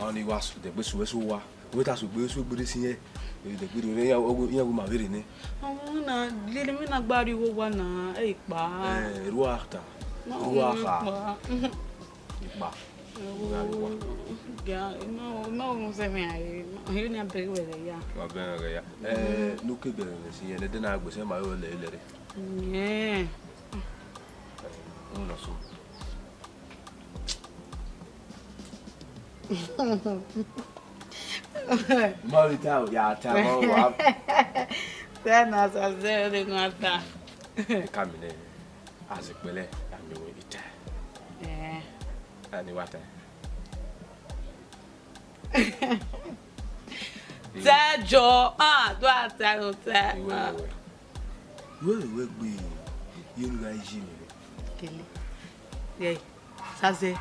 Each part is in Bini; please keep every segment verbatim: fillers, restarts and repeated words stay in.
Ọni wa su dẹgbe su ẹse owa. Wẹ ta su egbe su egbe rre sin yẹn. Dẹgbe rre iran gu ma vberre nẹ. Ọmọ na, lele mi na gba rrie igho owa na, ẹ i kpa. Eh, rua ta. Rua kha. Ikpa. Gha rua. Ga, ima, ima wo se mi aye. Yo ni abeg we ya. Wa bẹghe ya. Eh, no ke bẹghe sin yẹn, ne de na gbe se ma yo le le re. Yeah. Unu na so. Ma vbe ta o, ya ta ma wa. Sẹ na sa sẹ de ma ta. Ka mi nẹ, a zẹ kpẹlẹ, a miẹn wẹ I ta. Eh. A ni wa ta. Tẹ jọ, ah, do a ta no tẹ. Iwẹ, iwẹ. Wẹ, wẹ gbe, ye nu gha yi mi. Kele. Yeah. Sazẹ,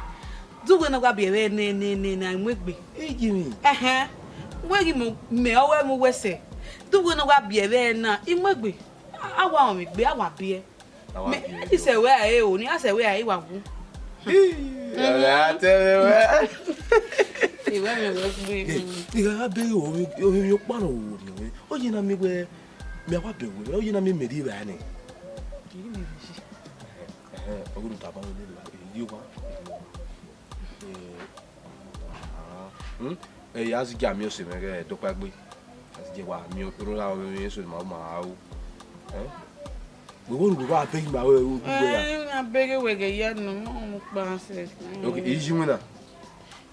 du wẹ ne ọ gha biẹ vbe ne, ne, ne, ne, a mu egbe. Eyi mi. Ẹhẹn. Wẹ ghi mu, mẹ ọ wẹ mu wẹ sẹ. Du wẹ ne ọ gha biẹ vbe na, I mu egbe. A wa rọnmwẹ egbe, a wa biẹ. A wa biẹ. Isẹ wẹ a he o, ni a sẹ wẹ a he wa wu. Ih, a te vbe wẹ. Iwẹ mẹ wẹ gbe. I gha bẹghe ovbi, ovbi ọkpa nọ wo ni wẹ. Ọ ye na miẹn wẹ, mẹ a wa bẹghe wẹ, ọ ye na miẹn mẹ rri evbare nẹ. Ẹhẹn, ọ ghi rhunmwuda ma vbe lele, e ye owa. Eh, ah, hmm? Eh, a zẹ igie a miẹn ọse mwẹ ghẹ dokpa egbe. A zẹ igie wa miẹn orhunmwuda ọvbehe eso ne ma ma ru. Eh? Wẹ vbọ ne uwẹ wa bẹghe ima wẹ uwẹ ya? Eh, na bẹghe wẹ ghe ya nọ, ma mu kpa sẹ. Okay, i yi iwinna?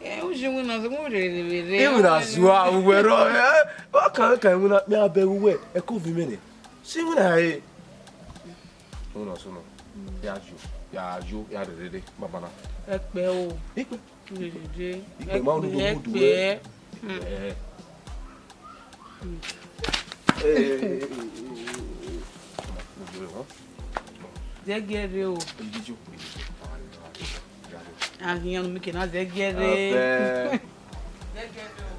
Eh, u yi iwinna, zẹ mu rere vbe rre. Iwinna zua, uwẹ rrọọ, eh? Wa kan kan iwinna, mẹ a bẹghe uwẹ, ẹko ovbi mwẹ nẹ. Si iwinna re. Sunu, sunu. Ya yo, ya yo, ya rherere, babana. Ẹkpẹ o. Ikpe. Rherere. Ikpe ma unu do mudu ẹkpẹ. Eh. Eh. Zẹgiẹ rre o. Ahian unu mi ke na zẹgiẹ rre. Zẹgiẹ rre o.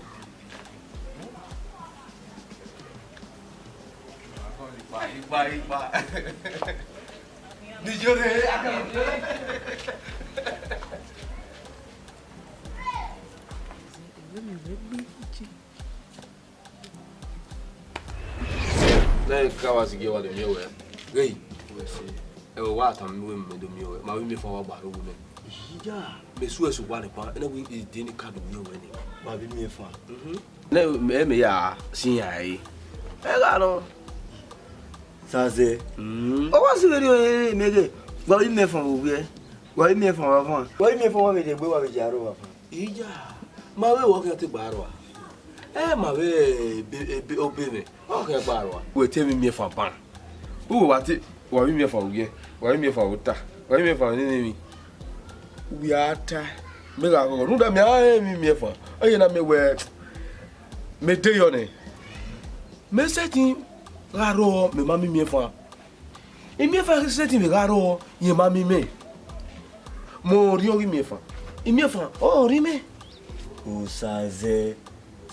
Ipa, ipa, ipa. Nijoro, ne ka wa zighi wa do miẹn wẹ. Ghe. Ẹ wa tama uwẹ mẹ do miẹn wẹ. Ma vbe miẹn fan wa gba aro wu nẹ. Iya. Mẹ su ẹse uwa nẹ kpa, ẹna wẹ ide ni ka do miẹn wẹ nẹ. Ma vbe miẹn fan. Mhm. Nẹ, mẹ, mẹ ya si iran ẹre. Ẹ gha nọ. Sazẹ. Mm. Ọ wa si vberriọ rere mẹ ghẹ, wa vbe miẹn fan vbe owiẹ, wa vbe miẹn fan vbe avan, wa vbe miẹn fan wa vbe rhie egbe, wa vbe ya aro vbe avan. Iya, ma vbe wẹ ọ khian te gba aro a? Ẹ ma vbe ebe, ebe, obọ mwẹ, ọ khian gba aro a? Wẹ te emwi miẹn fan ban. Uwẹ wa te, wa vbe miẹn fan vbe owiẹ, wa vbe miẹn fan vbe ota, wa vbe miẹn fan vbe nene emwi. Uwẹ a ta, mẹ gha ghọghọ, rhunmwuda mẹ a rẹn emwi miẹn fan, ọ ye na miẹn wẹ mẹ de yọ nẹ. Mẹ sẹtin gha rrọọ, mẹ ma miẹn imiẹnfan. Imiẹnfan sẹtin vbe gha rrọọ, rẹn ma miẹn imẹ. Mẹ ọ rhie ọghe imiẹnfan. Imiẹnfan ọ rhie imẹ. Osazẹ,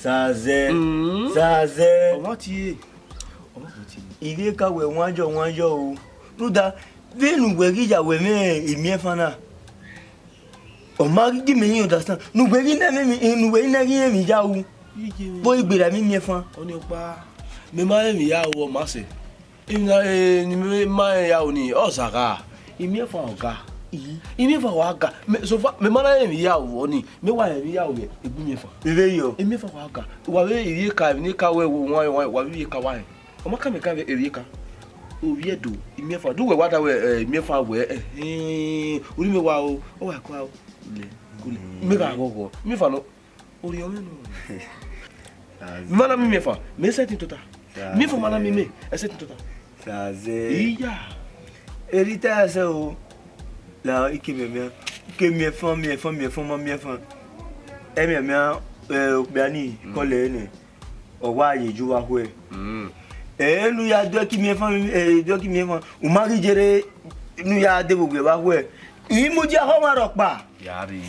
Sazẹ, Mm. Sazẹ. Ọmwa tie. Ọmwa tie. I ghi ka wẹ wanjọ wanjọ o. Rhunmwuda, vbene uwẹ ghi ya wẹ mwẹ imiẹnfan na, ọ ma ghi mẹ i understand ne uwẹ ghi na emwi, ne uwẹ i na ghi rẹn emwi ya ru. Vbe igberra emwi imiẹnfan. Ọni ọkpa, mẹ ma rẹn emwi ya ru, ọ ma sẹ. Emwi na, eh, ne mẹ ma rẹn ya ru ni, ọ zagha. Imiẹnfan ọ ga. Iyi. Imiẹnfan wa ga. Mẹ, so far, mẹ ma na rẹn emwi ya ru ọni, mẹ wa rẹn emwi ya ru vbe egbe imiẹnfan. Vbe yọ. Imiẹnfan wa ga. Wa vbe ivie ka, emwi ne ka wẹ, wa, wa, wa vbe ivie ka wa rẹn. Ọ ma ka mẹ ka vbe ivie ka. Ovbi Ẹdo, imiẹnfan. Do wẹ wa da wẹ, eh, imiẹnfan wẹ, eh, eh, urhi mẹ wa o, ọ wa kua o. Kule, kule. Mẹ gha ghọghọ. Imiẹnfan nọ. Orhiọn mwẹ nọ. Mẹ ma na miẹn imiẹnfan, mẹ sẹtin tota. Imiẹnfan ma na miẹn mẹ, ẹ sẹtin tota. Sazẹ. Iya. Eri ta ẹsẹ o. La ike miẹn miẹn. Ike miẹn fan, miẹn fan, miẹn fan, ma miẹn fan. Ẹ miẹn miẹn, ẹ, okpia ni, Mm. kọlẹ nẹ. Ọ wa ye ju vbe akhuẹ. Mm. Ẹ, ne u ya duẹ ke imiẹnfan, ẹ, duẹ ke imiẹnfan. U ma ghi jere ne u ya de vbe owiẹ vbe akhuẹ. I mudia khọ ọmwa rhọkpa. Yare.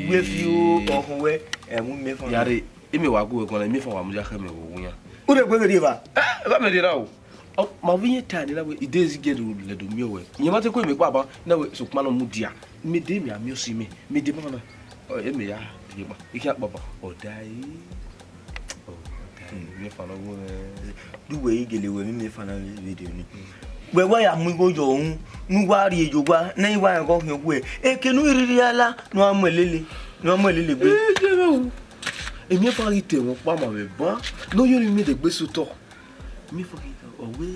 Uwẹ fi o, ọkhọ wẹ, ẹ mu imiẹnfan. Yare, imẹ wa gu wẹ guan na, imiẹnfan wa mudia khẹ mẹ vbe owian. U de gbe vbe rri evba? Ẹ, evba mẹ rri ra o. Ọ, ma vbe iyẹn ta ni na wẹ, ide ezi gẹ do lẹ do miẹn wẹ. Iyẹn ma te ku mẹ kpa ban, na wẹ, sokpan nọ mudia. Mẹ de mẹ a miẹn osi mẹ, mẹ de mama na. Ọ, eme ya, iyekpa, ikhian kpaba, ọ da ẹre. Ọ, ọ da ẹre, emiẹfan ne ọ wu mwẹ. De uwẹ i gele wẹ emiẹfan na vbe video ni? Wẹ wa ya mu igho yọ uhunmwu, ne uwa rhie ye owa, ne I wa rẹn ọghe ọ khian wẹ, eke ne u rhirhi ya la, ne uwa mu ẹre lele, ne uwa mu ẹre lele egbe. Ẹ, ye vbe ru. Emiẹfan ghi te ẹmwẹ ọkpa ma vbe ban, ne ọ ye ne imiẹn dẹ egbe sẹ otọ. Emiẹfan ghi ta, ọ wẹ,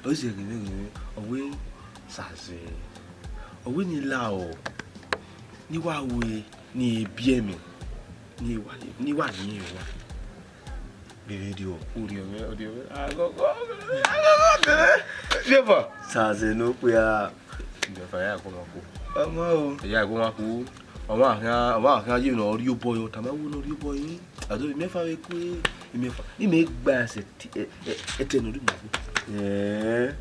ọ zẹ ghe mwẹ, ghe mwẹ, ọ wẹ Sazẹ. Ọ wẹ ne I la ọ, ne I wa ru ẹre, ne I biẹ mẹ, ne I wa, ne I wa yin owa. Vbe video, u rhie mwẹ, u rhie mwẹ. Agogo, agogo, agogo, emiẹfan. Sazẹ ne okpia. Emiẹfan ya gu ọmwa ku. Ọmwa o. Ya gu ọmwa ku. Ọmwa khian, ọmwa khian ye ne ọ rhie obọ yọ, tama wẹ ne ọ rhie obọ yọ. Ado, emiẹfan vbe ku, emiẹfan. Imẹ gba ẹse ti, ẹ, ẹ, ẹtẹ ne ọ rhie obọ ku. Ẹẹ.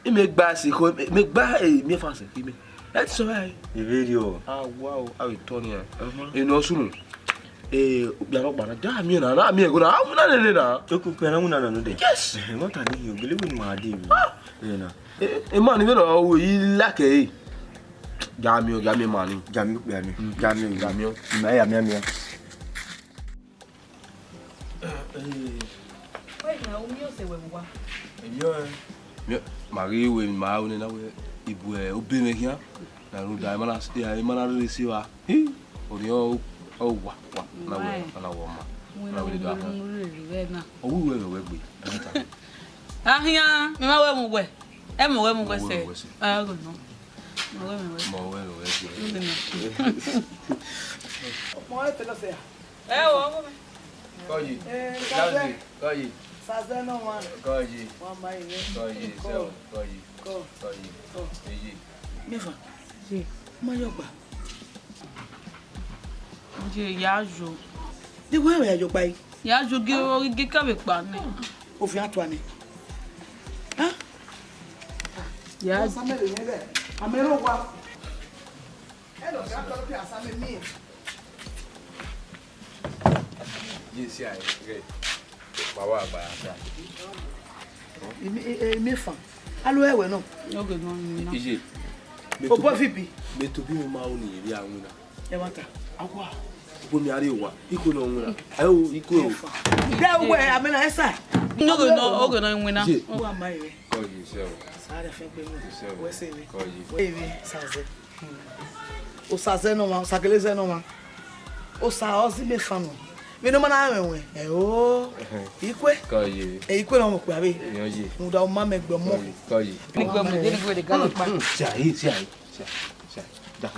Imẹ gba ẹse kho, imẹ gba, ẹ, emiẹfan ẹse kho imẹ. Ẹ ti sẹ ọmwa ẹre. Vbe video. Awa o, avbe tọ nian. Ọmwa. Eno sunu. Eh, okpia nọkpa na, da miẹn na, na miẹn ẹghẹ na, a winna nene na. Okpia na winna na node? Yes. Ẹmwata ni hin, ogele wẹ ne ima dee vbe. Ah. Ẹ na. Eh, eh, emwa ni vbe nọ, ọ wẹ I like ẹre. Ja miẹn, ja miẹn emwa ni. Ja miẹn okpia ni. Mm. Ja miẹn, ja miẹn. Ima ya miẹn miẹn. Eh, eh. Wẹ na, u miẹn ọse wẹ vbe owa? Emiọ, eh. Miẹn, ma ghi wẹ, ma ru nena wẹ, I bu, eh, obọ mwẹ khian. Na rhunmwuda, emwa na, emwa na rre si evba. Hi, orhiọn ọ wa, wa, na wẹ, na wẹ ọma. Na wẹ dede akhan. Ọ wu wẹ mwẹ wẹ gbe. A khian, mẹ ma wẹ mu wẹ. Ẹ mu wẹ mu wẹ sẹ. Ẹ gọ nọ. Mẹ wẹ mwẹ wẹ. Mẹ wẹ mwẹ wẹ gbe. Mẹ wẹ mwẹ. Mọ ẹ tẹlẹ sẹ. Ẹ o, ọmọ mi. Kọyi. Eh, Sazẹ. Kọyi. Sazẹ nọ wa. Kọyi. Wa ma ire. Kọyi, sẹ o, kọyi. Kọ. Kọyi. Kọ. Eyi. Mẹfa. Ye. Ma yọ gba. Ye ya yo. Di wẹ ya yo gba yi. Ya yo ge o ge ka vbe kpa nẹ. O fi atua nẹ. Ha? Ya. Sa me le nẹ. A me ro wa. Hello, ga ka lo pi asa me mi. Ye si ai, okay. Ma wa gba ya sa. Imi, e, e, imi fan. Alo ẹwẹ nọ. Oge gan ni na. Iye. Obọ vibi. Me to bi mo ma ru ni iri awin na. Ẹ wa ta. Awa. Obo mi a re wa. Iko na win na. Ayo, iko. De wẹ, a me na esa. Oge na, oge na win na. Ye. Wa ma ire. Kọyi sẹ o. Sa rẹ fẹ gbe mi. Sẹ o. Wẹ se mi. Kọyi. Wẹ mi, Sazẹ. Osa zẹ nọ ọmwa, osa gele zẹ nọ ọmwa. Osa ọ zẹ ime fan nọ. Vbene ọ ma na mwẹ wẹ, ẹ o. Ikue. Kọye. Ẹ ikue na ọmọ okpia vbe. Yan ye. Rhunmwuda ọ ma mẹ gbe ọmọ. Kọye. Ni gbe mu, ni gbe de gala kpa. Sia, sia, sia, sia. Da.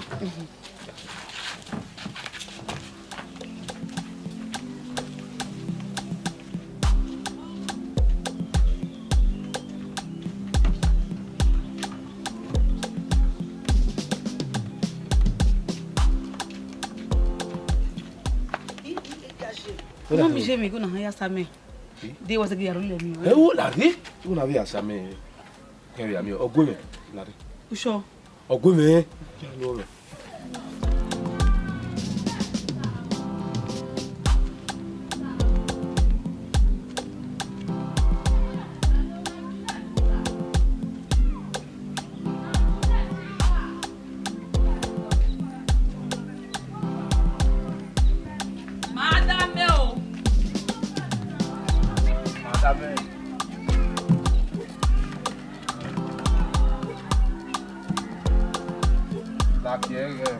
Ọmọ mi ye mi, gu na họn ya sa mẹ. De wa se gi ya ru lẹ mi. Ẹ wo la re. Wo na vbe ya sa mẹ. Kẹ vbe ya mi, ọ gu mwẹ. La re. Usho. Ọ gu mwẹ. Madame o. Madame. Laki ẹghẹ.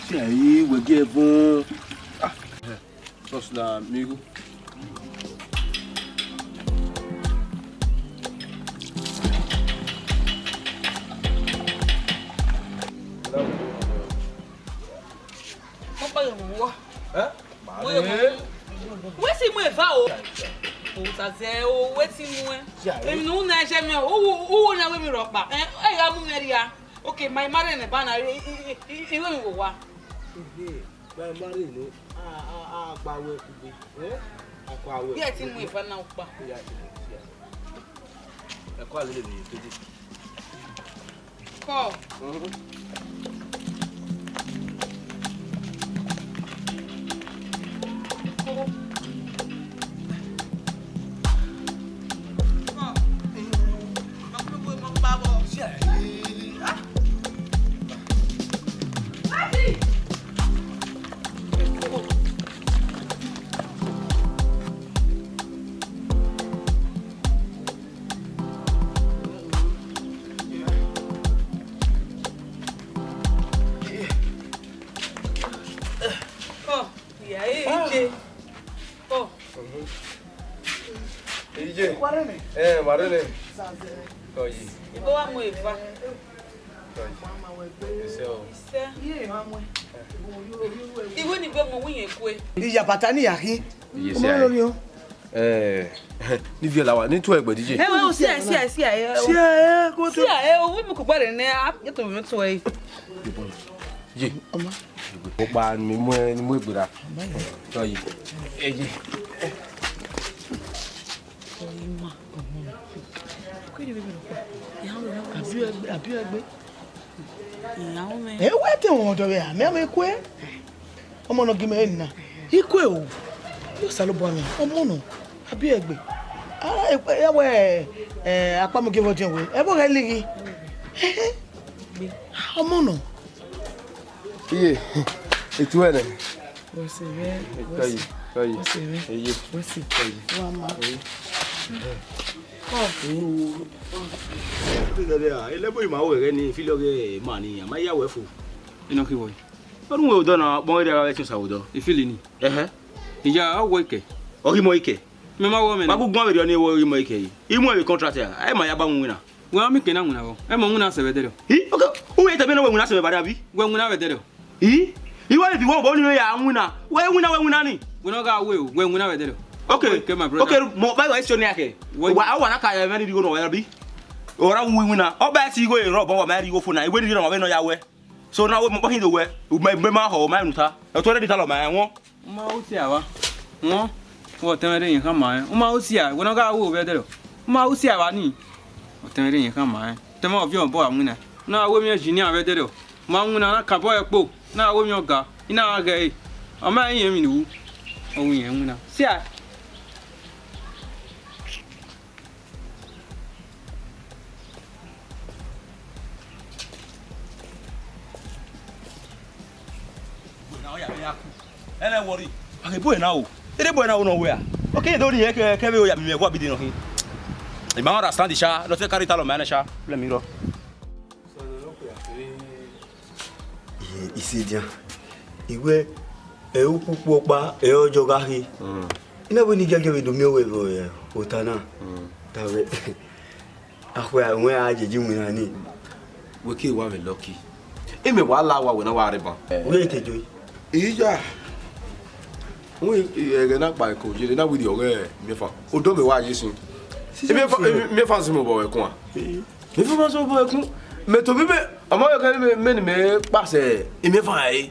Sia yi wẹ gi ẹvun. Ah, sọsi na mi ru. Mo kpọyọ mu wọ. Ẹ? Mo yọ mu. Wẹ si mu eva o. O ta zẹ o, wẹ si mu ẹ. Emi nu na ẹjẹ mi o, uwu uwu na wẹ mi rọ kpa. Ẹ, ẹ ya mu mẹ ria. Okay, my marry ne ba na, i, i, i, i, iwe mi wo wa. Ehe, my marry ne, a, a, a gba wẹ kugbe. Ẹ? A gba wẹ. Bi ẹ ti mu eva na kpa. Iya ti mu, iya. Ẹ kọ alẹ lele ye kede. Kọ. Mhm. Kọ. Iye. Wa rre nẹ? Eh, ma rre nẹ. Zaze. Tọ yi. Ibo wa mu efa? Tọ yi. Ise o. Ise. Iye ma mu. Iwe ni be mu wi yẹn kue. Iya bata ni ya khin. Iye. Ọmọ si a lọ ni o. Eh, ni viẹ la wa, ni tu ẹgbẹ DJ. Ẹ wẹ o, si a, si a, si a, ẹ, o. Si a, ẹ, ko si a, ẹ, o, wi mu kugba rẹ nẹ, a, ye to, ye to ẹ. Ye. Ọmọ. Ọkpa ni mu ẹ, ni mu egbe ra. Tọ yi. Ẹ ye. Abi ẹgbẹ, abi ẹgbẹ. Ẹ wẹ te wọn ọdọ vbe a, mẹ, mẹ kue. Ọmọ nọ gi mẹ na. Ikue o. Yo Osanobua mẹ, ọmọ nọ. Abi ẹgbẹ. Ah, ẹ wẹ, eh, akpamugie vbe ọdiọn wẹ. Ẹ vbe ọ ghẹ lighi. Ọmọ nọ. Iye, etu ẹnẹ. Wẹsi vẹ, Tọ yi, wẹsi, tọ yi. Wẹsi vẹ. Eye. Wẹsi. Tọ yi. Wa ma. Eye. Elẹbo ima wẹ ghẹ ni, feel ọghe ma ni, a ma ya wẹ fo. Enough wọ. Ọdún wẹ odọ na, kpọn ere ara vbe ẹtin sa odọ. I feel ni. Ẹhẹn. Iya, ọ wọ ikẹ. Ọ ghi mọ ikẹ. Mẹ ma wọ mẹ. Ma gu guan vberriọ ni wọ ghi mọ ikẹ yi. I mu ẹvbe contract a, ẹ ma ya ba mu winna. Wẹ ma miẹn ikẹ na winna vbọ? Ẹ ma winna sẹ vbe ẹdẹrriọ. Hi, okay. U wẹ tama nẹ wẹ winna sẹ vbe ẹdẹrriọ abi? Wẹ winna vbe ẹdẹrriọ. Hi, I wa vbe bi wẹ obọ ni ya winna. Wẹ winna, wẹ winna ni. Wẹ ne ọ gha wẹ o, wẹ winna vbe ẹdẹrriọ. Okay. Wẹ ke my brother. Okay, mo ba wa sio ni akẹ. Wẹ wa wa na ka ya vẹ ni righo nọ wẹ abi? Ora wu winna. Ọ ba ti igho ero ọbọ wa ma righo fo na. Iwe ni righo nọ wẹ nọ ya wẹ. So na wẹ mo kpa khin do wẹ, u ma, u ma họ, u ma rẹn unu ta. Ọ tuẹ re de ta lọ ma rẹn wọn. U ma ru sia vba. Wọn, wẹ ọtẹn mwẹ rre yẹn khama rẹn. U ma ru sia, wẹ ne ọ gha ru vbe ẹdẹrriọ. U ma ru sia vba ni. Ọtẹn mwẹ rre yẹn khama rẹn. Ọtẹn mwẹ ọviẹn obọ a winna. Na wẹ emwi engineer vbe ẹdẹrriọ. U ma winna na kabọ ẹre kpo. Na wẹ emwi ọga. I na gha ghe ẹre. Ọ ma rẹn emwi ne u ru. Ọ wẹ irẹn winna. Sia. Ẹnẹ wọrri, a ghe bu ẹre na o. Ere bu ẹre na o nọ wẹ a? Ọ ke do rhie kẹ, kẹ vbe oya miẹn ẹguae bidi nọ khin. I ma understand sha, nọ te carry talọ ma ẹnẹ sha, let me rọ. Isedian, I wẹ, ẹ ukpukpu ọkpa, ẹ ọjọ gha khe. Mm. I na wẹ ne I giẹgiẹ vbe do miẹn wẹ vbe ota na. Mm. Ta wẹ, akhua wẹ a jeje winna ni. Wẹ ke wa vbe lucky. Imẹ wa la wa wẹ na wa rre ban. Wẹ te joe. Iya. Wẹ ẹghẹ na kpa ẹko, ye na wiri ọghẹ miẹfan. Odọ mẹ wa ye sin. Miẹfan, miẹfan sin mobọ wẹ kuan. Miẹfan ma sẹ obọ ẹkun. Mẹ tobọ mẹ, ọmọ yọ kẹ mẹ, mẹ ni mẹ kpasẹ imiẹfan ẹre.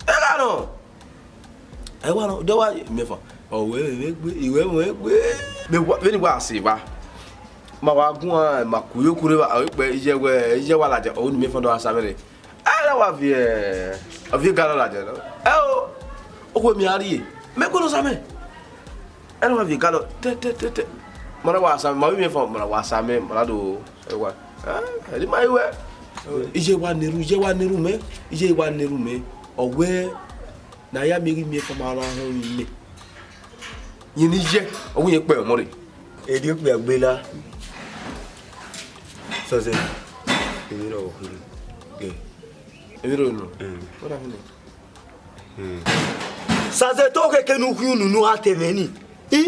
Ẹ gha nọ. Ẹ wa nọ, dẹ wa imiẹfan. Ọ wẹ vbe gbe, I wẹ vbe gbe. Vbe wa, vbene wa sẹ evba. Ma wa guan, ma ku yo kure vba, ọ kpẹ, iye wẹ, iye wa ladian, ọ ni imiẹfan do wa sa mwẹ rre. Ẹ na wa viẹ, ọ viẹ ga nọ ladian nọ. Ẹ o, okhuo miẹn a rrie, mẹ gualọ sa mwẹ. Ẹ na wa viẹ ga nọ, tẹ, tẹ, tẹ, tẹ. Ma na wa sa mwẹ, ma vbe imiẹfan, ma na wa sa mwẹ, ma na do, ẹ wa. Ẹ, ẹ ni ma i wẹ. Iye wa nẹrhẹ, iye wa nẹrhẹ mẹ, iye wa nẹrhẹ mẹ. Ọ wẹ, ne a ya miẹn ghi imiẹfan ma na họn mẹ. Yẹn ni yẹ, ọ wẹ yẹn kpẹ ọmọ rre. Edi okpia gbe la. Sọsẹ. Emwi rọ khin. Gẹ. Emwi rọ nọ. Mm. What happened? Mm. Sọsẹ to keke nu khin unu nu a te mwẹ ni. I?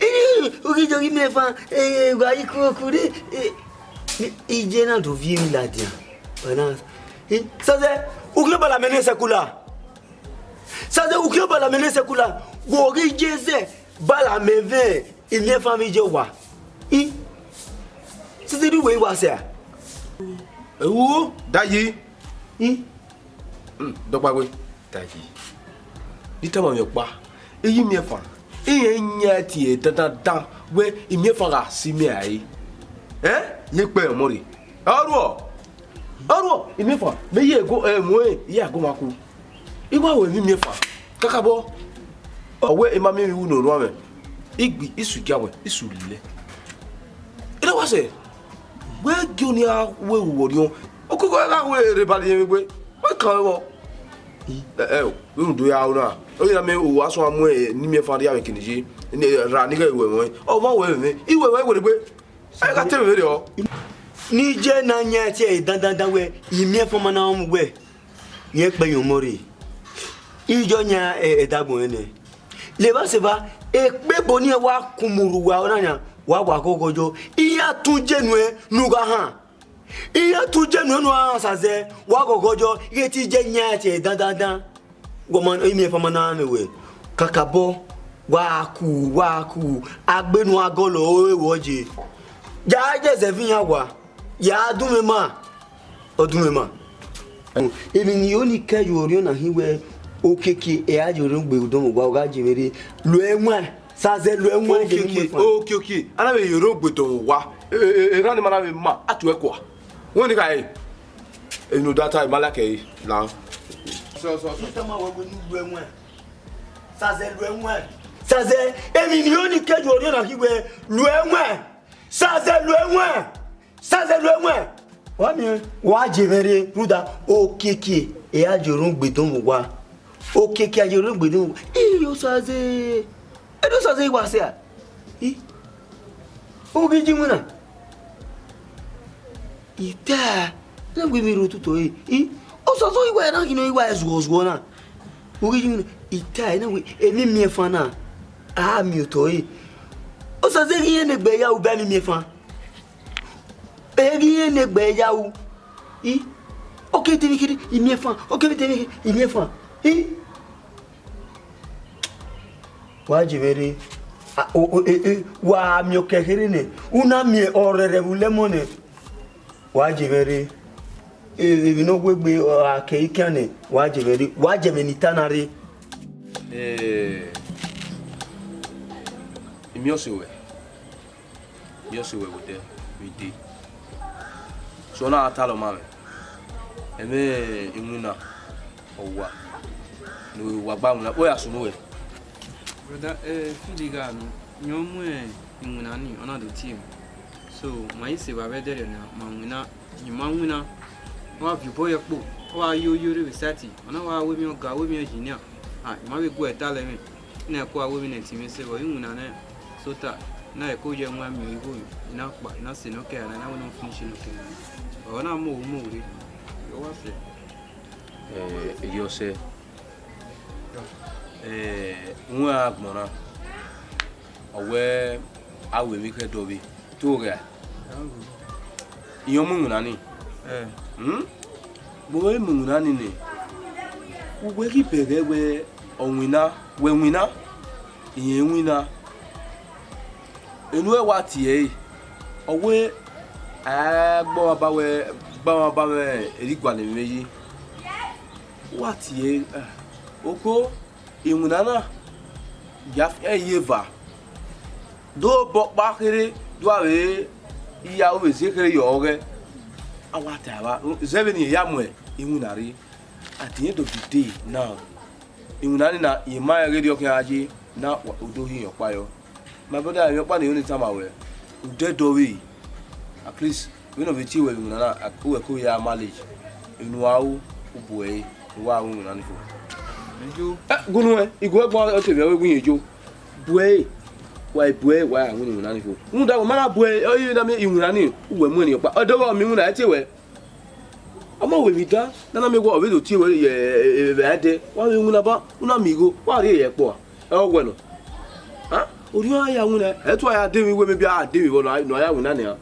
I, u ghi yo ghi miẹn fan, eh, wa yi ku ku re, eh, i, i je na do viẹ emwi ladian. Bana. I, sọsẹ, u ghi bala mẹ ne sekula. Sọsẹ, u ghi bala mẹ ne sekula. Wo ghi je zẹ. Bala mẹ vẹ imiẹfan vbe iye owa. I, sisi rhie uwẹ i wa sẹ a? Ewu, da yi. I? Mm, dọkpa gbe, da yi. Ni tama mwẹ ọkpa, iye imiẹfan, irẹn yan tie dandandan wẹ imiẹfan gha si mẹ rae. Ẹ? Ye kpẹ ọmọ rre. Ọ ruọ, ọ ruọ, imiẹfan, mẹ ye go, ẹ, mu ẹre, I ya go ma ku. I wa ru emwi miẹfan kakabọ. Ọ wẹ I ma miẹn emwi wu ne orhuan mwẹ, I gbe, I su gia wẹ, I su lẹ. I na wa sẹ, wẹ gie ọni a ru ẹre vbe orhiọn, okoko gha ru ẹre rre ba rhie mwẹ egbe, wẹ kan vbọ. Ẹ, ẹ o, vbene u do ya ru na, ọ ghi na miẹn u wa suẹn mu ẹre ne imiẹfan rhie vbe kene ye, ra ne I ghẹ ru ẹmwẹ, ọ ma ru ẹmwẹ, I ru ẹmwẹ, I werriegbe. Ẹ gha te mwẹ vberriọ. Ne I je na yan ẹtin ẹre dandandan wẹ, imiẹfan ma na mu wẹ, rẹn kpẹ yan ọmọ rre. I jọ yan ẹdagbọn ẹnẹ. Levba sẹ evba, Ekpebo ni wa kun mu rre uwa ọna nian, wa wa ghọghọ yọ. Iran tun je nuẹn ne u gha han. Iran tun je nuẹn ne u gha han Sazẹ, wa ghọghọ yọ, ighẹ te I je yan ẹre tie dandandan. Wẹ ma, imiẹnfan ma na mwẹ wẹ, kakabọ, wa ku, wa ku, agbenu agọlọ ọre wẹ ọ je. Ja, je zẹ viọ iran wa, ya dunmwẹ ma, ọ dunmwẹ ma. Emwi ne I ho ni kẹ ye orhiọn na khin wẹ, okiekie, ẹ a ye orhiọn gbe odọmwẹ uwa, ọ gha je mwẹ rre, lu ẹwaẹn, Sazẹ lu ẹwaẹn, je ne Okiekie, imiẹnfan. Okiekie, a na vbe ye orhiọn gbe odọmwẹ uwa, e, e, e, erhan ni ma na vbe ma, a tuẹ kua. Wẹ ni khare, emwi ne u da ta, I ma like ẹre, la. Sọ, sọ, sọ. Ita ma wẹ wẹ ne u lu ẹwaẹn. Sazẹ lu ẹwaẹn. Sazẹ, emwi ne I ho ni kẹ ye orhiọn na khin wẹ, lu ẹwaẹn. Sazẹ lu ẹwaẹn. Sazẹ lu ẹwaẹn. Wa miẹn, wa je mwẹ rre, rhunmwuda, okiekie, ẹ a ye orhiọn gbe odọmwẹ uwa. Okiekie a ye orhiọn gbe odọmwẹ uwa. Iyo Sazẹ. Edo Sazẹ, I wa sẹ a? I, u ghi ji iwinna? I ta, na wẹ emwi rre otutọ ẹre. I, Osazẹ, iwa na ghi nọ, iwa zuọ zuọ na. U ghi yi, I ta, na wẹ emwi miẹnfan na, a miẹn otọ ẹre. Osazẹ, ghi rẹn ne egbe ya ru ba emwi miẹnfan. E ghi rẹn ne egbe ya ru. I, oke te emwi kherhe, imiẹnfan. Oke te emwi kherhe, imiẹnfan. I. Wa je mwẹ rre. A, o, o, e, e, wa miẹn okẹ kherhe nẹ, u na miẹn ọrẹrẹ vbe ulẹmọ nẹ. Wa je mwẹ rre. E, emwi ne ọ wegbe, ọ, a kẹ ikian nẹ, wa je mwẹ rre. Wa je mwẹ ne I ta na rre. Eh, I miẹn ọse ruẹ. Yọ sẹ wẹ vbe odẹ vbe dee. So, ọ na gha talọ ma mwẹ, ẹmwẹ iwinna ọwa ne uwa gba winna, ọ ya sunu ruẹ. Brother, eh, feel gha nọ, yọ mu iwinna ni, ọ na do tie mwẹ. So, ma i sẹ evba vbe ẹdẹrriọ nia, ma winna, I ma winna, ọ gha viọ obọ ye ẹkpo, ọ gha yo yo rre vbe sẹtin, ọ na wa ru emwi ọga, ru emwi engineer. Ah, I ma vbe gu ẹre talọ ẹmwẹ, I na ẹko a ru emwi ne ẹtin mwẹ sẹ, but iwinna nẹ, sota, I na ẹko ye ẹwaẹn miẹn igho, I na kpa, I na sẹ ne ọ kẹre na, I na wẹ ne ọ finish ne ọ kẹre na. Ọ na mu ohu mu ohu rre, ọ wa sẹ. Eh, Iyọsẹ, eh, uwẹ agbọn na, ọ wẹ a ru emwi khẹ dọvbe, te u gha? Iyọn mu iwinna ni. Eh. Hmm? Vbe ọ mu iwinna ni nẹ, uwẹ ghi bẹghe wẹ ọ winna, wẹ winna, irẹn winna. Enu ẹ wa tie ẹre, ọ wẹ a gbe ọmwa ba wẹ, gbe ọmwa ba mwẹ erha igualọ emwi ye. Wa tie ẹre, okhuo, iwinna na, ya fi ẹre ye eva. Do bọ ọkpa kherhe, do a vbe ya ru vbe zie kherhe ye ọghẹ. A wa ta evba, zẹ vbene irẹn ya mu iwinna rre. At the end of the day now, iwinna ni na, I ma rẹn ghe erriọ khian ye, na wa, u do hi irẹn ọkpa yọ. My brother, emwi ọkpa ne I ho ne I tama ruẹ, u dẹ dọvbe, at least, vbene ọ vbe tie ruẹ vbe iwinna na, a, uwẹ ke ya manage. Unu a ru, u bu ẹre, ne uwa ru iwinna ni fo. Ejo. Eh, gu nuẹn, I gu ẹre guan, ọ te vbe wẹ gu irẹn ejo. Bu ẹre, wa bu ẹre, wa ya winna iwinna ni fo. Rhunmwuda wẹ ma na bu ẹre, ọ ye na miẹn iwinna ni, uwẹ mu ẹre ọkpa. Ọ dọghe ọ miẹn iwinna, ẹ tie wẹ. Ọ ma wẹ emwi dan, ne a na miẹn wẹ ọ vbe do tie wẹ ye, eh, eh, vbe ẹdẹ, wa vbe winna ba, u na miẹn igho, wa rhie ye ẹkpo a. Ẹ, ọ wẹ nọ. Ah, orhiọn a ya winna, ẹ tu a ya de emwi wẹ, maybe a de emwi vbọ nọ, nọ a ya winna nian.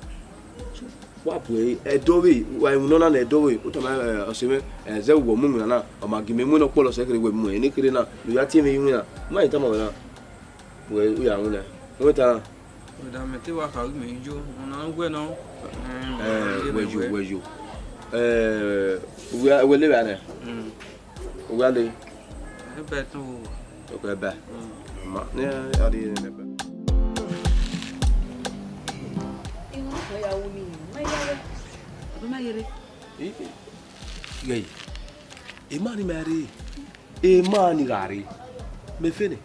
Wa bu ẹre, ẹdọvbe, wa winna ọna ne ẹdọvbe, u tama, eh, ọse mwẹ, eh, zẹ vbe uwẹ mu iwinna na, ọ ma gie mẹ mu ne ọ kpọlọ sẹ kherhe wẹ mu ẹre ne kherhe na, ne u ya tie mwẹ ye iwinna, u ma rẹn tama wẹ na. Wẹ, u ya winna. Wẹ ta na. Brother, mẹ te wa kha ru mẹ yo, ọna wẹ nọ. Eh, wẹ yo, wẹ yo. Eh, wẹ, wẹ le vbe nẹ? Mm. Wẹ le. Ebe tọn o. Okay, ebe. Mm. Ma, ne, a di ne ebe. Ghee. Ima ni ma rre. Ima ni gha rre. Mẹ fẹnẹ.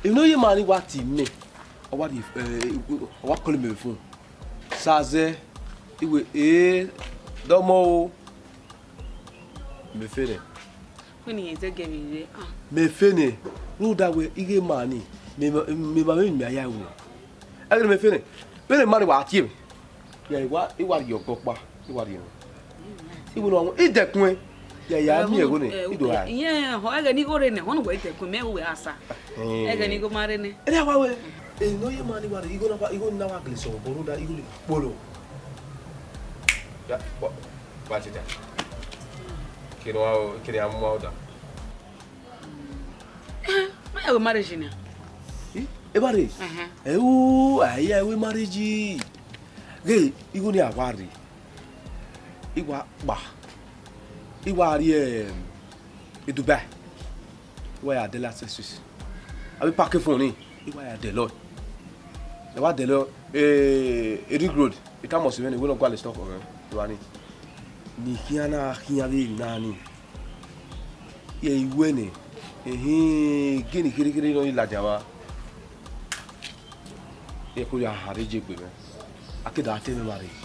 Emwi ne ọ ye ima ni wa tie mẹ, ọ wa rhie, eh, ọ wa call mẹ vbe phone. Sazẹ, I wẹ, eh, dọmọ o. Mẹ fẹnẹ. Wẹ ne irẹn zẹgẹ vbe rre, ah. Mẹ fẹnẹ, rhunmwuda wẹ, ighẹ ima ni, mẹ, mẹ, mẹ ma vbe miẹn a ya ru nẹ. Ẹghẹ ne mẹ fẹnẹ, vbene ima ni wa tie mẹ. Ya, I wa, I wa rhie ọgọ ọkpa, I wa rhie nọ. I wẹ ne ọ wan, I dẹkun ẹn. Ya, ya, miẹn ẹghẹ ne, eh, I do ha. Iyẹn, họn, ẹghẹ ne igho rre nẹ, họn ne uwẹ i dẹkun, mẹ uwẹ a sa. Hmm. Ẹghẹ ne igho ma rre nẹ. Ẹdẹ wa wẹ, eh, ne ọ ye ma ni wa rre, igho na wa, igho na wa gele sẹ ọbọ rhu da, igho ni kpolo. Ya, wa, wa teta. Kene wa, kene a mu wa da. Eh, ma ya wẹ marriage na. Eh, e marriage? Ẹhẹn. Eh, u, a ya wẹ marriage. Ghe, igho ni a wa rre. I wa kpa. I wa rrie, em, Dubai. I wa ya dẹlẹ accessories. Avbe parking phone ni, I wa ya dẹlẹ ọe. I wa dẹlẹ ọe, eh, Ring Road. I tama ọse mwẹ ne, wẹ ne ọ gualọ stock ọghẹn, evba ni. Ne I khian na khian vbe na ni. Ye I wẹ nẹ, ehin, gene kherhe ne ọ i ladian vba. Eko ya hare je gbe mwẹ. A ke da te mwẹ marriage.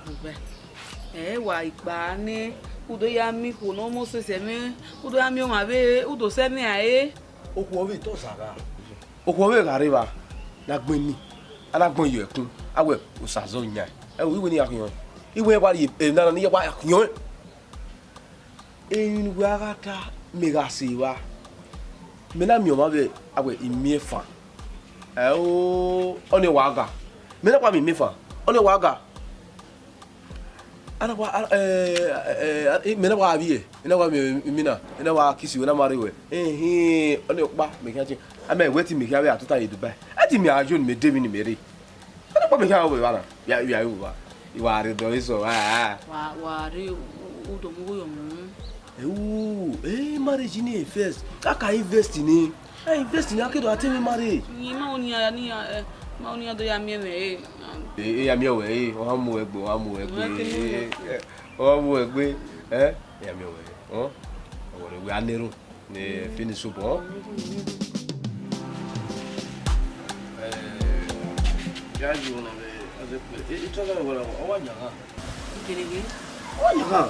Ugbẹ. Ẹ wa ikpa nẹ, u do ya miẹn ikhuo ne ọ mu osẹsẹ mwẹ, u do ya miẹn ọmwa vbe, u do sẹ mwẹ rae. Okhuo vbe te ọsa gha. Okhuo vbe gha rre evba, ne a gbẹn ni, a na gbẹn yọ ẹkun, a wẹ osa zọ yan. Ẹ, iwẹ ne I ya khian. Iwẹ wa rhie, e, nana ne I ya wa khian. Emwi ne uwẹ a gha ta, mẹ gha sẹ evba. Mẹ na miẹn ọmwa vbe, a wẹ imiẹnfan. Ẹ o, ọnii wa ga. Mẹ na wa miẹn imiẹnfan, ọnii wa ga. A na wa, a, ẹ, ẹ, ẹ, mẹ na wa vbiẹ, ẹ na wa miẹn imina, ẹ na wa kisi wẹ, na ma rre wẹ. Ehin, ọnii ọkpa, mẹ khian tie. A mẹ wẹ te mẹ khian vbe a tota ye Dubai. Ẹ te mẹ a yo ne mẹ de emwi ne mẹ rre. Ẹ na kpa mẹ khian vbe evba na. Ya, ya, ya, evba. I wa rre dọ eso, ah, ah. Wa, wa rre u, u, u do mu igho yọ mu. Eh, u, eh, marriage ni first. Ka ka invest ni. A invest ni, a ke do a te mwẹ marriage. Ni ma oni ya, ni ya, eh, ma oni ya do ya miẹn mwẹ, eh. Eh, eh, ya miẹn wẹ, eh, ọ ha mu wẹ gbe, ọ ha mu wẹ gbe. Ọ ha mu wẹ gbe, eh? Ya miẹn wẹ, ọ? Ọ wẹ wẹ a nẹ erhunmwu. Ne finish obọ. Eh, ya yi ona vbe, aze pe, e, e tọghe wẹ, ọ wa yan gha. Gele ghe. Ọ wa yan gha.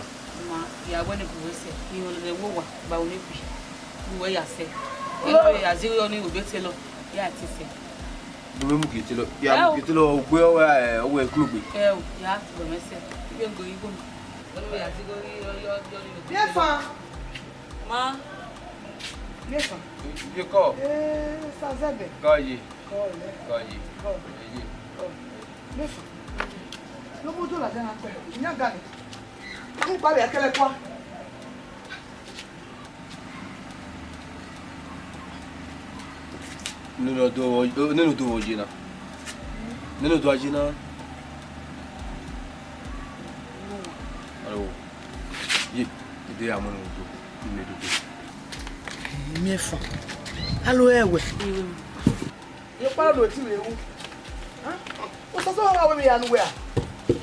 Ma, ya wẹ ne bu wẹ sẹ, I họn ne wo wa, ba unu bi. Bu wẹ ya sẹ. E no ya zi yo ni obe te lọ, ya ti sẹ. Bu me mu ke te lọ, ya mu ke te lọ, ogbe ọ wa, ọ wẹ kulu gbe. Ẹ o, ya gbe mẹ sẹ. Ibe ngo yi gbe mi. Ọ no ya zi yo, yo, yo, yo ni obe. Ye fa. Ma. Ye fa. Ye kọ. Eh, sa zẹbẹ. Kọ ye. Kọ ye. Kọ ye. Kọ. Ye. Kọ. Ye fa. Lo mo do la jana pe. Nya gani. Ku pa be akele kwa. Nene odẹ, nene odẹ vbe ọ ye na? Nene odẹ a ye na? Aro. Ye, ide ya mu ne odẹ, ine odẹ. Miẹn fa. Alo ẹwẹ. Ye kpara do ti vbe wu. Ha? O sọsọ wa wẹ ya nu wẹ a?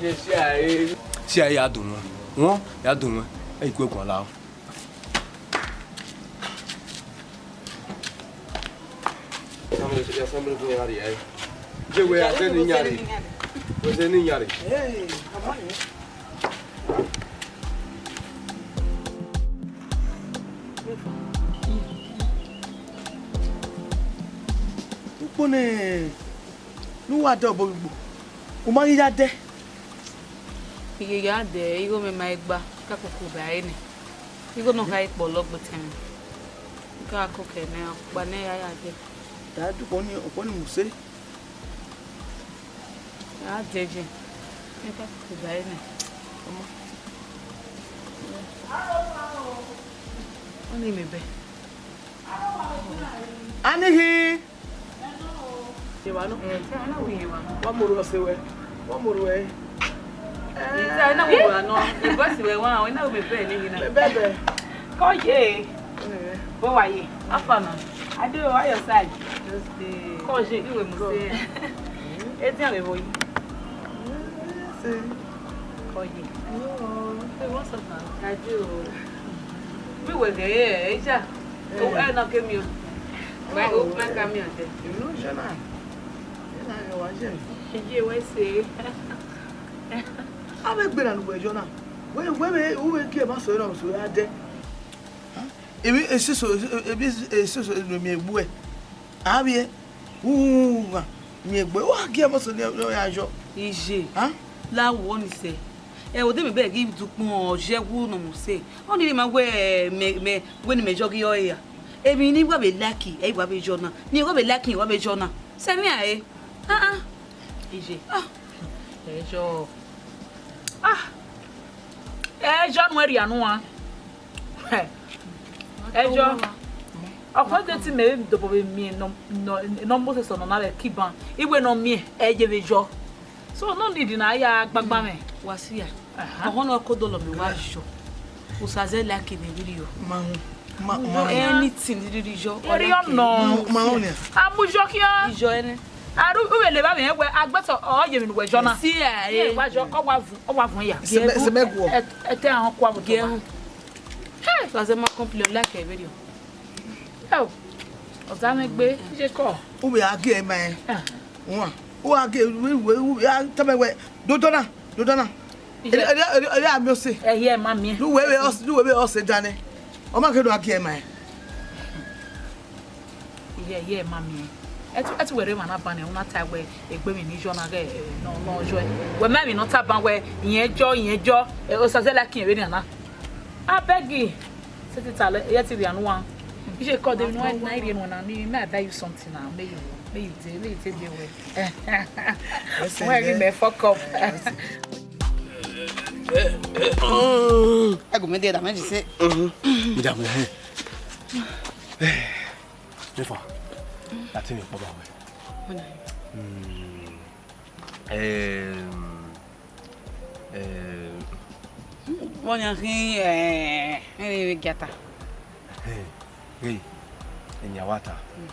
Ye si a e. Si a ya dun wọn. Wọn ya dun wọn. E ku eguan la. Ye wẹ a sẹ ne iyan rre. Wẹ sẹ ne iyan rre. Ukpo ne, ne uwa dẹ obọ vbe ugbo, u ma ghi ya dẹ. I ghi ya dẹ, igho mwẹ ma i gba, ka koko ba ẹre nẹ. Igho nọ kha ikpọ lọgbe tẹn mwẹ. Ka koko ẹnẹ, ọkpa nẹ ya ya dẹ. Da dukọ ni, ọkpọ ni mu se. A dẹ je. Ka koko ba ẹre nẹ. Ọmọ. Ọni mẹ bẹ. Anihi. Iwa nọ. Eh, ana wi iwa. Wa mu orhu ọse wẹ. Wa mu orhu ẹ. Ita, ina wi iwa nọ. Ibo si wẹ wa, ina wi bẹ ni ina. Bẹ bẹ. Kọ ye. Eh. Bo wa ye. Afa na. Ade o, how your side? Just dey. Kọ ye, iwe mu se. Edian vbe vbo yi. Say. Kọ ye. Yo. Hey, what's up, man? I do. Mi wẹ gẹ, eh, eh, ja. Eh. O, eh, na ke mi o. Ma, o, ma ka mi o de. You know, Shona. You know, you watch him. Ye, we say. A vbe gbe na nu wẹ Shona. Wẹ, wẹ, wẹ, wẹ ke ma so na so ya de. Ebi esoso, ebi esoso ne mi egbu ẹ. Avbiẹ, u gha miẹn egbe, wa gie ẹmwẹ ọse ne ọ ya yọ. Iye, la wọ ni sẹ. Ẹ, odẹ mẹ bẹghe ghi dukpọn ọ ye ẹwu ne ọ mu se. Ọ ni ma wẹ mẹ, mẹ, wẹ ne imẹ yọ ghi ọre ya. Emwi ne I wa vbe like, ẹ I wa vbe yọ na. Ne I wa vbe like, I wa vbe yọ na. Sẹ emwi a re. Ah, ah. Iye. Ah. Ẹ yọ. Ah. Ẹ yọ nuẹn rhia nuan. Ẹ yọ. Ọkhọ de te mẹ vbe dobọ vbe miẹn nọ, nọ, nọ Moses nọ na vbe kiban. I wẹ ne ọ miẹn, ẹ ye vbe yọ. So, no need na ya gbangban mwẹ. Wa si ya. Aha. Ọhọn ne ọ ko dọlọ mẹ wa yọ. Osaze like vbe video. Ma hu, ma, ma hu. Anything rhirhi yọ. Eri ọnọ. Ma hu, ma hu nia. A mu yọ khian. Iyọ ẹnẹ. A ru, u vbe lele evba mwẹ wẹ, agbẹtọ, ọ ye emwi ne uwẹ yọ na. Si ya, ye, eh. Wa yọ, ọ wa vun, ọ wa vun ya. Sẹmẹ, sẹmẹ guọ. Ẹ, ẹ te ahọn kua vbe otọ. Hey! Osaze ma complain, like video. Oh, ọzamwẹ gbe, iye kọ. U vbe a gie ma ẹ. Ah. Wan. U a gie, u, u, u a tama wẹ, dodo na, dodo na. Iye. Ere, ere, ere, ere a miẹn ọse. Ẹ hiẹ ma miẹn. Du wẹ vbe ọse, du wẹ vbe ọse danẹ. Ọ ma kẹ do a gie ma ẹ. Iye, iye ma miẹn. Ẹ tu, ẹ tu wẹ rre emwa na ban nẹ, u na ta wẹ egbe emwi ne I yọ na ghẹ, eh, nọ, nọ yọ ẹ. Wẹ ma emwi ne ọ ta ban wẹ, iyẹn jọ, iyẹn jọ, eh, Osaze like iyẹn vbenian na. Abeg. Sẹtin ta lẹ, iye te rhia nuan. Iye kọ de nuan na, I rhie nuan na, ni, may I buy you something now? May you, may you dey, may you take dey well. Wẹ ghi mẹ fuck up. Ẹ gu mẹ de da mẹ ji se. Mhm. Mi da mẹ he. Efa, a te mi kpọ ba wẹ. Mm. Ehm, eh, Vbọnian khin, eh, ẹre vbe giata. Hey, hey, enian wa ta. Mm.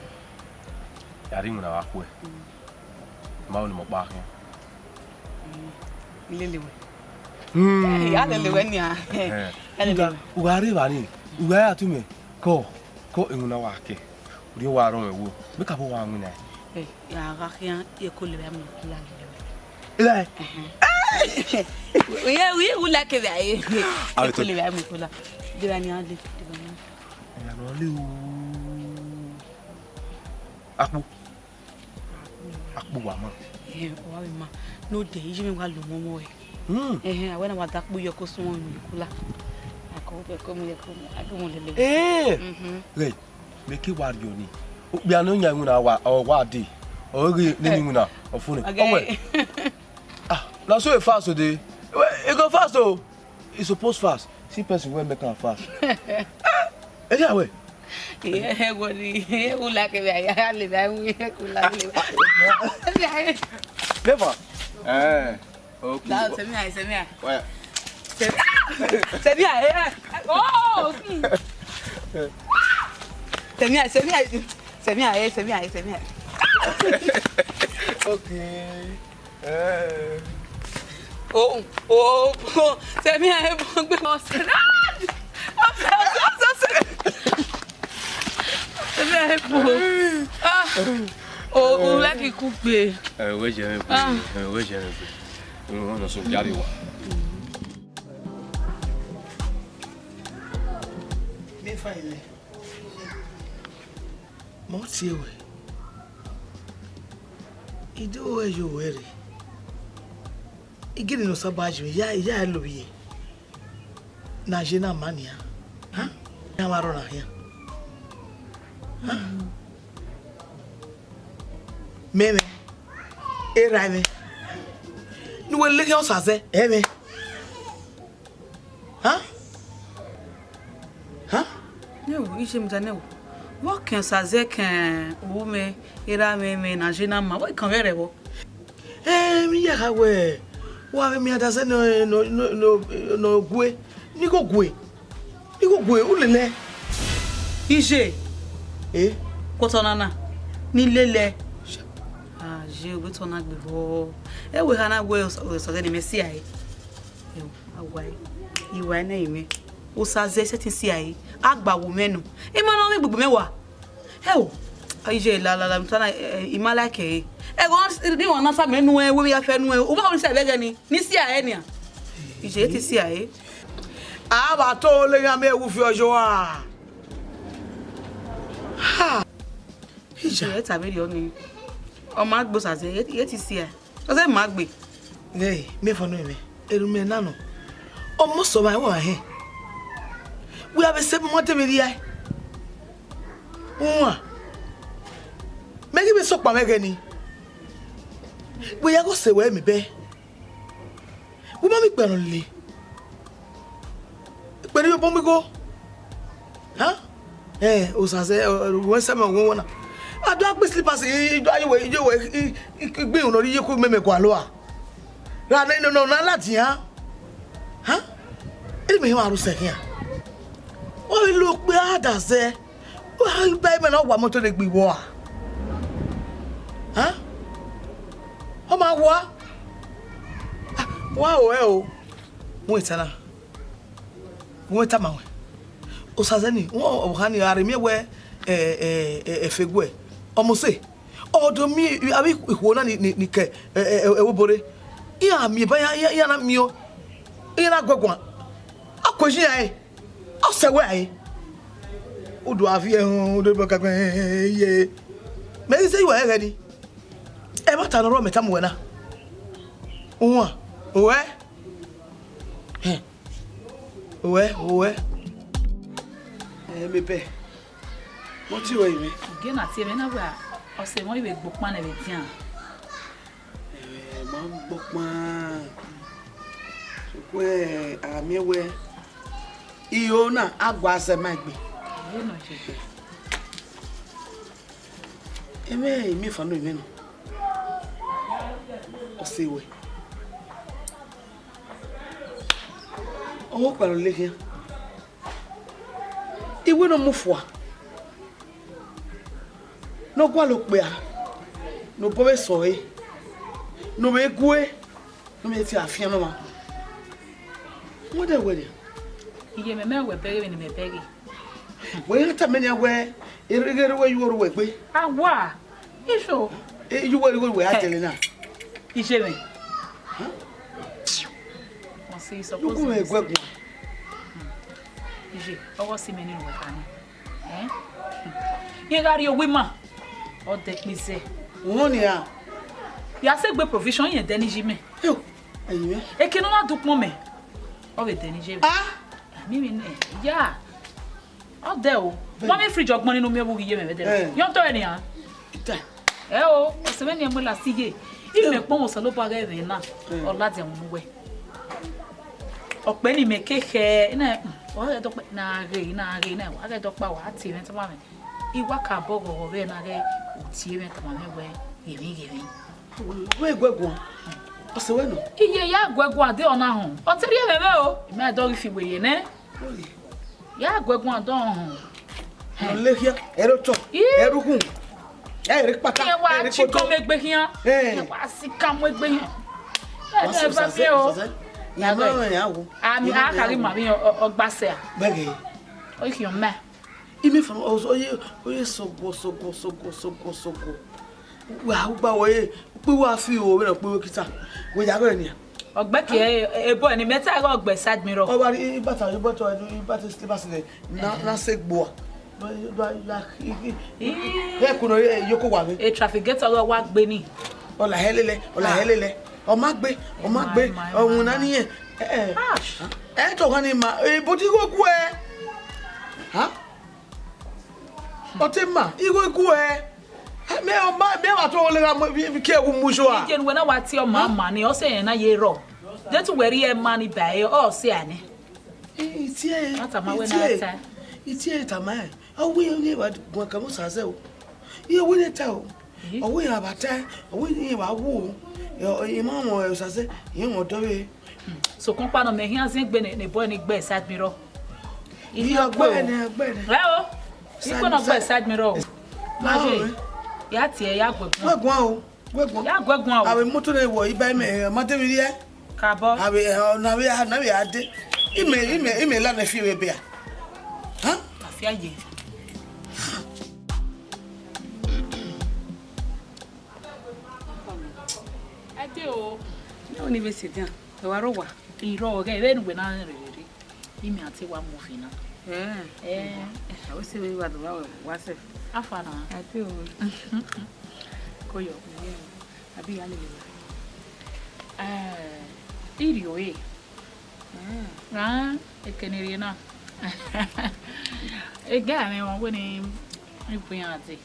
Ya rhie iwinna vbe akhuẹ. Mm. Ma ho ne imẹ ọkpa khian. Mm. Lele wẹ. Hmm. Eh, a lele wẹ nian. Eh. A lele wẹ. U gha rre evba ni, u gha ya tu mẹ, kọ, kọ iwinna wa kẹ. Rhie owa rọnmwẹ wo, mẹ ka vbe owa winna. Eh, ya gha khian, ye ko lele vbe a mu kula lele wẹ. Ilẹ. Ẹhẹn. Uye, uye, u like vbe a ye. A ye ko lele vbe a mu kula. De vbe a ni a le, de vbe a ni. Ẹya nọ le o. Akpu. Akpu wa ma. Eh, wa vbe ma. No de, iye mwẹ wa lo ọmọ ọmọ ẹ. Hmm. Ẹhẹn, a wẹ na wa da akpu ye ko suẹn mwẹ kula. A ko, a ko mu, a ko mu, a ko mu lele. Eh. Mhm. Re. Mẹ ke wa rriọ ni. Okpia ne ọ yan iwinna wa, ọ wa dee. Ọ ghi nene iwinna, ọ fo nẹ. Okay. Ọ wẹ. Ah, na so e fast o dee. Wẹ, e go fast o. E suppose fast. See person wey make am fast. Ẹ ya wẹ. Iye, ẹ wọ ni, ẹ wọ la kẹmẹ, a ya le ba wi, ẹ kọ la le ba. Never. Eh. Okay. Now, send me eye, send me eye. Where? Send me eye, send me eye, eh. Oh, hmm. Send me eye, send me eye. Send me eye, send me eye, send me eye. Okay. Eh. Oh, oh, oh. Send me eye, send me eye. Send me eye. Ah. Oh, oh, like ikugbe. Eh, wẹ jẹ rẹn gbe. Ah. Eh, wẹ jẹ rẹn gbe. Wọ́n lọ sùn jáde wá. Mẹ fa ilẹ. Mọ tie wẹ. Ido wẹ yo wẹ rre. Igiri no saba jimi, ya, ya lo ye. Na je na ma nian. Ha? Ya ma rọ na hian. Ha? Mẹ mwẹ. Erha mwẹ. Ne uwẹ lele Osaze, ẹ mwẹ. Ha? Ha? Nẹwo, iye mwẹ da nẹwo. Vbọ kẹn Osaze kẹn ovbi mwẹ, erha mwẹ, mwẹ na je na ma, vbọ kẹn vbe rẹ vbọ? Ẹ, mi ya kha wẹ, wa vbe miẹn adasẹ nọ, nọ, nọ, nọ, nọ gue, ne I gho gue, ne I gho gue, u lele. Iye. Eh? Kuotọ nana, ne I lele. Ah, ye, ovbi otọ na gbe vbọ. Ẹ wẹ eha na wẹ Osaze ne imẹ si a re. Ẹ wẹ, a wa e, I wa e nẹ imẹ. Osaze sẹtin si a re, a gba wo mwẹ nọ. I ma nọ mwẹ gbegbe mwẹ wa. Ẹ o, iye la la la, mi ta na, eh, I ma like ẹre. Ẹghẹ ọnii, ne ọ na sa mẹ nuẹn, wẹ vbe ya fẹ nuẹn, u ma họn ni sẹ vbe ẹghẹ ni, ne I si a re nian. Iye te si a re. A vba to le iran mẹ wu fi ọyọ a. Ha. Ija. Iye ta vberriọ ni. Ọ ma gbe Osaze, iye te si a. Osaze ma gbe. Ghẹ, mẹ fọnọ mwẹ. Erhunmwu na nọ. Ọmọ sẹ ọmwa ẹmwẹ hẹn. Wẹ a vbe sẹ mọ de vbe rhia. Uan. Mẹ ghi vbe sẹ ọkpa mwẹ ẹghẹ nii. Wẹ ya ghe ọse wẹ mẹ bẹe. Wẹ ma miẹn ikpia nọ lele. Ikpia ne ọ bọ mu igho. Ha? Eh, Osazẹ, wẹ sẹ mẹ wẹ wẹ na. A do gbe slippers, i do aye wẹ, iye wẹ, i gbe irun nọ rre iye ku mẹ mẹ gualọ a. Ra nẹ nọ na ladian. Ha? Eni mẹ hẹ wa ru sẹ khian. Ọ vbe lo okpia da zẹ. Wa ba imẹ na wa moto ne gbe iwọ a. Ha? Ọ ma wa. Wa o ẹ o. Wẹ ta na. Wẹ tama wẹ. Osazẹ ni, wẹ ọvbokhan ni a rhe miẹn wẹ, ẹ, ẹ, ẹ, ẹfe guẹ. Ọmọ ọse. Ọ do miẹn avbe ikhuo na ni, ni, ni ke, ẹ, ẹ, ẹ, ẹvbo obọ rre. Iran miẹn ba iran, iran, iran na miẹn o. Iran na guẹ guan. Ọ kue yi iran re. Ọ sẹ wẹ a re. U do a viẹ họn, u do bọ kakpẹ ye. Mẹ i sẹ iwẹ ẹghẹ ni. Ẹmwata ne ọ rrọọ mẹ tama uwẹ na. Uwan, owẹ. Hẹn. Owẹ, owẹ. Ẹ, mẹ bẹ. Mo ti wẹ ivẹ. Gie na tie mwẹ na wẹ ọse mwẹ vbe gbe ukpan nẹ vbe dian. Ẹ, ma gbe ukpan. Sokpan a miẹn wẹ iro na a gua zẹ ma egbe. Ẹ nọ je. Emẹ imiẹnfan nọ emẹ nọ. Ọse wẹ. Ọvbokhan ọkpa ne ọ le khian. I wẹ ne ọ mu fua. Ne ọ gualọ okpia. Ne obọ vbe sẹ ọre. Ne ọ vbe gue. Ne ọ vbe tie afian ne ọmwa. Wẹ dẹ wẹ nian. Iye mwẹ, mẹ wẹ bẹghe vbene mẹ bẹghe. Wẹ ya tama mẹ nian wẹ, errighẹ errighẹ yu oro wẹ gbe. A wa. Iso. E, yu wẹ, yu wẹ, wẹ a dẹlẹ na. Iye mwẹ. Huh? Ọ sẹ, you suppose gu mwẹ guẹ guan. Iye, ọghe ọse mwẹ ne wẹ kha ni. Eh? Rẹn gha rrie owa ima, ọ dẹ kpizẹ. Uhunmwu nian. Ya sẹ egbe provision, rẹn dẹ ne iye mwẹ. Yo, ẹyin mwẹ. Eke ne ọ na dẹ ukpọn mẹ, ọ vbe dẹ ne iye mwẹ. Ah! Mimi nẹ, ya. Ọ dẹ o. Bẹẹni. Wa mwẹ fridge ọgbọnni ne u miẹn vbe ughe iye mwẹ vbe dẹ. Eh. Yọ tọ ẹre nian. Ita. Ẹ o, ọse mwẹ nian mu la si ye. Imẹ kpọnmwẹ Osanobua ghẹ mwẹ na, eh, ọ ladian unu wẹ. Ọkpẹ ne imẹ ke khẹ, na, wa ghẹ dọkpa, na ghe, na ghe, na, wa ghẹ dọkpa, wa tie mwẹ tama mwẹ. I wa ka bọ ghọghọ vbe na ghẹ u tie mwẹ tama mwẹ wẹ, ghe mwẹ, ghe mwẹ. Wẹ guẹ guan. Ọse wẹ nọ. Iye ya guẹ guan de ọna họn. Ọ te rhie mwẹ vbe o. Imẹ dọ ghi fi wẹ ye nẹ. Oi. Ya guẹ guan dọ họn. Ọ le khian, ẹre otọ, ii, ẹre ukhun, ẹre kpata, iye wa ẹre chikọ kpoto. Mu egbe khian. Eh. Iye wa sika mu egbe khian. Wa ẹ sẹ, va sẹ, miẹn o. Sẹ, sẹ. Ya nọ ẹ. Ami a ka ghi ma vbe ọ, ọ gba sẹ a. Bẹghe. O khian mẹ. Imi fana, ọ, ọ ye, ọ ye sọguọ, sọguọ, sọguọ, sọguọ, sọguọ. Wa gba wẹ, ukpe wa fi o, vbene ukpe wẹ kita. Wẹ ya ghe nian. Ọgbẹki, ebo ni mẹ ta ghe ọgbẹ side mirror. Ọ wa rhie ibata, ibata, ibata slippers nẹ, na, na sẹ gboa. Do, do, do, i, i, i, ii, ẹ kunu, ẹ, yoko wa vbe. E trafficator ghe wa gbe ni. Ọ la hẹ lele, ọ la hẹ lele. Ọ ma gbe, ọ ma gbe, ọ winna ni ẹ. Ẹ, ẹ. Ah. Ẹ tọ gha ni ma, e, body go gue. Ha? Ọ te ma, igho igue. Mẹ, ọ ma, mẹ wa to le gha mu, vi, vi, ke wu mu sho a. Iye ne uwẹ na wa tie ọma, ma ni, ọ sẹ rẹn na ye rrọọ. De te uwẹ rhie ma ni ba ẹre, ọ sẹ a nẹ. I, I tie, a tama wẹ na ta. I tie tama ẹ. Ọ wẹ ne wa guan ka mu sa zẹ o. Iye wẹ ne ta o. Ọ wẹ iran vbe ta, ọ wẹ iran vbe wu o. Ẹ, ọ, I ma mọ, ẹ, sa zẹ, I ma dọ vbe. Sokpan ọkpa nọ mẹ khian zẹ egbe ne, ne boy ni gbe side mirror. Iye ọgbẹnẹ, ọgbẹnẹ. Ẹ o. Ikpe nọ gbe side mirror o. Ma je. Ya tie, ya guẹ guan. Guẹ guan o. Guẹ guan. Ya guẹ guan o. Avbe moto ne wọ iba imẹ, ma de vbe rhie. Kabọ. Avbe, ẹ, na vbe, na vbe a de. Imẹ, imẹ, imẹ la nẹ fi vbe bia. Ha? Afia ye. Ade o. Ne oni vbe sẹ dia. Ẹ wa rre owa. I rrọọ ghẹ vbene uwẹ na rẹn rere. Imẹ a te wa mu ọfẹ na. Ẹ. Ẹ. A wẹ sẹ vbe wa do wa wa sẹ. Afa na. Ade o. Koyo. Abi ya lele. Ẹ, I rhie ọre. Ra ekene rhie na. Ege a mwẹ wan wẹ ne I bu iran dee.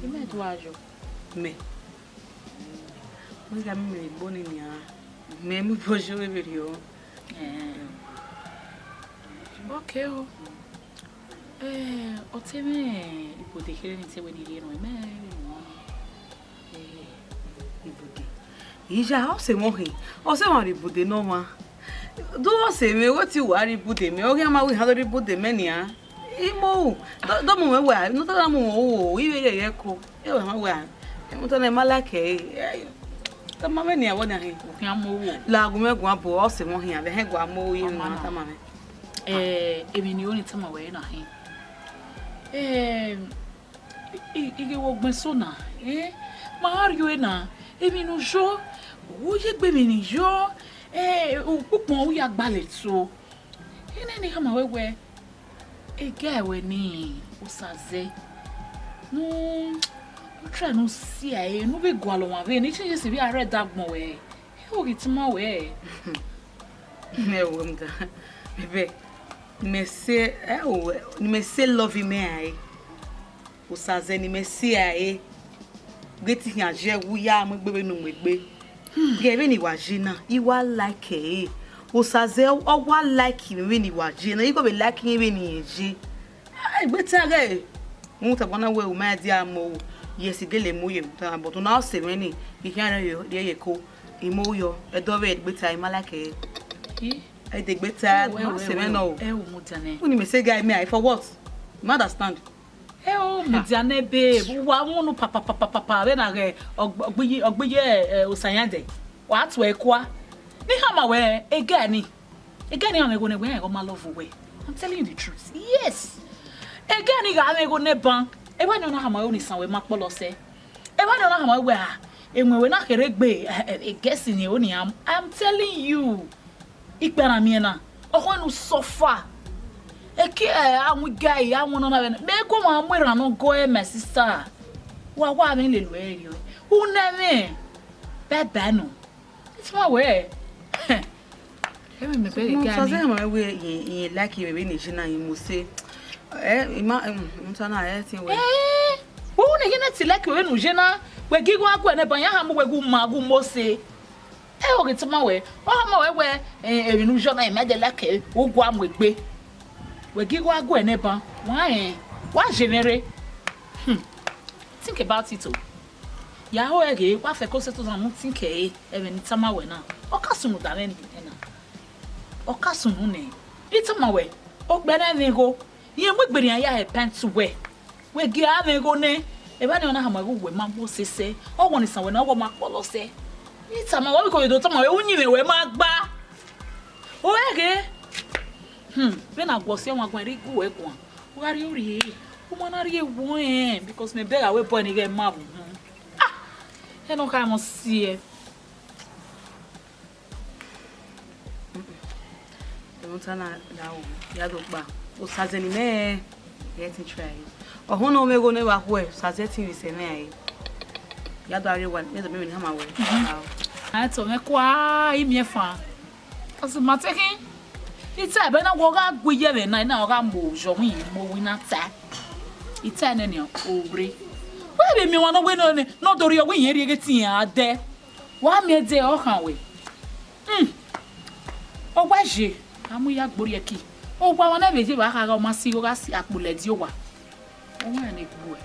Imẹ do a yo. Mẹ. Wẹ gha miẹn mẹ egbe nii nian. Mẹ mu vbe ojo vbe rriọ. Eh. Okay o. Eh, ọ te mwẹ ibude kherhe ne I te wẹ ne I rhie nọ, mẹ vbe nọ. Eh, ibude. Iya, ọ sẹ mwẹ ọkhin. Ọ sẹ mwẹ ibude ne ọmwa. Do ọ sẹ mwẹ, wẹ te uwa rhie ibude mẹ, ọ ghi ma wẹ I ha do rhie ibude mẹ nian. I mu, do, do mu mwẹ wẹ, ne ọ ta na mu mwẹ o, I vbe rẹrẹ ko. E wẹ ma wẹ, e mu ta na ma like ẹre. Eh, tama mwẹ nian vbọ nian hin. Okhian mu owo. La gu mwẹ guan bo, ọ sẹ mwẹ ọkhin, vbe hẹ gua mu owo, I ma tama mwẹ. Eh, emwi ne I ru ne I tama wẹ na hin. Eh, I, I, I ghe vbe ọgbẹn eso na, eh, ma gha rrie na, emwi ne u yọ, u ye egbe emwi ne I yọ, eh, ukpukpọn u ya gbalọ eso. Ene ne I khama wẹ wẹ, ege wẹ ni, Osazẹ, ne u, u try ne u si ẹre, ne u vbe gualọ ọmwa vbe ne I change esi vbe a rre ẹdagbọn wẹ. Ẹ o ghi tama wẹ. Ẹ wo, mẹ da, bẹbẹ, ne imẹ sẹ, ẹ wo, ne imẹ sẹ love imẹ rae. Osazẹ ne imẹ sẹ rae. Ghẹ te I khian ye ẹwu ya mu egbe vbene u mu egbe. Ghẹ vbene I wa ye na, I wa like ẹre. Osazẹ, ọ wa like mwẹ vbene I wa ye na, I ghi vbe like irẹn vbene irẹn ye. Ah, egbe te a ghẹ. Mu tama na wẹ u ma dia mu, yes, I gele mu ye, but na ọ sẹ mwẹ ni, I khian rhie ye ko, I mu yọ, ẹdẹ ọvbehe egbe te a, I ma like ẹre. Ẹdẹ egbe te a, ọ sẹ mwẹ nọ o. Ẹ wo, mu dia nẹ. Unu mẹ sẹ guy me, I for what? I ma understand. Ẹ o, mu dia nẹ, babe, wa mu unu papa papa papa vbe na ghẹ ọgbiye, ọgbiye, eh, Osanyadẹ. Wa tuẹ kua. Ne I khama wẹ, ege ni. Ege ni gha mwẹ igho ne wẹ rẹn ighe ọ ma love wẹ. I'm telling you the truth. Yes. Ege ni gha mwẹ igho ne ban. Evba ni ọ na khama wẹ ne isan wẹ ma kpọlọ sẹ. Evba ni ọ na khama wẹ wẹ, ah, emwi wẹ na kherhe gbe, eh, eh, eh, guess ni o ni am. I'm telling you. Ikpia na miẹn na. Ọkhọ nu suffer. Eke, eh, a wọn guy, a wọn nọ na vbe na. Mẹ gu ọmwa mu erhan nọ gọ, eh, my sister. Wa wa mwẹ lele ẹre rriọ. U nẹ mwẹ. Bye bye nọ. It's my way. Ẹmwẹ mẹ bẹghe. Mo ga sọ ni. Zẹ ma wẹ, I, I like vbene I ye na, I mu sẹ. Eh, I ma, um, mo ta na, eh, ti wẹ. Eh, wo ne ye na ti like vbene u ye na, wẹ ghi gha guẹ nẹ ban, ya ha mu wẹ gu ma, gu mo sẹ. Eh, o ghi tama wẹ, ọ ma wẹ wẹ, eh, emwi ne u ye na, I ma de like, u gua mu egbe. Wẹ ghi gha guẹ nẹ ban, wa, eh, wa ye mwẹ rre. Hmm. Think about it o. Ya ho ẹre ghe, wa fẹ ko settle down, mu think ẹre, ẹmwẹ ne I tama wẹ na. Ọ ka sunu da mwẹ ni nẹ na. Ọ ka sunu nẹ. I tama wẹ, okpia nẹ mwẹ igho. Irẹn mu egbe ne iran ya hẹ pant wẹ. Wẹ gie a mwẹ igho nẹ. Evba ni ọ na khama wẹ wẹ ma gbe sẹsẹ. Ọ wọ ne isan wẹ na, ọ wọ ma kpọlọ sẹ. I tama wẹ, ọ vbe ko vbe do tama wẹ, uyinmwẹ wẹ ma gba. O ẹre ghe. Hmm, vbene a guọsi ọmwa guan, rhie igue guan. U gha rrie orhie, u ma na rrie ewu ẹn, because mẹ bẹghe avbe boy ni ghẹ ma vbe uhunmwu. Ah! Ẹn ne ọ kha mọ si ẹ. Ẹmwata na la o, ya do kpa. Osaze ne imẹ, ẹ ti try. Ọhọn ne ọ mwẹ igho ne wa khuẹ, Osaze te vbe sẹ mwẹ rae. Ya do rrie owa, mẹ do miẹn emwi ne ọ ma wẹ. Mhm. Ao. A tọ mwẹ kua, I miẹn fan. Cause ma te khin. I te ẹbẹ na wẹ ọ gha gu iye ẹmwẹ na, na ọ gha mu oyo hin mu owi na ta. I te nene o rre. Wẹ vbe miẹn ọmwa ne ọ wẹ nọ, nọ do rhie owa iyẹn rhie ghe te iran dẹ. Wa miẹn dẹ ọ khan wẹ. Hmm. Ọ wa ye, a mu ya gborriẹ ki. Owa ọmwa na vbe ye vbe a kha gha ọ ma si igho gha si akpulẹ di owa. Ọmwa ne gbuẹ.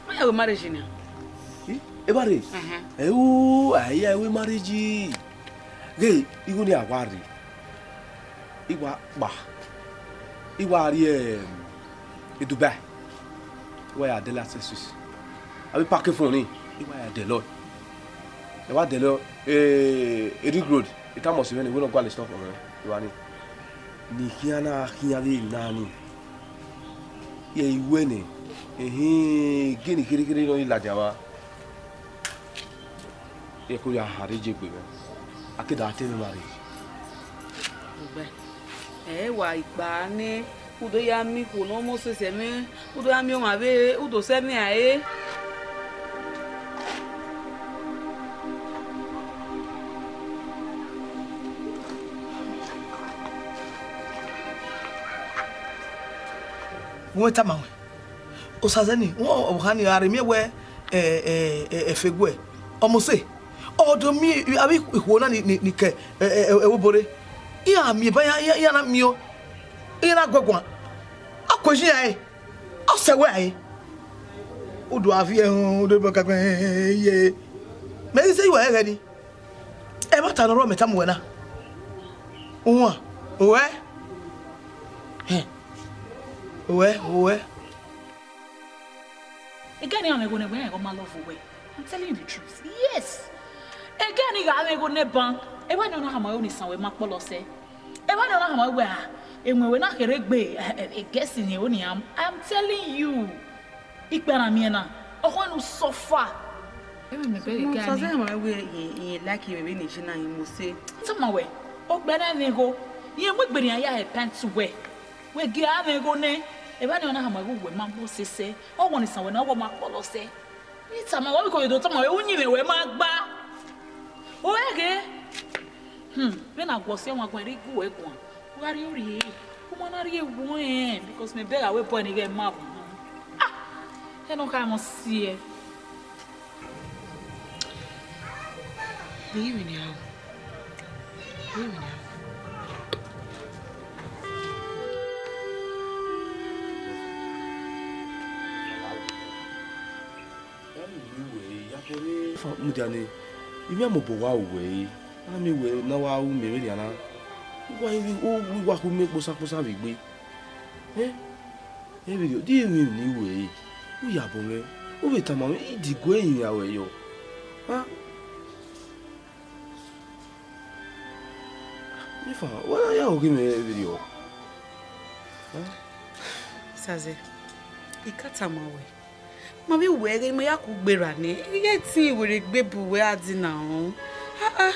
Wẹ ya ru marriage nian? Eh, evba rre? Ẹhẹn. Ẹ o, a ya ru marriage. Ghe, igho ni a wa rre. I wa kpa, I wa rrie, em, Dubai. I wa ya dẹlẹ accessories. Avbe parking phone ni, I wa ya dẹlẹ. I wa dẹlẹ, eh, Ring Road. I tama ọse mwẹ ni, wẹ ne ọ gualọ stuff mwẹ, I wa ni. Ne I khian na khian vbe na ni. Ye I wẹ nẹ, ehe, ghe ni kherhe kherhe ne ọ i ladian vba. Eko ya han rre ye egbe mwẹ, a ke da te emwi mwa rre. Ugbẹn, ẹ wa igba nẹ, u do ya miẹn ikhuo ne ọ mose sẹ mwẹ, u do ya miẹn ọmwa vbe, u do sẹ mwẹ rae. Wẹ tama wẹ, Osazẹ ni, wẹ ọvbokhan ni, a rhe miẹn wẹ, ẹ, ẹ, ẹ, Efeguẹ, ọ mose, ọ do miẹn avbe ikhuo na ni, ni, ni ke, ẹ, ẹ, ẹ, ẹvbo obo rre. Iran miẹn ba iran, iran, iran na miẹn, iran na guẹguan. A ku eyin rae, ọ sẹ wẹ rae. U do a viẹ uhunmwu, u do bọ kakpẹ ye. Mẹ i sẹ iwẹ ẹghẹ ni. Ẹmwata ne ọ rrọọ mẹ tama uwẹ na. Uwan, owẹ? Hẹn. Owẹ, owẹ. Ẹghẹ ne iran mwẹ igho nẹ, wẹ iran gha ma love wẹ. I'm telling you the truth. Yes. Ẹghẹ ne I gha mwẹ igho nẹ ban, evba ni ọ na khama wẹ ne isan wẹ ma kpọlọ sẹ. Evba ni ọ na khama wẹ, ah, ewẹn wẹ na kherhe gbe, eh, eh, eh, gẹsi ni ro nian. I'm telling you. Ikpia na miẹn na, ọ khọn ne u suffer. Ẹmwẹ mẹ bẹghe Mo ga sọ ni. Zẹ ma wẹ, I, I like vbe ne I ye na, I mose. Tama wẹ, ọ gbẹnnẹ mwẹ igho, I mu egbe ne iran ya repent wẹ. Wẹ gie a mwẹ igho nẹ, evba ni ọ na khama wẹ uwẹ ma kpọlọ sẹ. Ọ wọ ne isan wẹ na, ọ wọ ma kpọlọ sẹ. I tama wẹ, ọ vbe ko do tama wẹ, uyinmwẹ wẹ ma gba. Ore ghe. Hmm, vbene a guọsi ẹwaẹn guan rre igue guan, u gha rrie orhie, u ma na rrie wuẹn, because mẹ bẹghe avbe boy ni ghẹ ma vbe unu. Ah! Ẹnọ kha mọ siẹ. De emwi nian o? De emwi nian? Fa mudia ne I miẹn mobọ wa ru wẹ re, a miẹn wẹ ne a wa ru miẹn vbenian na. U wa, u wa khu miẹn kposa kposa vbe egbe. Eh? Ẹ vberriọ, de emwi ne I ru ẹre, u ya bọ mwẹ, u vbe tama mwẹ, I diguẹ rinmwian ruẹ yọ. Ah? Efa, wa na ya oghe mwẹ vberriọ. Ah? Sazẹ, I ka tama wẹ, ma vbe wẹ ghe ma ya ku gberra nẹ, I ghẹ tin werriegbe bu wẹ a di na rọn. Ah, ah,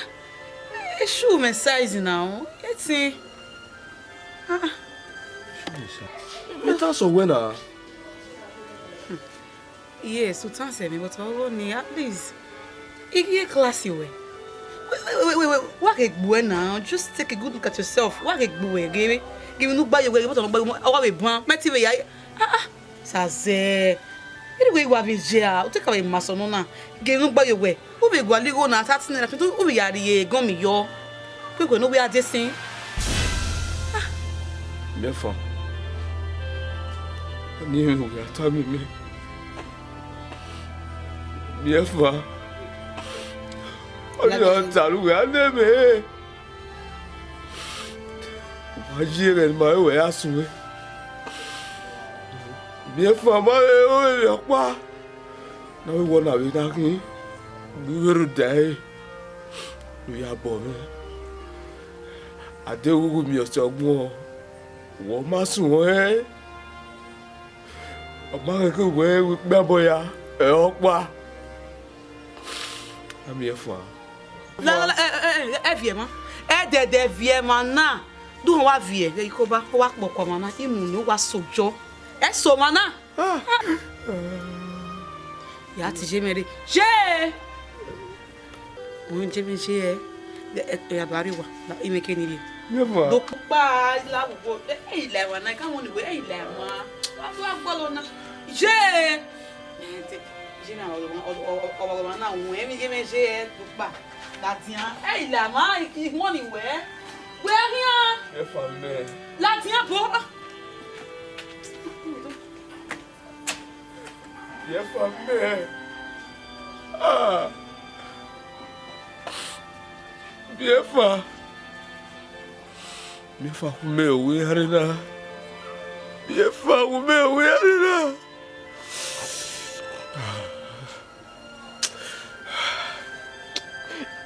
e shoe mwẹ size na rọn, I ghẹ tin. Ah, ah. Mẹ ta sẹ wẹ na. Yes, u tan sẹ mwẹ, but ọghe ni, at least, I ghi classy wẹ. Wẹ, wẹ, wẹ, wẹ, wẹ, wa ghe gbuẹ na, just take a good look at yourself. Wa ghe gbuẹ ghe, ghe emwi ne u gba ye wẹ, ghe bọtọ ne u gba ye, ọ wa vbe ban, mẹ te vbe ya, ah, ah, Sazẹ. Anyway, wa vbe ye a, u te ka vbe ma sẹ nọ na, ghe emwi ne u gba ye wẹ, u vbe gualọ igho na, thirty naira, u vbe ya rhie egọnmi yọ. Wẹ wẹ ne u wẹ a de sin. Miẹnfan, ọni mwẹ ne u ya tama mẹ. Miẹnfan, ọni ọ ta ru wẹ a nẹ mẹ. Ma yi ẹghẹ ne ma re wẹ ya sun mwẹ. Miẹnfan, ma vbe ru emwi ọkpa ne avbe wọ na vbe na khin, ne u vbe rhunmwuda ẹre, ne u ya bọ mwẹ. A deghẹ u ghi miẹn ọse ọgbọn, wẹ ọ ma suẹn. Ọ ma ghẹ ke wẹ ikpe abọ ya, ẹ ọkpa. A miẹn fan. La, la, la, ẹ, ẹ, ẹ, ẹ viẹ emwa. Ẹ dẹdẹ viẹ emwa na. Duhun wa viẹ, ghẹ ikoba, ọ wa kpọkua emwa na, imu ne ọ wa so jọ. Ẹ so emwa na. Ah. Ya ti ye mwẹ rre. Ye! Wẹ je mwẹ ye ẹ, ẹ, ẹ, ya do rrie owa, la, imẹ ke ni rrie. Ye ma. Do kpa la wo, ẹ, ẹ, i la emwa na, I ka wọn ni wẹ, ẹ, i la emwa. Wa do gbọlọ na. Ye! Ẹ, te, ye na, ọ, ọ, ọ, ọ, ọ, na wẹ, mi ye mwẹ ye ẹ, do kpa. Ladian, ẹ, i la emwa, I wọn ni wẹ. Wẹ khian. Ẹ fa mẹ. Ladian bo. Miẹn fan mẹ. Ah. Miẹn fan. Miẹn fan khu mẹ owẹ rre na. Miẹn fan khu mẹ owẹ rre na.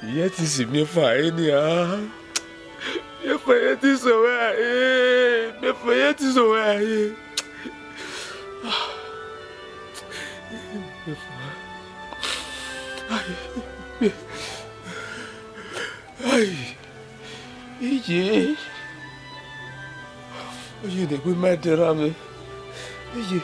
Iyẹ te si miẹn fan ẹre nian. Miẹn fan iyẹ te sẹ wẹ rae. Miẹn fan iyẹ te sẹ wẹ rae. Miẹn fan. Ai, iye, iye ne gu ima dẹrriọ mwẹ, iye.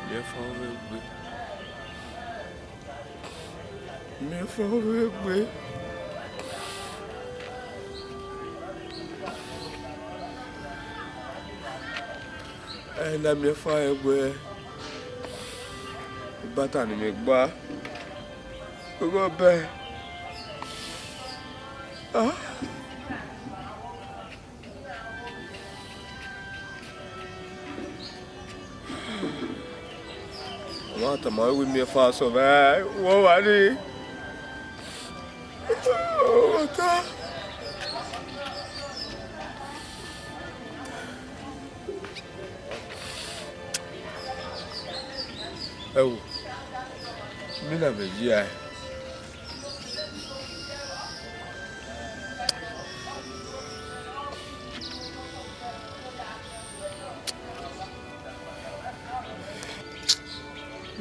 Miẹnfan vbe gbe. Miẹnfan vbe gbe. Ẹ na miẹnfan ẹguẹ, ibata ne imẹ gba, oghẹ ọbẹ. Ah. Ọ ma tama wẹ miẹnfan sẹ mwẹ, wẹ ọmwa nii. Ọ ta. Ẹ wo, mina vbe yi a.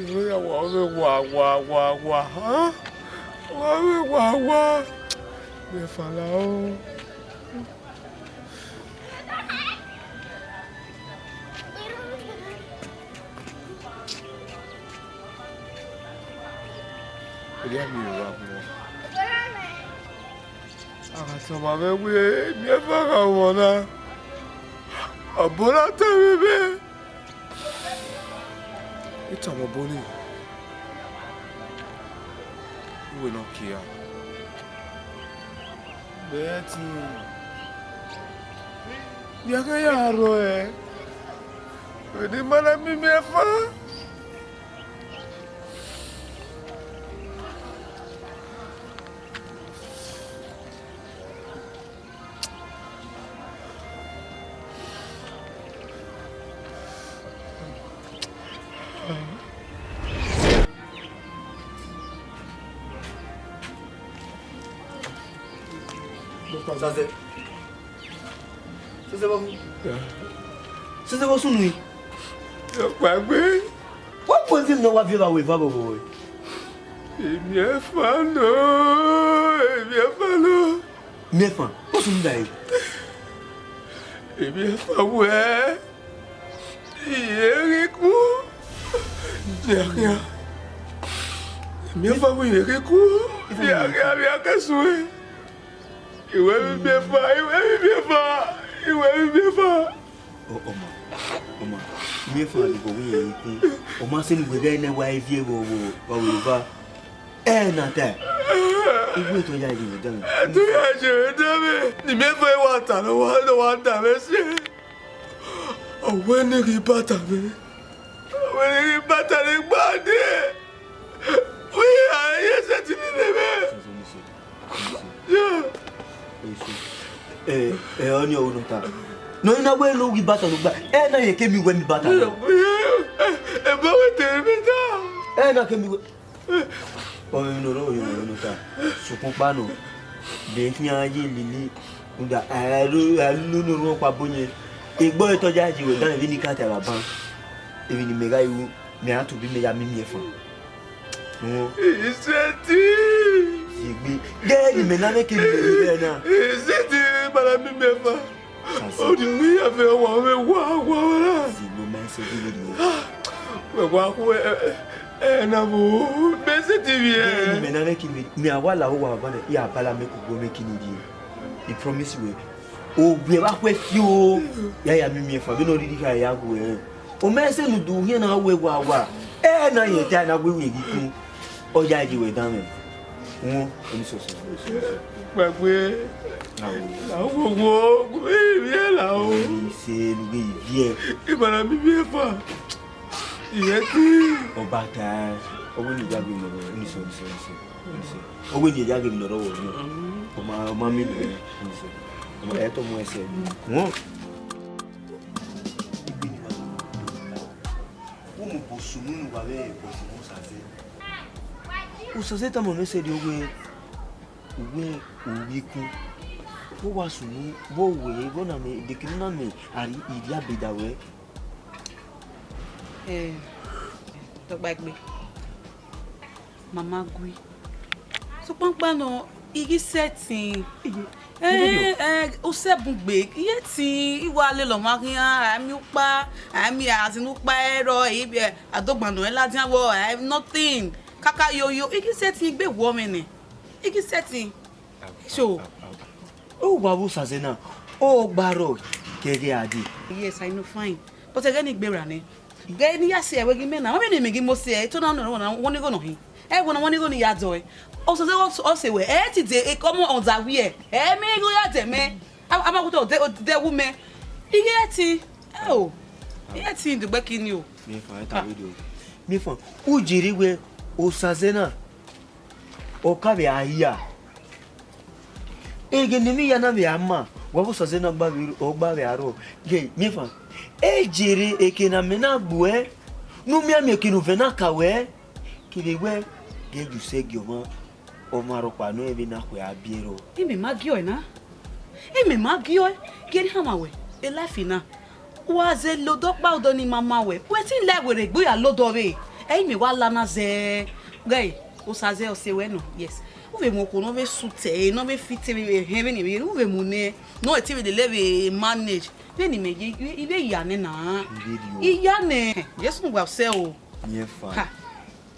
Iro ya wa vbe wa wa wa wa, ha? Wa vbe wa wa. Miẹnfan la o. Erriọ miẹn wa gbọn. A gha tama mwẹ wẹẹ, miẹnfan gha wọn na, ọbo na ta vbe mwẹ. I tama obọ nii, uwẹ ne ọ kie a. Bẹt, ya gha ya rrọọ ẹre, vbene ima na miẹn miẹnfan. Sẹsẹ. Sẹsẹ vbọ hu? Sẹsẹ vbọ sunu yi? Ọkpa gbe. Wa bu ẹzẹ ne wa viọ vbe aro eva vbọ vbọ? Emiẹnfan lo, emiẹnfan lo. Miẹnfan, ọ sunu da re? Emiẹnfan wẹẹ, I ye ghi ku, nian khian. Emiẹnfan wẹẹ I ye ghi ku, nian khian, vbe a ke sue. I wẹ vbe miẹnfan, I wẹ vbe miẹnfan, I wẹ vbe miẹnfan. Ọ, ọ ma, ọ ma, miẹnfan debo wẹẹ I ye ghi ku. Ọ ma sẹ ne uwẹ ghẹ ne wa viẹ vbe aro eva. Ẹ na ta. Uwẹ to ya ye vbe dan. Ẹ to ya ye vbe dan mwẹ. Ne miẹnfan wa ta ne ọ wa, ne ọ wa da mwẹ sẹ. Ọ wẹ ne I ghi bata mwẹ. Ọ wẹ ne I ghi bata mwẹ gba dee. Wẹ a ye sẹtin ne mwẹ. Yeah. Ẹ, ẹ, ọni ọ nọ ta. Nọ, I na wẹ ne u ghi bata mwẹ gba. Ẹ na ye ke mi wẹ mi bata mwẹ. Ẹ, ẹ, ẹ, ẹ, Ẹ na kẹ mi wẹ. Ọ mwẹ emwi ne ọ rrọọ yọ mwẹ ne u ta. Sokpan ọkpa nọ, vbe khian ye lele, rhunmwuda a ru, a ru ne orhunmwu ọkpa bọ yẹn. Egbe ọre te ọ ya ye wẹ dan vbene I ka ta ẹre ban. Emwi ne imẹ gha ru, mẹ ra tobọ imẹ ya miẹn imiẹnfan. Uhun. Isẹtin. Ziegbe. Ghe ne imẹ na mwẹ ke imẹ rre na. Isẹtin, ma na miẹn imiẹnfan. Sase. Ọ di wi ya fẹ wa, wẹ wa, wa, wa na. Ziegbe, ma ẹsẹ ghi vberriọ. Wẹ wa khu ẹ, ẹ, ẹ na vbo, mẹ ẹsẹ ti vbiẹ. Ghe ne imẹ na mwẹ ke imẹ, mẹ a wa la owa banẹ, I a bala mẹ kugbo mẹ kini rrie. I promise wẹ. Ovbi ẹvba khuẹ fioo, ya ya miẹn imiẹnfan, vbene ọ rhirhi kha ya gu ẹre. Ọ ma ẹsẹ ne u do khian na wẹ wa wa. Ẹ na yẹn ta na wẹ wẹ ghi kun. Ọ ya ye wẹ dan mwẹ. Wọn, oni sọsọ. Gbàgbé. Làwọn wo, wo, ìwé làwọn. Oni se lugbe ìwé. Ìbára mi bí ẹ̀fà. Ìyẹn tí. Ọba ta, ọwọ́ ni ìyá gbé mi lọ, oni sọ, oni sọ, oni sọ, oni sọ. Ọwọ́ ni ìyá gbé mi lọ rọwọ́ mi. Ọmọ, ọmọ mi lọ, oni sọ. Ọmọ ẹ̀ tó mú ẹsẹ̀. Wọn. Igbe ni wa. Wọn mọ bọ sunu ni wa vbe bọ sunu Osaze. Osaze tama mwẹ sẹrriọ wẹẹ, uwẹ ovbi ikun, vbe uwa sunu, vbe uwẹ, vbe ọna mẹ, dekẹe ne u na mẹ, a rhie, I rhie abe da ruẹ. Eh, Tọkpaegbe, ma ma gui. Sokpan ọkpa nọ, I ghi sẹtin. Iye. Eh, eh, u sẹ bun gbe, I ye tin, I wa lele ọmwa khian, a miẹn ukpa, a miẹn azin ukpa ẹrọ, I, eh, adogban nọ ladian vbọ, I have nothing. Kaka yoyo, I ghi sẹtin gbe wọ mwẹ nẹ. I ghi sẹtin. So. Ọ wa vbe Osaze na, ọ gba rrọọ ke ẹghẹ a dee. Yes, I know, fine. But ẹghẹ ne I gbe ra nẹ. Ghe ne I ya si ẹre ghi mẹ na, ọ vbe ne imẹ ghi mo si ẹre, to na nọ na, wọ ni igho nọ hin. Ẹ wọ na, wọ ni igho ne I ya dọe. Osaze ọ, ọ sẹ wẹ, ẹ ti de, e kọmọ ọza wiẹ, ẹ mẹ igho ya dẹ mẹ. A, a ma gu dẹ, dẹ wu mẹ. I ghi ẹtin, ẹ o. I ghi ẹtin dugbe kini o. Mi fan, ẹ ta video. Mi fan, u jere wẹ Osaze na. Ọ ka vbe a hia. Ẹghẹ ne emwi hia na vbe a ma, wa vbe Osaze na gba vbe, ọ gba vbe arrọọ. Ghe, miẹn fan. E jere eke ne amẹ na gbuẹ, ne u miẹn miẹn eke ne uvẹ na ka wẹ. Kevbe wẹ, ghe yu sẹ gie ọmwa, ọmwa rhọkpa nọ vbe na khuẹ a biẹ rrọọ. Imẹ ma gie ọe na. Imẹ ma gie ọe, gie ne I hama wẹ, e life na. Wa zẹ lodọ ọkpa odọ ni ma ma wẹ, wẹ te la werriegbe ya lodọ vbe, ẹ i mẹ wa la na zẹ. Ghẹ, Osaze ọ sẹ wẹ nọ, yes. U vbe mu okhuo ne ọ vbe sutẹ, ne ọ vbe fit vbe hẹn vbene vbe, u vbe mu nẹ, ne ọ te vbe lele vbe manage. Vbene imẹ ye, I vbe ya nẹ na. I vbe rri o. I ya nẹ. Jesu wa sẹ o. Miẹn fan. Ha.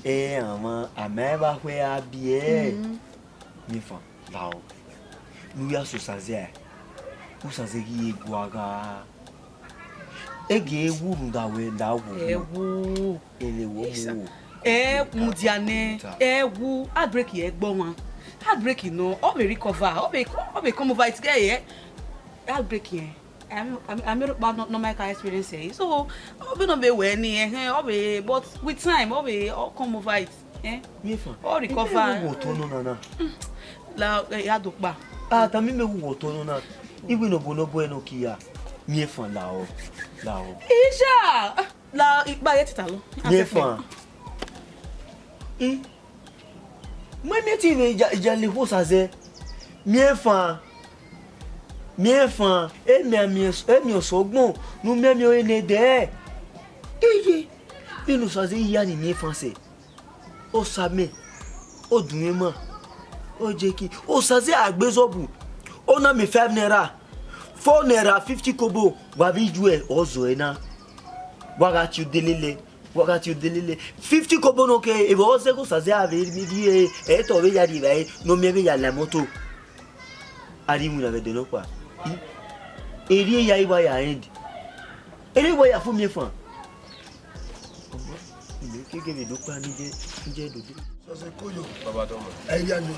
Ẹ, a ma, a ma vbe a khuẹ a biẹ. Mm. Miẹn fan. Lao, ne u ya sẹ Osaze a, Osaze ghi ye gua gha. Ege wu rhunmwuda wẹ la wo. Ẹ wu. Ele wo mu wo. Ẹ mudia nẹ, ẹ wu, heartbreak ẹ gbe ọmwa. Heartbreak nọ, ọ vbe recover, ọ vbe, ọ vbe come over it, ghe yẹ. Heartbreak yẹn. Ami, ami, ami rhọkpa nọ, nọ ma ka experience ẹre. So, ọ vbe nọ vbe wẹ ni, ẹhẹn, ọ vbe, but with time, ọ vbe, ọ come over it. Eh? Miẹn fan. Ọ recover. Imẹ wu wẹ otọ nọ na na. La, eh, ya do kpa. Ah, tama imẹ wu wẹ otọ nọ na. Iwẹ ne ọ bu ne ọ bu ẹre ne ọ kia. Miẹn fan lao. Lao. Isha! La, ikpa ye tita lo. Miẹn fan. I. Mẹ miẹn te imẹ ya, ya le Osaze. Miẹn fan. Miẹn fan. Emi a miẹn, emi ọsọgbọn. Ne u miẹn miẹn ọre ne dẹ. Iye. Vbene Osaze ya ni miẹn fan sẹ. Osa mẹ, odunmwẹma, ojeki, Osaze a gbe zọbu, ọ na miẹn five naira, four naira, fifty kobo, wa vbe yu ẹre, ọ zẹ ọre na, wa gha tie odẹ lele, wa gha tie odẹ lele, fifty kobo nọ ke, evba ọ zẹ ghe Osaze a vbe rhie, ẹ te ọ vbe ya rhie evbare, ne ọ miẹn vbe ya la moto. A rhie iwinna vbe ẹdẹ nọkpa. I, erriọ ya i wa ya end. Erriọ i wa ya fu miẹn fan. Ọmọ, imẹ kegbe vbe do kpa ne I jẹ, ne I jẹ dodo. Sọsẹ koyo. Baba dọmọ. Ẹ ya yọ.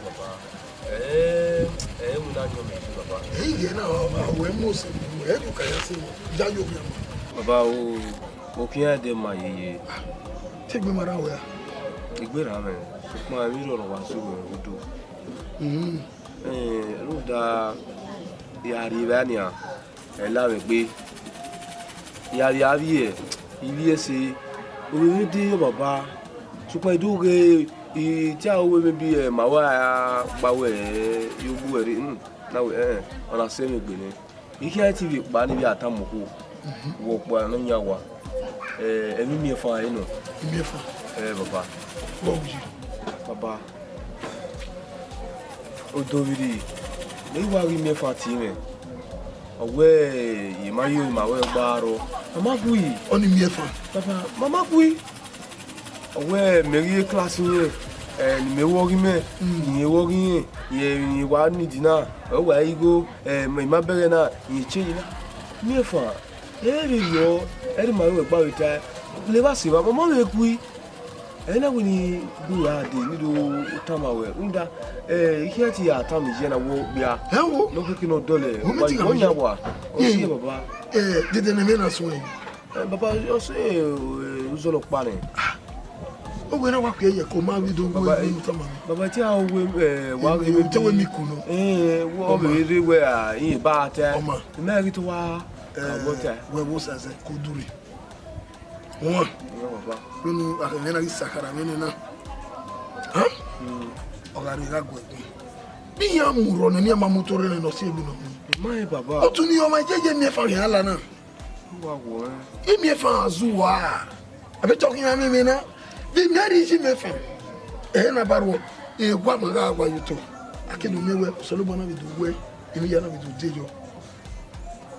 Baba. Ẹ, ẹ, ẹ, wẹ na yọ mẹ, baba. Ẹ, ẹ na, ọ, ọ, wẹ mose, ẹ, du ka ya se, ya yọ mẹ. Baba o, o kian de ma yeye. Te egbe ma ra wẹ a? Egbe ra mẹ, sokpan emwi rọrọ wa sunu udu. Mhm. Eh, rhunmwuda, ya rhie evba nian, ẹ la mwẹ egbe. Ya rhie avbiẹ, ivbi ẹse, Ovbi mwẹ de yọ baba, sokpan I do ghe, I tie aro wẹẹ maybe, eh, ma wa gba wẹ, eh, ye obọ ẹre, hmm, na wẹ, eh, eh, ọ na sẹ mwẹ egbe nẹ. I khian te vbe kpa ne I vbe a tama okhuo, vbe ọkpa ne ọ yan owa, eh, ẹmwẹ imiẹnfan ẹre nọ. Imiẹnfan? Eh, baba. Vbọ vbe ye? Baba, odọ vberriọ, ne I wa ghe imiẹnfan tie mwẹ. Ọ wẹẹ, I ma yo, I ma wẹ gba rrọọ. Ma ma gui. Ọnii imiẹnfan? Baba, ma ma gui. Ọ wẹẹ, mẹ ghi ye class irẹn, eh, ne imẹ wẹ ọghe imẹ, irẹn wẹ ọghe irẹn, irẹn, irẹn wa need na, ọ wa igho, eh, I ma bẹghe na, irẹn change na. Imiẹnfan, ẹ i vbe yọ, ẹre ma wẹ gba vbe tae, levba sẹ evba, ma ma vbe gui. Ẹ i na wẹ ne I do gha dee, ne I do tama ruẹ, rhunmwuda, eh, I khian te ya tama iye na wẹ okpia. Ẹ wo. Ne ọ keke ne ọ dọlọ, wo mẹ te gha ọ yan owa, ọ si baba. Eh, dede ne mẹ na suẹn. Eh, baba, ọ sẹ, eh, uzọla ọkpa nẹ. Owẹ na wa khuẹ yẹ ko ma vbe do wẹ, baba, ne u tama mwẹ. Baba, te a wẹ, eh, wa, eh, ghe te wẹ mi ku nọ. Eh, wẹ ọ vbe rre wẹ a, I ba ta. Ọma. I ma ghi to wa, eh, wẹ ta. Wẹ wo sẹsẹ ko dure. Wọn. Wọn, baba. Wẹ nu, a, mẹ na ghi sakara mwẹ nẹ na. Ha? Hmm. Ọ gha rre gha gu ẹgbẹn. Bi iran mu rrọọ nẹ, ne iran ma mu otọ rre nẹ, ne ọ si egbe nọ mu. Ma rẹn, baba. Otu ne ọ ma jeje miẹn efa khian la na. Uwa wọ ẹn. Imiẹnfan azu wa. Avbe tọ khian mwẹ mwẹ na. Vbe imẹ rhie iye imiẹnfan. Ẹre na ba rrọọ. Ewa ma gha wa ye otọ. A ke do miẹn wẹ, Osanobua na vbe do wẹ, emwi hia na vbe do de yọ.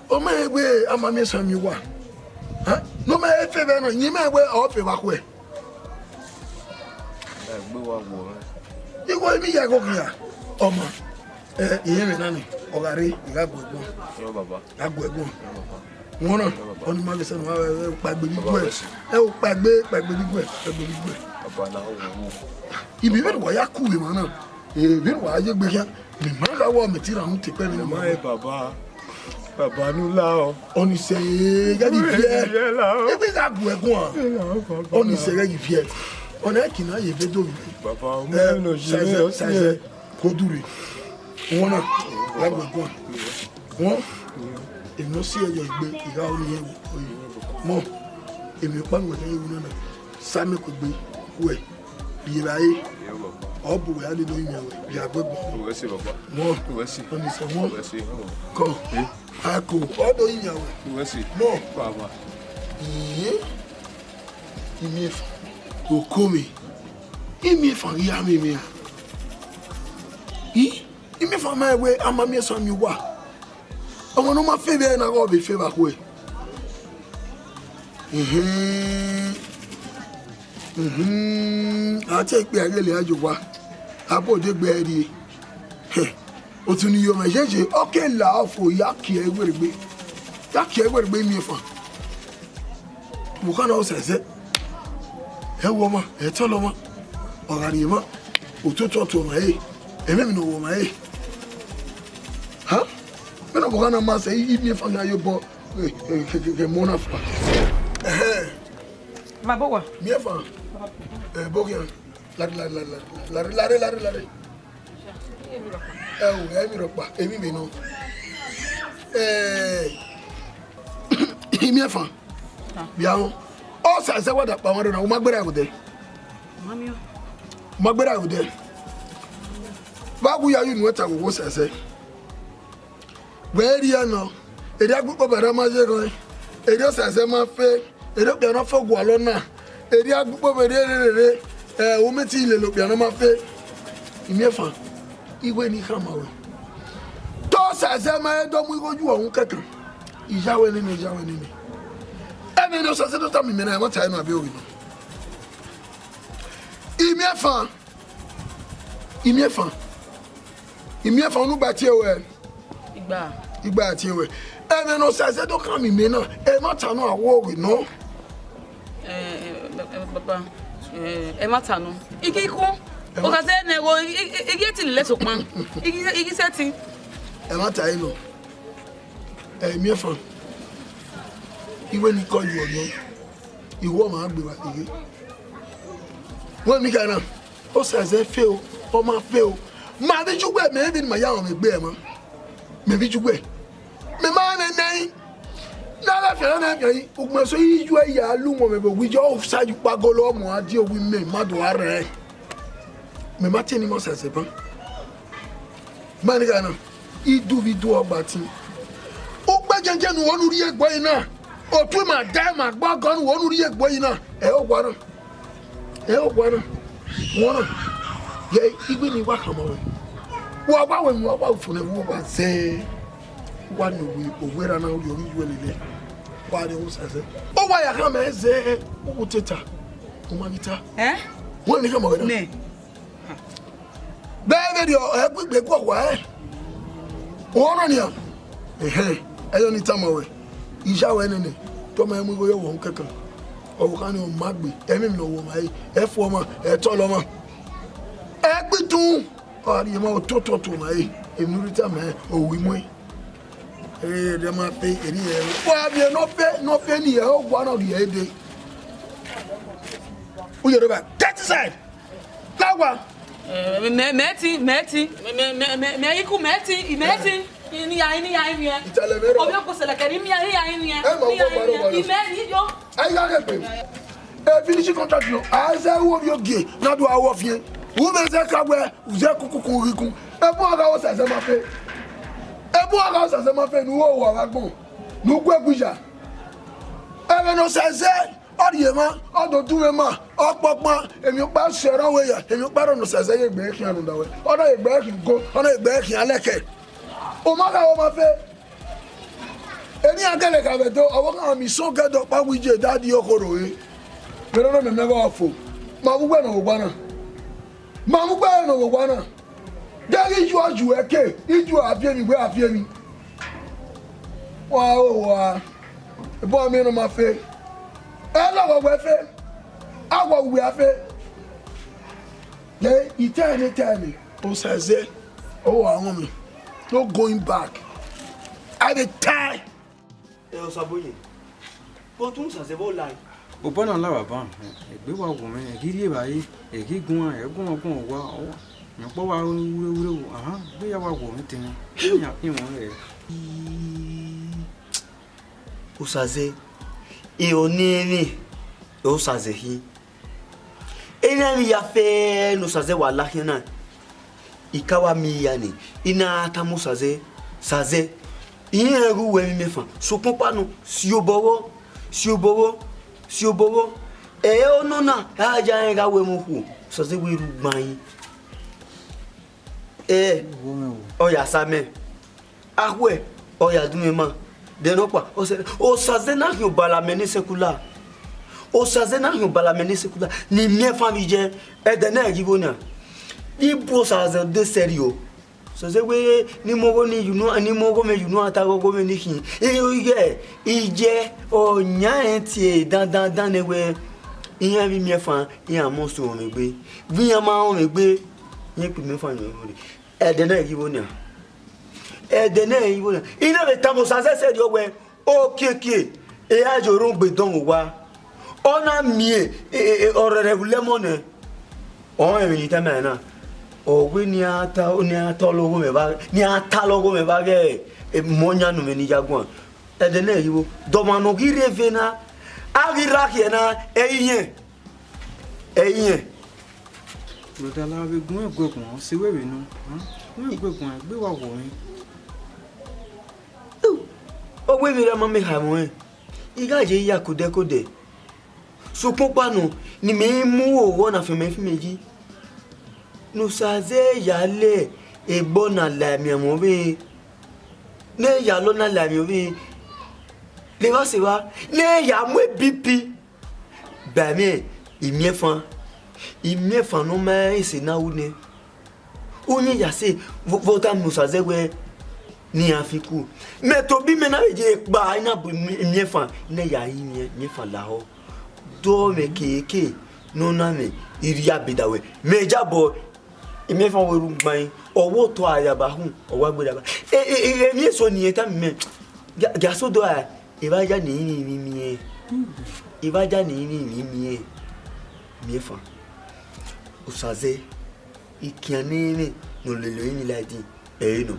Ọ ma rẹn wẹ a ma miẹn esan miẹn owa. Ha? Ne ọ ma rẹn fe vbe na, yin ma rẹn wẹ ọ fe vbe akhuẹ. Ẹgbe wa wọ mwẹ. Igho emwi hia gho khian. Ọma. Ẹ, irẹn mwẹ na ni, ọ gha rre, I gha gu ẹguọn. Yọ, baba. Gha gu ẹguọn. Yọ, baba. Wọn na, yọ, baba. Ọni ma vbe sẹ ne ọ kpaegbe vbe iguẹ. Baba, wẹ si. Ẹ o kpaegbe, kpaegbe vbe iguẹ, kpaegbe vbe iguẹ. Baba na wo wo. Ibi vbene uwa ya ku vbe emwa na, eh, vbene uwa ye egbe khian, mẹ ma gha wẹ mẹ te ra uhunmwu te kpẹ vbene uwa. Ẹ ma rẹn, baba. Baba ne u la ọ. Ọni sẹ ghẹ ghi viẹ. Ẹ ghi viẹ la ọ. Egbe gha gu ẹguọn. Ẹ la ọ, baba. Ọni sẹ ghẹ ghi viẹ. Ọna ẹki na ye vbe do vbe. Baba, ọ mẹ nọ ye, ọ si ẹzẹ. Ko dure. Wọn na, gha gu ẹguọn. Wọn, emwi ne ọ si ẹre egbe, I gha ru iye ẹvbo. Mọ, emwi ọkpa ne uwẹ khian ye vbe unu na, sa mẹ kuegbe, wẹ, rhie evbare, ọ bu wẹ a lele orinmwian wẹ, rhie agbẹgbọn. Uwẹ si, baba. Wọn, uwẹ si. Ọni sẹ wọn. Uwẹ si, baba. Kọ, eh? A ko, ọ do orinmwian wẹ. Uwẹ si. Mọ. Baba. Iye, imiẹnfan. Oko mwẹ. Imiẹnfan ghi a mwẹ mwẹ a. I, imiẹnfan ma wẹ a ma miẹn esan miẹn owa. Ọmọ ne ọ ma fe vbe ẹre na ghe ọ vbe fe vbe akhuẹ. Ehẹn. Mhm. A te ikpia ghele a ye owa. A bu odegbe ẹre rrie. Hẹ. Otu ne I yo mwẹ yeye, ọ ke la ofo ya kie ẹguẹrgbe. Ya kie ẹguẹrgbe imiẹnfan. Vbe okha na ọ sẹsẹ. Ẹ wọ ọmwa, ẹ tọlọ ọmwa. Ọ gha rhie emwa. Ototọ tuẹ ọmwa ẹre. Ẹmwẹ emwi ne ọ wọ ọmwa ẹre. Ha? Vbene ọvbokhan na ma sẹ, imiẹnfan khian ye obọ, eh, eh, ke, ke, ke mu na fua. Ẹhẹn. Ma bọ owa. Miẹnfan. Eh, bọ khian. Lare, lare, lare, lare. Lare, lare, lare, lare. Ẹ o, ẹ i vbe rhọkpa, emwi vbe nọ. Eh, imiẹnfan. Ah. Bia o. Ọ sẹsẹ wa da kpa mwa rre na, u ma gberra ẹre odẹ. Ma miẹn. U ma gberra ẹre odẹ. Vbe a gu ya ye unu ẹta vbe owa sẹsẹ. Wẹ rhie nọ, erriọ agbikpọba erha ma ye erhẹn, erriọ sẹsẹ ma fe, erriọ okpia ne ọ fe gualọ na, erriọ agbikpọba erriọ rere, ẹ, u mẹ te lele okpia ne ọ ma fe. Imiẹnfan, igho ne I khama ruẹ. Te ọ sẹsẹ ma he do mu igho yu ọhun kẹkan. I ya wẹ nene, I ya wẹ nene. Ẹmwẹ ne ọ sẹsẹ do tama imẹ na, ẹmwata ẹre nọ avbe oghi nọ. Imiẹnfan, imiẹnfan, imiẹnfan unu gba tie ruẹ. Igba. Igba tie ruẹ. Ẹmwẹ ne ọ sẹsẹ do khama imẹ na, ẹmwata nọ a wo ghi nọ. Ẹ, ẹ, ẹ, baba, ẹ, ẹmwata nọ. I ghi khu. Ẹmwa- O sẹsẹ nẹ, wo, I, I, I ghi sẹtin lele sokpan. I ghi, I ghi sẹtin. Ẹmwata ẹre nọ. Ẹ, imiẹnfan. Igho ne I kọ yu ọyọ. Igho ọmwa gbe vbe ighe. Wẹ mi kha na. Ọ sẹsẹ fe o, ọ ma fe o. Ma vbe iyuwẹ, mẹ vbe ne ima ya rọnmwẹ egbe ẹmwa. Mẹ vbe iyuwẹ. Mẹ ma mwẹ nẹ i. Ẹghẹ fian na fian yi, ugbẹn so iye uẹ ya lu wọn vbe owi ye, ọ sa ye ukpagolo ọmọ a die owi mẹ ma do a rẹ. Mẹ ma tie ni mọ sẹsẹ ban. Ma ni gha na, idu vbe idu ọgba tin. Ukpe jẹnjẹ ne uwẹ ne u rhie egbe yi na, otu ima da ima gbe ọgọ ne uwẹ ne u rhie egbe yi na, ẹ owa na. Ẹ owa na, wọn na, ye igbe ni wa khama wẹ. Wa wa wẹ, wa wa fo ne wo wa zẹ. Wa ni owe, owe ra na, owe owe lele. Wa ni wo sẹsẹ. Ọ wa ya khama zẹ, u teta. U ma ghi ta. Eh? Wẹ ni khama wẹ na. Nẹ. Bẹ́ẹ̀ vbe rriọ, ẹ gbigbe guọghọ ẹ. Uwẹ ọnọ nian. Ẹhẹn, ẹ yọ ni tama wẹ. Iya wẹ nene, tọmọ ẹ mu igho ye ọvbokhan kẹkan. Ọvbokhan ni ọ ma gbe, ẹmwẹ emwi ne ọ wọ ma re, ẹ fo ọmọ, ẹ tọlọ ọmọ. Ẹ gbe itun, ọ rhie ma ototọ to ma re, emwi ne u rhie tama ẹ, ọ wi muẹn. Ẹ rhie ma fe, ẹ rhie ẹ. Wa miẹn ne ọ fe, ne ọ fe ni ẹ, ọ wa na rhie ẹre dee. U ye rre ba, get inside. Lawa. Eh, mẹ, mẹ ti, mẹ ti, mẹ, mẹ, mẹ, mẹ, mẹ iku mẹ ti, mẹ ti. Ini ya, ini ya, ini ya. Itale mẹ rọ. Obi ogo sẹlẹkẹ, ini ya, ini ya, ini ya. Ẹ ma wọ gbaro gbaro. Ime ni yo. Ayi gha ghe gbe. E finish contract no. A zẹ wo bi ogie, na do a wo fiẹn. U mẹ zẹ ka wẹ, u zẹ kukuku ghi kun. Ebu a gha wo sẹsẹ ma fe. Ebu a gha wo sẹsẹ ma fe, nu wo wa gha gbọn. Nu gu egbe ya. Ẹmwẹ ne ọ sẹsẹ. Ọ rhie emwa, ọ do du mwẹ ma, ọ kpọkpan, emwi ọkpa sẹ ọrọre ya, emwi ọkpa rọ ne ọ sẹsẹ ye egbe khian rhunmwuda wẹ. Ọ na ye egbe khian go, ọ na ye egbe khian lẹkẹ. U ma gha, u ma fe. Eni a gele gha vbe do, ọvbokhan mi sọn gẹdẹ ọkpa wẹ iye da die okhorho re. Mẹ nọ mẹ mẹ vbe fo. Ma vbe ugbẹn ne ọ vbe owa na. Ma vbe ugbẹn ne ọ vbe owa na. De ghi yu a yu ẹke, iyu a viọ emwi, wẹ a viọ emwi. Wa o wa. Ebo a miẹn ne ọ ma fe. Ẹ lọghọ wẹ fe. A wa uwẹ a fe. Ye itẹrẹ ne itẹrẹ ne. Osaze, ọ wa rọnmwẹ. No going back. I dey tie. Ẹ Osaboye, but Osaze vbe ọ la? Obọ na la vbe aban, egbe wa wu mwẹ, ẹ ghi rri evbare, ẹ ghi guan, ẹ guan guan owa, owa. Rẹn ọkpa wa wurewure, ahan, egbe ya wa wu mwẹ tẹn, iran khin mwẹ rẹ. Osaze, e ọ ne ẹmwẹ, Osaze khin. Erha emwi hia fẹẹrẹ ne Osaze wa la khian na, I ka wa miẹn hia ni, I na tama Osaze, Saze, irẹn ghe uwẹ emwi mẹ fan, sokpan ọkpa nọ, si obọ vbọ, si obọ vbọ, si obọ vbọ. Ẹ, ọnọna, a ya rẹn gha ru ẹmwẹ okhuo, Osaze wẹ rugbain. Ẹ, ọ ya sa mẹ. Akhuẹ, ọ ya dunmwu ma. Dẹ nọkpa, ọ sẹ, Osaze na khian obala mẹ ne sekula. Osaze na khian obala mẹ ne sekula. Ne I miẹn fan vbe iye, ẹdẹ na ghi vbo nia. Ibu Osaze de sẹrriọ. Osaze wẹ ne I mu ọghọ ni ye unu, ne I mu ọghọ mwẹ ye unu, a ta ọghọ mwẹ ni khin. Iye, iye, ọ yan rẹn tie dandandan nẹ wẹ, iran vbe miẹn fan, iran mu sẹ ọmwẹ egbe. Vbe iran ma rọnmwẹ egbe, iran kpe miẹn fan yọ. Ẹdẹ na ghi vbo nia. Ẹdẹ nẹ i vbo na, I na vbe tama Osaze sẹrriọ wẹ, okiekie, e a ye orhọngbe dọnmwẹ owa. Ọ na miẹn, e, e, e, ọrẹrẹ vbe ulẹ ẹmwẹ nẹ. Ọ rẹn emwi ne I tama ẹre na. Ọ wẹ ne iran ta, ne iran ta ọlọghọ mwẹ vbe, ne iran ta ọlọghọ mwẹ vbe aghẹ, e, mọ yan nu mwẹ ne I ya guan. Ẹdẹ nẹ i vbo, dọmwa ne ọ ghi rre eve na, a ghi rra khiẹ na, ẹ i yẹn. Ẹ i yẹn. Brother, la vbe gun ẹguẹ guan, ọ sẹ wẹ vbe nọ, gun ẹguẹ guan, egbe wa wọ mwẹ. Ọ wẹ vbe erha ma mẹ kha mwẹ, I gha ye ya kodẹ kodẹ. Sokpan ọkpa nọ, ne imẹ i mu oghọ na fian mẹ fi mẹ yi. Ne Osaze ya lẹ egbọ na la emianmwẹ ọvbehe. Ne ya lọ na la emianmwẹ ọvbehe. Levba sẹ evba, ne ya mu B P. Ba mwẹ, imiẹnfan, imiẹnfan ne ọ ma ese na ru nẹ. Uyẹn ya sẹ, vbe, vbe ọ tama Osaze wẹ ne iran fi ku. Mẹ tobọ imẹ na vbe ye kpa, I na bu imiẹnfan, I na ya rinmwian, imiẹnfan lahọ. Dọ mwẹ keke, ne ọ na mwẹ, I rhie abe da wẹ. Mẹ jabọ, imiẹnfan wẹ rugbain, ọ wẹ otọ a ya ba hun, ọ wa gbe da ba. E, e, e, emwi eso ne irẹn tama mẹ, gia, gia sẹ odọ ra, evba ya ne I rinmwian miẹn. Evba ya ne I rinmwian miẹn. Imiẹnfan. Osaze, ikian ne I mwẹ ne ọ lele emwi la ẹdin, ẹre nọ.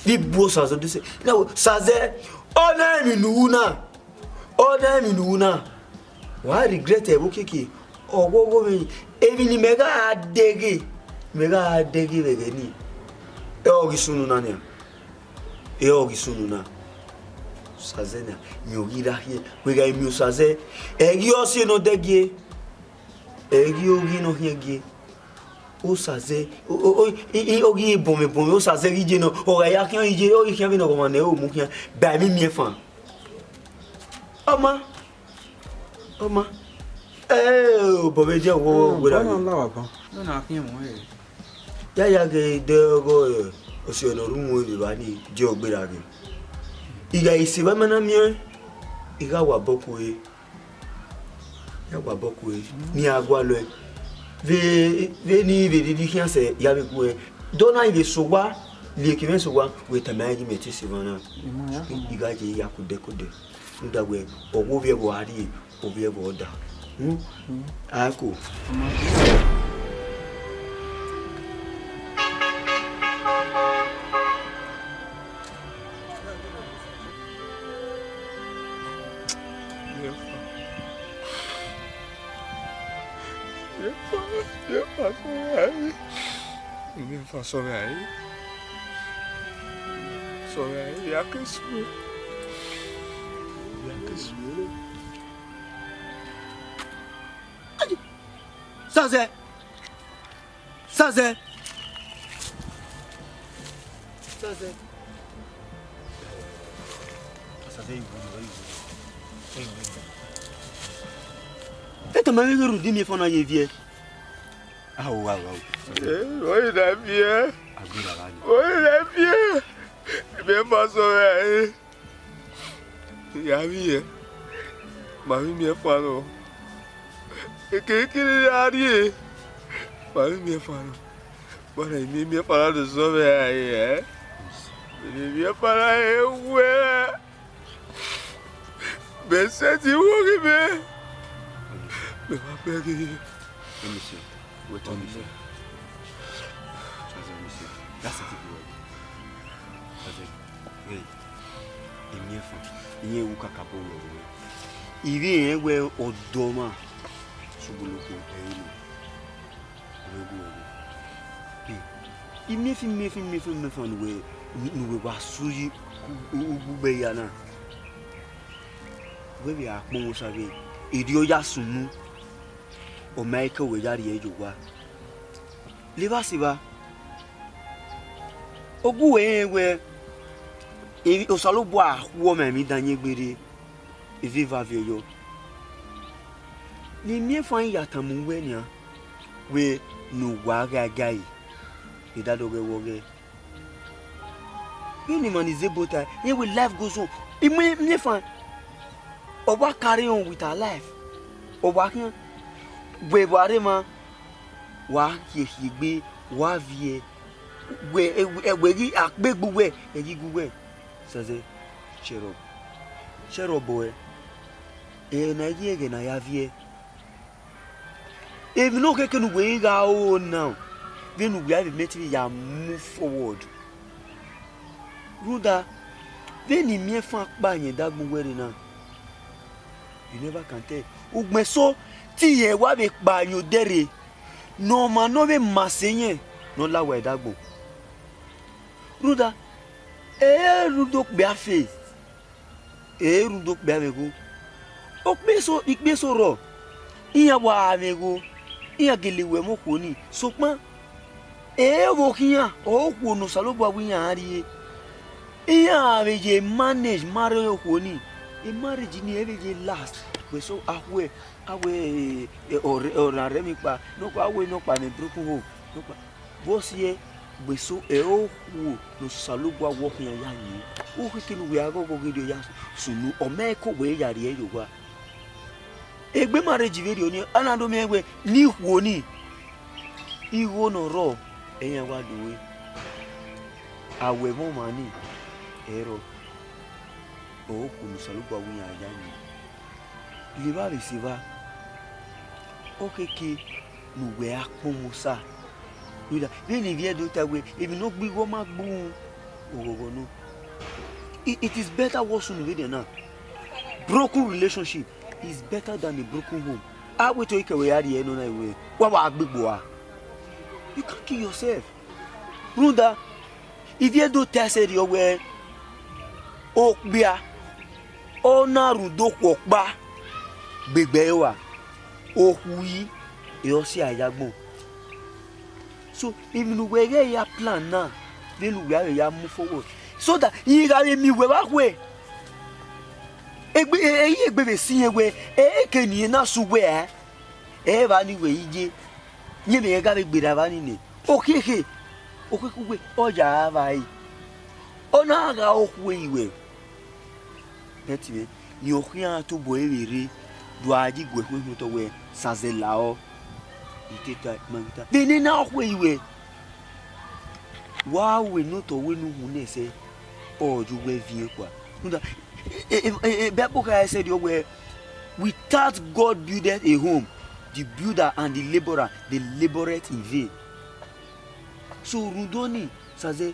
Vbe ibu Osaze do sẹ, na wẹ, Osaze, ọ na emwi ne u ru na. Ọ na emwi ne u ru na, wa regret ẹvbo keke, ọghọghọ mwẹ, emwi ne imẹ gha deghe, imẹ gha deghe vbe ẹghẹ nii, ẹ ọ ghi sunu na nian, ẹ ọ ghi sunu na. Osaze na, rẹn ọ ghi ra khian, wẹ gha miẹn Osaze, ẹ ghi ọ si nọ dẹgie, ẹ ghi oghi nọ khian gie. Osaze, o, o, o, i, i, ọ ghi bọnmwẹ bọnmwẹ, Osaze ghi ye nọ, ọ gha ya khian iye, ọ ghi khian vbene ọghọmwa nẹ, ọ mu khian, ba emwi miẹn fan. Ọ ma, ọ ma. Ẹ, obọ vbe je wo wera ghe. Bọna la wa ban. Bọna khian mu ẹ. Ya ya ghe de ọgọ, ẹ, ọsiẹ ne ọ ru mu evba ni je ọ gbera ghe. I gha i se vbe ma na miẹn, I gha wa bọ kue. Ya wa bọ kue, ne iran gualọ ẹe. Vbe, vbene I vbe rhirhi khian sẹ, ya vbe guẹ. Do na I vbe sẹ owa, rhie eke mwẹ sẹ owa, wẹ tama ẹn ghi mẹ te sẹ emwa na. I gha ye ya kodẹ kodẹ. Rhunmwuda wẹ, ọ wẹ ovbi ẹvbo a rrie, ovbi ẹvbo ọ da. Hmm? A ko. Imiefa sọmwi a re. Sọmwi a re, ya ke sunu. Ya ke sunu. Osaze! Osaze! Osaze! Osaze, I wu, I wu, I wu. E tama mwẹ ghe rhunmwuda imiefa na ye viẹ. Ao, ao, ao. Eh, oyi na viẹ. Agbera gha ni. Oyi na viẹ. Imiefa sọmwi a re. Ya vbiẹ, ma vbe miẹn fan nọ. Ekekere ya rrie, ma vbe miẹn fan nọ. Wẹ na miẹn miẹn fan nọ do zọ vbe rae, ẹ? Miẹn miẹn fan nọ, ẹ wẹ. Mẹ sẹtin wo ghi mẹ. Mẹ ma bẹghe. Let me see. Wait, let me see. Let me see. That's it, bro. Hey, imiẹnfan, iran ru kakabọ wẹẹ, I vbe rẹn wẹẹ ọdọ ọmwa sẹ ogboloko ẹre nọ. Ọ vbe gu ẹre. Hey, imiẹnfan, imiẹnfan, imiẹnfan, imiẹnfan ne uwẹ, ne uwẹ wa su yi ugbugbe ya na. Wẹ vbe a kpọnmwẹ Osa vbe erriọ ya sunu, ọ ma i ke wẹ ya rhie ye owa. Levba sẹ evba, ọ gu uwẹ rẹn wẹẹ, emwi, Osanobua khuọma emwi dan yẹn gberra, eva eva viẹ yọ. Ne imiẹnfan ya tama uwẹ nian, wẹẹ ne uwa gha gai, ne dadọghẹ wẹ ọghẹ. Vbene emwa ni zẹ ebo tae, iran wẹẹ life goes on. Imiẹnfan, ọ wa carry on with her life. Ọ wa khian, wẹ vbe a rre emwa, wa khiekhiegbe, wa viẹ, wẹ, wẹ ghi akpegbe uwẹ, ẹ ghi gu uwẹ. Sẹsẹ, cheer up. Cheer up, boy. Ẹghẹ ne a i ghi ẹghẹ ne a ya viẹ. Emwi ne ọ khẹke ne uwẹ i gha ro now, vbene uwẹ a vbe mẹ te ya move forward. Rhunmwuda, vbene imiẹnfan kpa yẹn dagbọn uwẹ rre na, you never can tell. Ugbẹn eso te irẹn wa vbe kpa yẹn odẹ rre, ne ọ ma ne ọ vbe ma sẹ yẹn ne ọ la uwa ẹdagbọn. Rhunmwuda, ẹ i rhunmwuda okpia fe, ẹ i rhunmwuda okpia mwẹ igho. Okpia eso, ikpia eso rrọọ, iran wa mwẹ igho, iran gele ru ẹmwẹ okhuo nii, sokpan, ẹ i vbe okhian, ọre okhuo ne Osanobua wẹẹ iran rrie, iran vbe ye manage marriage okhuo nii, marriage nii ẹ vbe ye last, wẹ so akhuẹ, a wẹẹ, ẹ, ọ rre, ọ rre emwi kpa, nọkpa, a wẹẹ nọkpa mwẹ broken home, nọkpa. Vbọsiẹ, gbe eso ẹre okhuo ne Osanobua wẹẹ ọ khian ya yin, u khẹke ne uwẹ a ghọghọ ghe rriọ ya sunu, ọ ma i ke wẹ ya rhie ye owa. Egbe marriage vberriọ nii, a na do miẹn wẹẹ ne ikhuo nii, igho ne ọ rrọọ, ẹ i yan wa do re. Awẹ vbe ọmwa nii, ẹ i rrọọ, ọre okhuo ne Osanobua wẹẹ iran ya yin. Levba vbe sẹ evba, ọ khẹke ne uwẹ a kpọnmwẹ Osa. Rhunmwuda, vbene ivbi Ẹdo ta wẹẹ, emwi ne ọ gbe igho ma gbe uhunmwu, ọghọghọ nọ. I-, it is better wẹ ọ sunu vberriọ na. Broken relationship is better than a broken home. A wẹ te ọ i kẹ wẹ ya rhie nọ na wẹ, wa wa gbegbe ua. You can't kill yourself. Rhunmwuda, ivbi Ẹdo ta ẹsẹ rriọ wẹ, okpia, ọ na rhunmwuda okhuo ọkpa gbegbe ẹre ua, okhuo yi, ẹ ọ si a ya agbọn. So, emwi ne uwẹ ghẹ ya plan na, vbene uwẹ a vbe ya mu forward. So that, I gha vbe miẹn uwẹ vbe akhue. Egbe, e, e, egbe vbe si irẹn wẹ, e, e ke ne irẹn na sẹ uwẹ a, ẹ i vba ni wẹ iye, yẹn mẹ gha vbe gberra evba ni nẹ. Okhiekhe, okhiekhe uwẹ, ọ ya vba ẹre. Ọ na gha okhuo yi wẹ. Ẹ ti mwẹ, rẹn ọ khian tobọ ẹre vbe rre, do a ji gu ẹkhuẹn hin otọ wẹ, Sazẹ la ọ. I te ta, ma ghi ta. Vbe nene okhuo yi wẹ. Wa wẹ ne otọ wẹ ne u hu nẹ sẹ, ọ ye uwẹ viẹn kua. Rhunmwuda, e, e, e, e, Bible kha ẹsẹ rriọ wẹ, "Without God buildeth a home, the builder and the laborer, they laboureth in vain." So, rhunmwuda ọnii, Sazẹ,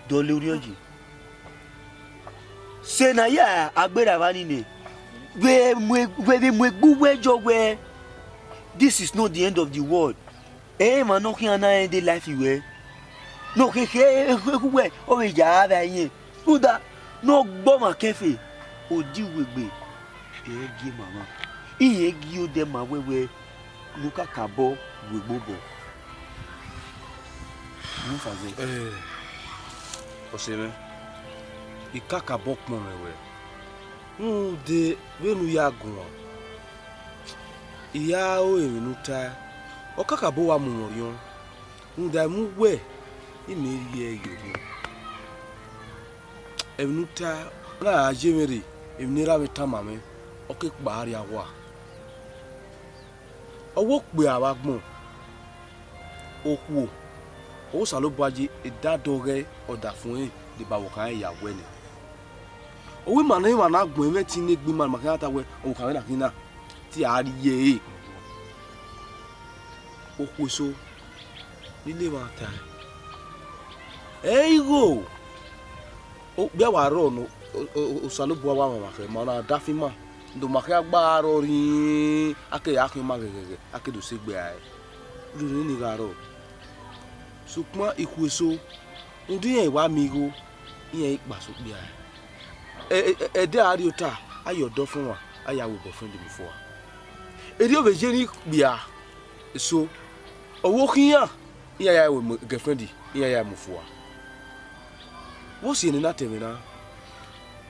dọlọ orhiọn yi. Sẹ ne a ya a gberra evba ni nẹ, wẹ mu e-, wẹ vbe mu egbe uwẹ yọ wẹ, this is not the end of the world. Ẹ i emwa ne ọ khian na rẹn de life wẹ. Ne ọ khekhe ekhue uwẹ, ọ vbe ya vbe a irẹn. Rhunmwuda, ne ọ gbe ọmwa kẹfe, odieuwegbe, ẹ i gie ma mwa. Irẹn gie odẹ ma wẹwẹ, ne u kakabọ ru egbe obọ. Musa zẹ. Eh, ọse mwẹ, I kakabọ kpọnmwẹ wẹ, rhunmwuda vbene u ya guan, I ya ru emwi ne u tae, ọ kakabọ wa mu mwẹ orhiọn, rhunmwuda ẹmwẹ uwẹ, I mẹ rhie ẹre ye orhiọn. Emwi ne u tae, na ra ye mwẹ rre, emwi ne erha mwẹ tama mwẹ, ọ ke kpa rria owa. Ọ wẹ okpia vbe agbọn, okhuo, ọ wẹ Osanobua ye edadọghẹ ọdafẹn ẹre deba vbe ọkhan ẹre ya wẹ nẹ. Ọ wẹ ima ne emwa na gbẹn mwẹ ẹtin ne egbe ima, ma khian ta wẹ, ọvbokhan mwẹ na khin na, te a rhie ẹre. Okhuo eso, ne I na emwa tae. Ẹ i gho, okpia wa rrọọ nọ, o, o, o, Osanobua wa mwamwa khẹ, ma na dafi ima, do ma khian gba rrọọ rhinrin, a ke ya khian ima ghẹghẹghẹ, a ke do sẹ egbe rae. Rhunmwuda nii gha rrọọ. Sokpan ikhuo eso, rhunmwuda iran wa miẹn igho, iran i kpa sẹ okpia rae. Ẹ, ẹ, ẹ, ẹdẹ a rrie ota, a ye ọdọ ọfẹn ọmwa, a ya wẹ girlfriend mu fua. Erriọ vbe ye ne ikpia eso, ọ wẹ okhian, iran ya wẹ girlfriend, iran ya mu fua. Vbọsiẹ ne I na ta ẹmwẹ na?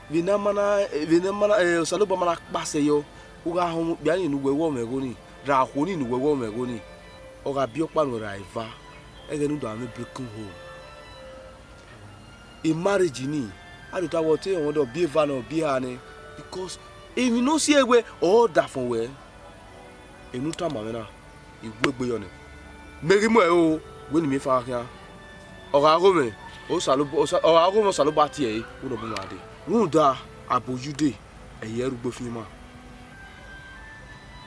Vbe ne a ma na, vbe ne a ma na, eh, Osanobua ma na kpasẹ yọ, u gha họn okpia nii ne uwẹ wẹ ọmwẹ ẹgho nii, ra okhuo nii ne uwẹ wẹ ọmwẹ ẹgho nii, ọ gha biẹ ọkpa nuẹn ra eva, ẹghẹ ne u do mwẹ broken home. Marriage nii, a do ta wẹ ọ te rọnmwẹ ọdọ biẹ eva nẹ, ọ biẹ eha nẹ, because emwi ne ọ si ẹe wẹ ọ dafọn wẹ, emwi ne u tama mwẹ na, I gu egbe yọ nẹ. Mẹ ghi mu ẹre o, wẹ ne I miẹn efa khian. Ọ gha gho mwẹ, Osanobua, Osa-, ọ gha gho mwẹ Osanobua tie ẹre, wẹ ne ọ bu mwẹ dee. Rhunmwuda abo Jude, ẹ i re ẹre ugbo fian ima.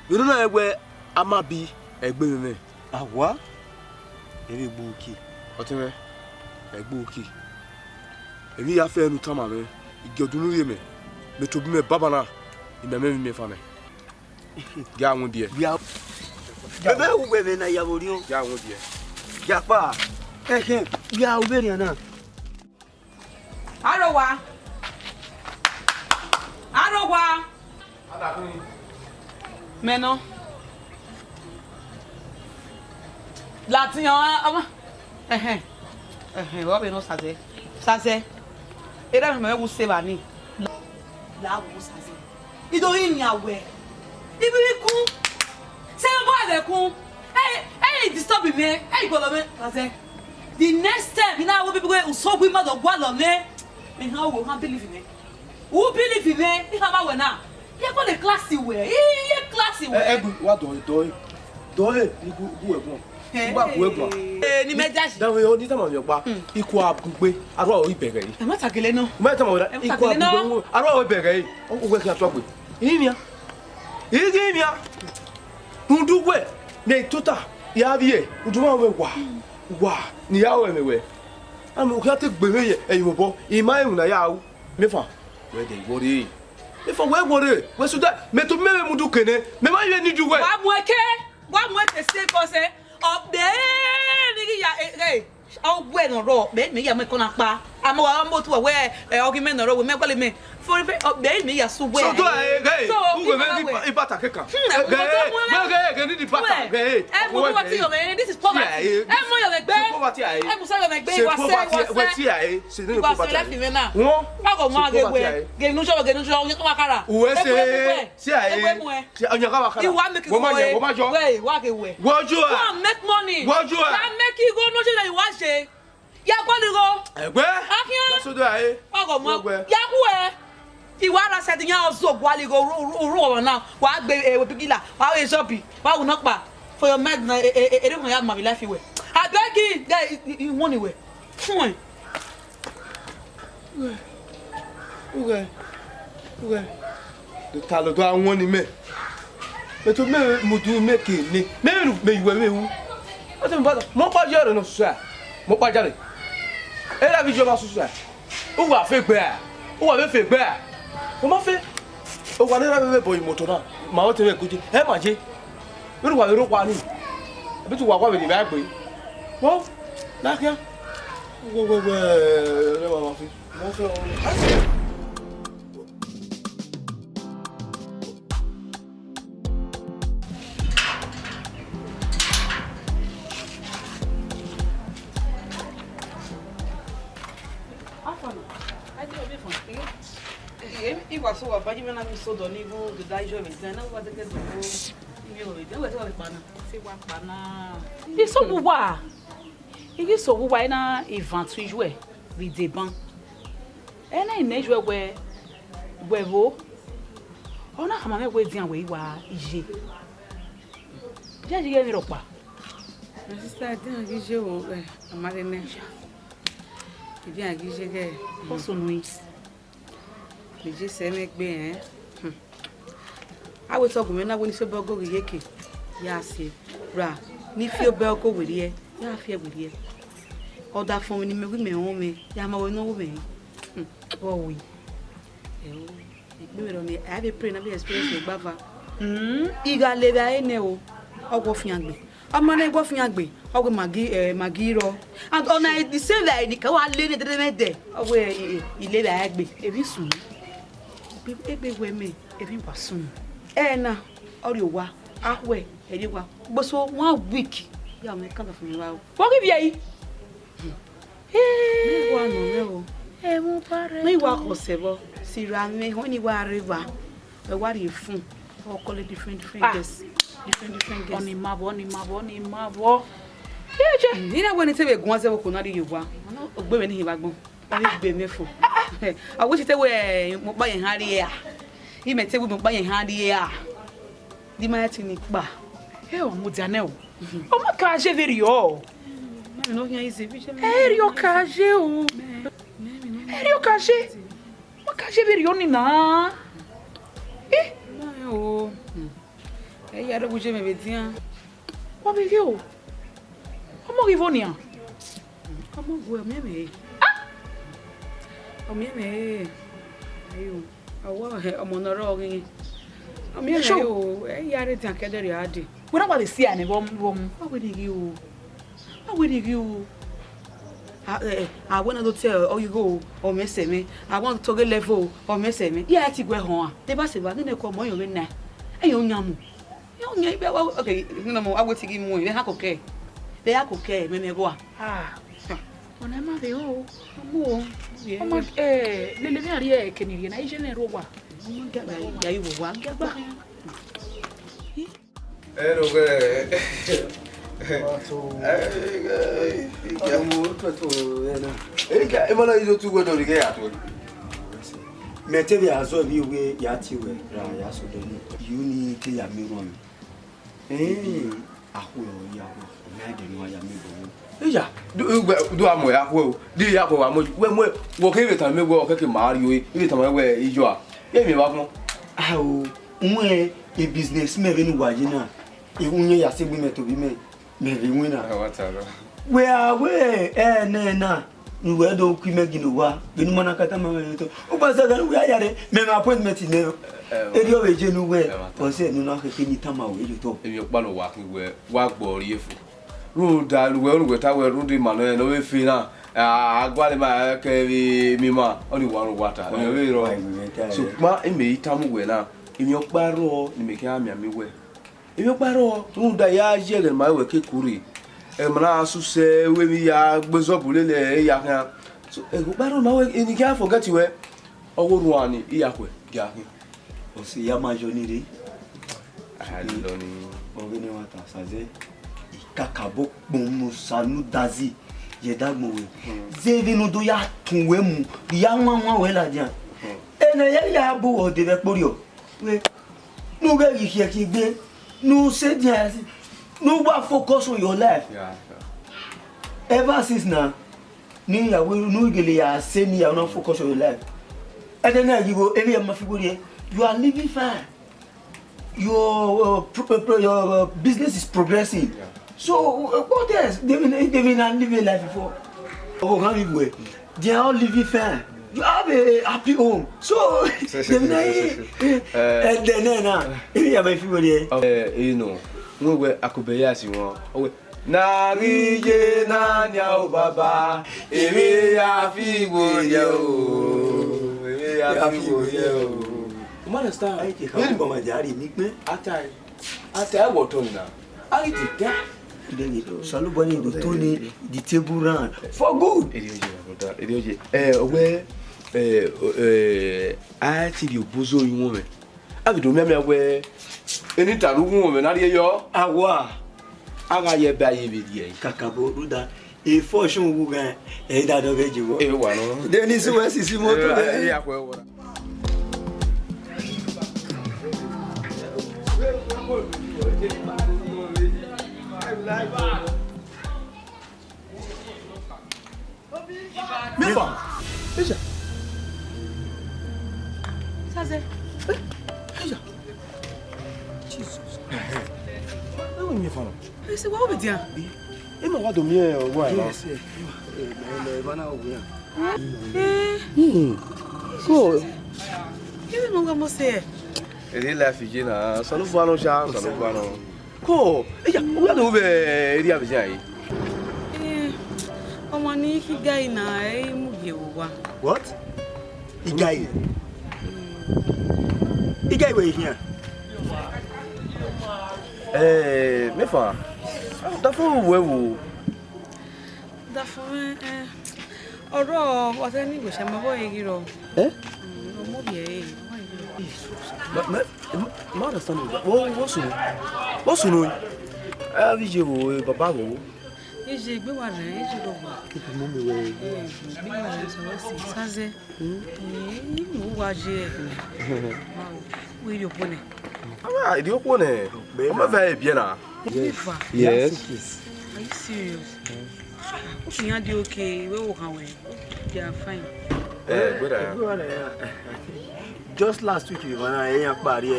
Vbene ọ na rẹn wẹ a ma bi ẹgbẹe mwẹ mwẹ. A wa, ẹ vbe gbe uki. Ọtẹn mwẹ, ẹ gbe uki. Emwi ya fẹ ne u tama mwẹ, I gie ọdunnu rhie mẹ, mẹ tobọ imẹ banbanna, imẹ mwẹ emwi miẹn efa mẹ. Gie a winbiẹ. Wia, ẹmwẹ uwẹ mwẹ na ya vbe orhiọn. Gie a winbiẹ. Gie a kpa. Ẹhẹn, wia, u vberrian na. Arowa. Arowa. Mẹ nọ. Ladian, ọmwa. Ẹhẹn. Ẹhẹn, vbe ọ vbe nọ Sazẹ. Sazẹ. Erha mẹ wẹ u sẹ evba nii. La wo Sazẹ. I do rinmwian wẹ. I vbe kun. Sẹ vbe ọ vbe kun. Ẹ, ẹ i disturb mwẹ. Ẹ i gualọ mwẹ. Sazẹ. The next time, I na wo bibi wẹ usọ gu ima do gualọ mwẹ. Mẹ ha wo, ha believe mwẹ. U believe mwẹ, I khama wẹ na. Ye kọ le class wẹ, I ye class wẹ. Ẹ, ẹ gbe, wa dọe, dọe. Dọe, ni gu, gu ẹguọn. Hey. Gba gu ẹguọn. Eh, ni mẹ dash. Danmwehọ, ni tama mwẹ ọkpa. Hmm. Ikhuo abugbe, arua ọre ibẹghẹ yi. Ẹ ma ta gele nọ. Mẹ tama wẹ na, ikhuo abugbe, arua ọre ibẹghẹ yi. Ọ wẹ khian tuagbe. Rinmwian. I ghi rinmwian. Rhunmwuda uwẹ, ne I tota, ya vbiẹ, rhunmwuda uwẹ wa. Wa, ne I ya ru ẹmwẹ wẹ. Amẹ, u khian te gbe mwẹ ye ẹrinmwobọ, I ma rẹn emwi ne a ya ru, mẹ fan. Wẹ de wọre. Ifo wẹ wọre. Wẹ suda, mẹ to mẹ vbe mudu kene. Mẹ ma vbe need uwẹ. Wa mu ẹke, wa mu ẹke se kọ sẹ. Ọ bẹ ni ghi ya, eh, eh, ọ wẹ nọ rọ, bẹ mẹ ya mu ẹko na kpa. Amọ wa mo tu wẹ, eh, ọ ghi mẹ nọ rọ, wẹ mẹ gbale mẹ. For ife, ọ bẹ mẹ ya su wẹ. So do I, eh, eh, So, uwe ife mẹ na ni wẹ. Ipa, ipa ta keka. Hmm, Eh, mo eh, to mu eh, na. Eh, eh, eh, ni di pata, Wẹ, eh, eh, ẹ mu ọwẹ, wa ti eh. Yọ mẹ, this is poverty. Yeah, eh, Ẹ mu yọ mẹ gbe. Poverty, eh. Ẹ mu sẹ yọ mẹ gbe, Ṣe ìwà sẹ, poverty, ìwà eh, wẹ sẹ. Ti, eh, ṣe ni Ìwà poverty, sẹ eh. Fi mẹ na. Wọn. Wa kọ mu Ṣe aghe poverty, wẹ. eh. Genu sọ, genu sọ, onye kọ ma kara. Uwe Ẹ mu, ẹ mu, ṣe, wẹ. Ṣe, eh. Ẹ mu, ẹ mu, ẹ. Ṣe, onye kọ ma kara. Ìwà make Wọ́n máa yẹ, wẹ. Wọ́n máa jọ. Wẹ, wa ghe wẹ. Wọ́n jọ Go à. And make money. Wọ́n jọ à. Ya make igho no ṣe na ìwà ṣe. Ya gualigho. Ẹgbẹ́. Akhian. Lọ́sọdọ̀ ayé. Ọgọ mọ. Wọ́n gbẹ. Ya hu ẹ. Ìwà ara sẹ ti yan ọzọ gualigho ru, ru, ru ọmọ náà. Wa gbe ewe bigila, wa ghe zọbi, wa wu nọkpa. For your mind na, e, e, e, ere wọn ya ma vbe life wẹ. Abeg, guy, i, i, i won ni wẹ. Fun ẹ. Ughẹ, ughẹ, ughẹ. Do ta lọ do a wọn ni mẹ. Mẹ to mẹ mudu mẹ ke ne. Mẹ vbe nu mẹ yuẹ vbe wu. Ọ te mẹ ba mọ kpa jẹ ọrẹ nọ susa. Mọ kpa jare. Era vbe iye ọmwa susa. Uwa fe gbe a. Uwa vbe fe gbe a. Ọ ma fe. Uwa ne era vbe bọ imoto na. Ma ọ te mẹ gode. Ẹ ma je. Vbene uwa vbe rre okhuo ni, ẹbe te uwa wa vbe rri evbare gbe. Vbọ, na khian. Wẹ, wẹ, wẹ, ne wa ma fi. Mọ fẹ ọ. Afana, I dey obey for. Eh, eh, I wa so wa ba ji me na mi so do ni vo do da ijo me. Na wa de ke do. Ijo me, de wa so wa pa na. Se wa pa na. Iso wu wa. Igi so wu wa na ivan tu ijo e. Vbe ideban. Ena ine ijuẹ wẹ, wẹ vbo? Ọ na khama mwẹ wẹ edian wẹ I wa iye. Iye iye ghe emwi rhọkpa. My sister, edian ghi iye o, eh, a ma rhe nẹ. Edian ghi iye ghe. Ọ sunu i. Mẹ je sẹ mwẹ gbe rẹn. Hmm. A wẹ te ọ gu mwẹ na wẹ ne I sẹ obọ ọgọ ghi ye ke, ya sẹ, ra, ne I fi obọ ọgọ werriẹ, ya fi ẹe werriẹ. Ọdafẹn ne imẹ wẹ imẹ rọnmwẹ, ya ma wẹ ne ọ ru mwẹ. Hmm. Vbọ wẹ? Ẹo, ekpe mwẹ rọ ni, I have a prayer na be experience egbe ava. Hmm. I gha le vbe a re nẹ o, ọ wẹ ọ fiangbe. Ọ ma na wẹ ọ fiangbe, ọ wẹ Maggi, eh, Maggi rọ. And ọna the same like ni ka wa le ne dede mwẹ dẹ. Ọ wẹ, eh, eh, I le vbe a re gbe. Emwi sunu. Egbe, egbe wẹ mẹ, emwi wa sunu. Ẹ na, ọ rrie owa, akhuẹ, ẹ rrie owa. Gboso one week, ya mwẹ kan da fun mi wa o. Vbọ ghi viẹ yi? Mẹ wa nọ mwẹ o. Emwi ba rre. Mẹ wa khọ sẹ vbọ, si ra mwẹ, họn ni wa rre evba. Ẹ wa rrie fun, ọ kọlẹ different, different Ah. girls, different, different girls. Ọni ma vbọ, ọni ma vbọ, ọni ma vbọ. Iye je. Ni na wẹ ne I te vbe guan zẹ vbe okhuo na rrie owa. Ọ gbe mwẹ ni hin vbe agbọn. Ọ ghi gbe mwẹ fo. A wẹ te wẹ, mẹ ọkpa yẹn ha rrie a. I mẹ te wẹ mẹ ọkpa yẹn ha rrie a. Di ma ti ni kpa. Ẹ ọ mudia nẹ o. Ọ ma ka je vberriọ. Mẹ no khian ize bi je. Ẹ rriọ ka je o. Ẹ rriọ ka je. Ma ka je vberriọ ni na. Eh? Ma o. Ẹ ya rre wu je mẹ vbe dian. Wa vbe ghe o. Ọmọ ghi vbo nian? Ọmọ gu, ọ miẹn mẹ re. Ọ miẹn mẹ re. Ayo. Ọ wẹ ọmọ ne ọ rrọọ ghi. Ọ miẹn mẹ Sure. re o. Ẹ ya rre dian kẹdẹ rria dee. Wẹ na wa vbe si a nẹ vbọ mu vbọ mu. Wa wẹ ni ghi o. Wa wẹ ni ghi o. A, ẹ, ẹ, a wẹ na do te ọghe igho o, ọ mwẹ sẹ mwẹ. A wẹ na do te ọghe level o, ọ mwẹ sẹ mwẹ. Iran ti guẹ họn a. Te ba sẹ ba, nene kọ mọ yọ vbe na. Ẹ yọ yan mu. Yọ yan ibe wa, okay, nene mọ, a wẹ ti ghi mu, vbe ha koko. Vbe ha koko, mẹ mẹ gua. Ah. Ọna ma vbe o. Ọmọ o. Ọmọ, eh, lele vbe a rrie eke ni rrie na, iye ne rre owa. Ọmọ gaba, ya iwo wa, gaba. Ẹ rọ ghe. Ọmọ, o tuẹ to ẹ na. Ega, emọ na izo tu wẹ dọ rhie ghe ya tuẹ. Mẹ te vbe azọ vbe wẹ ya tie wẹ ra ya sodẹ ni. Yu ni ke ya mi rọn mi. Eh. Akhuẹ ọ ya wẹ, ọ na dẹ ne ọ ya mi bọ. Iya, du, wẹ, du a mu ya khuẹ o. Di ya khuẹ wa mu. Wẹ mu, wọ ke vbe tama mẹ wẹ ọ kẹke ma rrie, i vbe tama wẹ iyọ a. Ye mi vbe agbọn. Ao, uwẹ e business mẹ vbe ne uwa ye na. Ehun yẹn ya sẹ egbe mẹ tobọ mẹ, mẹ vbe winna. Ẹ wa ta rọ. Wẹ a wẹ ẹ nẹ na. Ne uwẹ do ku imẹ gie ne owa, vbene u ma na ka tama mwẹ otọ. U gba zẹ gha ne uwẹ a ya rre, mẹ mwẹ appointment nẹ. Erriọ vbe je ne uwẹ, ọsẹ ne u na khẹke ne I tama ruẹ ye otọ. Emwi ọkpa ne uwa khin wẹ, wa gbe ọre rie fo. Rhunmwuda ne uwẹ, ne uwẹ ta wẹ rhunmwuda ima nọ, ne ọ vbe fe na, a, a gualọ ima ke vbe miẹn ima, ọnii wa ne uwa ta. Emwi ọ vbe rrọọ. Sokpan imẹ i tama uwẹ na, emwi ọkpa rrọọ ne imẹ khian mianmian uwẹ. Emwi ọkpa rrọọ, rhunmwuda I ya ye ẹghẹ ne ima ruẹ ke ku rre. Ẹghẹ ne ima na sẹ usẹ, ru emwi ya gbe zọbọ lele ya khian. So, ẹghẹ ọkpa rrọọ ne ima ruẹ, ne I khian forget wẹ, ọghe orhuan ni, I ya khuẹ, gia khian. Ọse ya ma yọ ni rre. A lọ ni. Ọghe ne wa ta sa zẹ, I kakabọ kpọnmwẹ Osa ne udazi ye ẹdagbọn wẹ. Zẹ vbene u do ya tọn wẹ mu, ya wanwan wẹ ladian. Ẹna ya ya bu wẹ dee vbe ẹkpo rriọ. Wẹ, ne u ghẹ ghi khiẹkhiẹ egbe, ne u sẹ edian, ne u wa focus on your life. Yeah, yeah. Ever since na, ne ya wẹ, ne u gele ya sẹ ne ya na focus on your life. Ẹdẹ na ghi vbo, emwi ya ma fi werriẹ. You are living fine. Your, uh, pro-, pro-, your, uh, business is progressing. Yeah. So, uh, what else? They will, they will not live a life before. Oh, how you were? They are all living fine. You have a happy home. So, they will not, eh, eh, and then, eh, now, if you have a few there. Eh, you know, we were, I could be asking one. Oh, wait. Na ghi ye na nia o baba, emwi ya fi igho ye o, emwi ya fi igho ye o. You understand? Ai, ke ka bu mama jari ni pe. Atai, atai, what on na? Ai, ti ta. Then Osanobua ni do turn the table round for good. Erriọ ye, my brother, erriọ ye. Eh, wẹ, eh, eh, a ti rhie obuzo yin wẹ. A vbe do mianmian wẹ, eni ta ru uwu mwẹ na rhie yọ. Awa, a gha ye ẹbe a ye vbe rhie. Kakabọ rhunmwuda, efo ọshọn uwu ghan, ẹ i da dọghe je vbọ. E wa nọ. Dennis wẹ sisi moto. Eh, eh, akhuẹ wọra. Miẹnfan. Eja. Saze. Eh, eja. Jesus. Ẹ wẹ miẹnfan nọ. Ese wa obedian. Ima wa do miẹn ọgua ẹre. Yes, yes. Eva na wo ya. Eh. Hmm. Cool. Kí ni mo gbọ́ mo ṣe ẹ̀? Èdè life yìí náà, Osanobua nọ ṣá, Osanobua nọ. Ko, eya, uya do vbe area vbe ya yi. Eh, ọmọ ni Igai na, ẹ i mu ye owa. What? Igai? Igai wẹ i khian? Eh, miẹnfan, da fo wẹ wo. Da fo, eh, eh. Ọrọ, ọtẹ ni wẹ sẹ ma vbe ghi rọ. Eh? Mm, ọmọ bi ẹ, ọ vbe ghi rọ. Ma, ma, ma understand you. Wo, wo sunu. Wo sunu. A vbe ye wo, eh, baba wo. Eje gbe wa rẹ, eje do wa. Keep mommy well. Eh, gbe wa rẹ, so what's it? Saze. Hmm? Eh, inu wa ye. Wow. We yo pone. Ah, idiokpo nẹ. Ọmọ vẹ ebiẹ na. Yes. Yes. Are you serious? Usun yan di okay, we wo kan we. They are fine. Eh, good. Just last week, we were na eyan kpari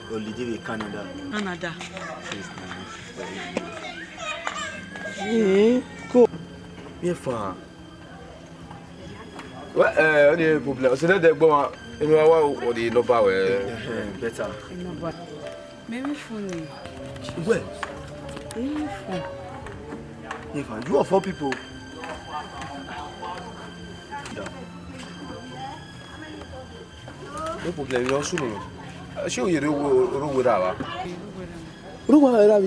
holiday vbe Canada. Canada. Eh, cool. Miẹnfan. Well, eh, any problem? So that they go on. You know, I want the number. Eh, better. Number. Mẹ i mwẹ phone ni. Where? Mẹ i mwẹ phone. If I, you are four people. Yeah. No problem, you are soon. Ṣé o yẹ ro wo ra wa? Ro wa ra ra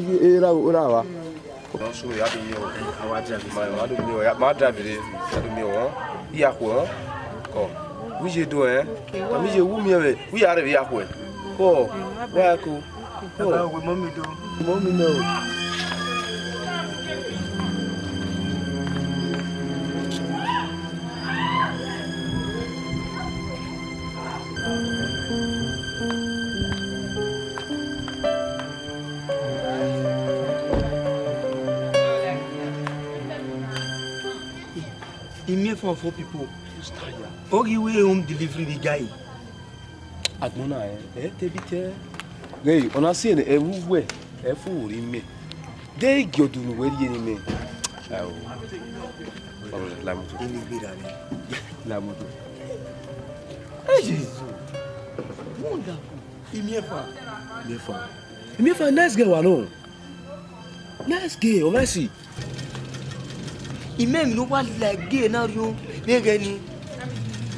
ra wa. Ọ sunu ya do miẹn o. Awa drive. Ma, ma do miẹn o. Ma drive re. Ya do miẹn o. Iya khuẹ o. Kọ. Wi ye do ẹ. Ami ye wu miẹn vbe. Wi ya rre vbe iya khuẹ. Kọ. Wa ko. Kọ. Baba, we mommy do. Mommy no. I miẹn four four people. Ọ ghi wẹ home delivery vbe Igai. Agbọn na ẹ, ẹ te bi tẹ. Ghe, ọ na si ẹvbo uwẹ, ẹ fo vbe imẹ. De igiọdu ne uwẹ rhie ne imẹ. Ayo. Baba, la moto. Ini gbera ni. La moto. Hey, Jesus. Wonderful. Imi efa. Imi efa. Imi efa, nice girl wa nọ. Nice girl, ọ ma si. Imẹ emwi ne uwa like girl na rriọ vbe ẹghẹ ni.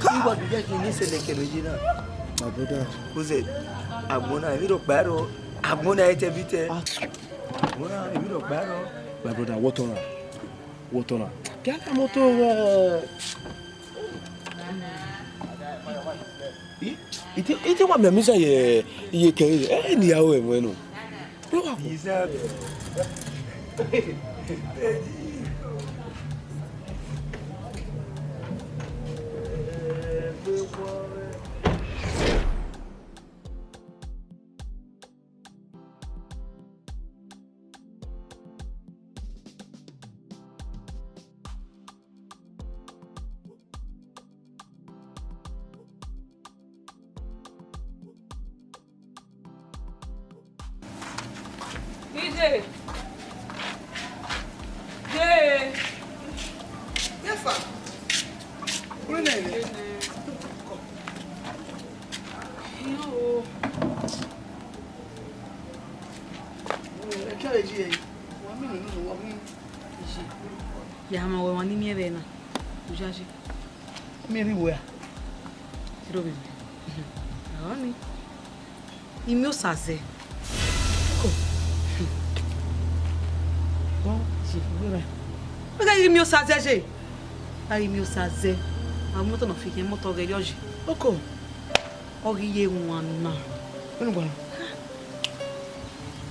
Iwa do ya ye ne sẹlẹ kẹrẹ ye na. My brother. Ozẹ, agbọn na, emwi rhọkpa rrọọ, agbọn na, etẹ vbe itẹ. Ah. Agbọn na, emwi rhọkpa rrọọ. My brother, what on? What on? Kẹ a la moto, eh, I, I think, I think wa miẹn amisa ye, ye kẹ, eh, ne a ru ẹmwẹ nọ. Bro, wa kọ. Ije. Ije. Yes, sir. Kúrò lẹ́yìn. Iyo. Ẹ kí a lè jí ẹ. Wọ́n mí nínú wọn mí. Ya ma wẹ wọn ni miẹn vbe na. U ya je. Miẹn vbe iwe a? Tiro vbe. Ọni. Imi Osa zẹ. Ko. Bọ, je, gbe rẹ. Mẹ ka imi Osa zẹ je. A imi Osa zẹ. A moto nọ fi khin, moto ghe yọ je. Oko. Ọ ghi ye wan na. Unu gua.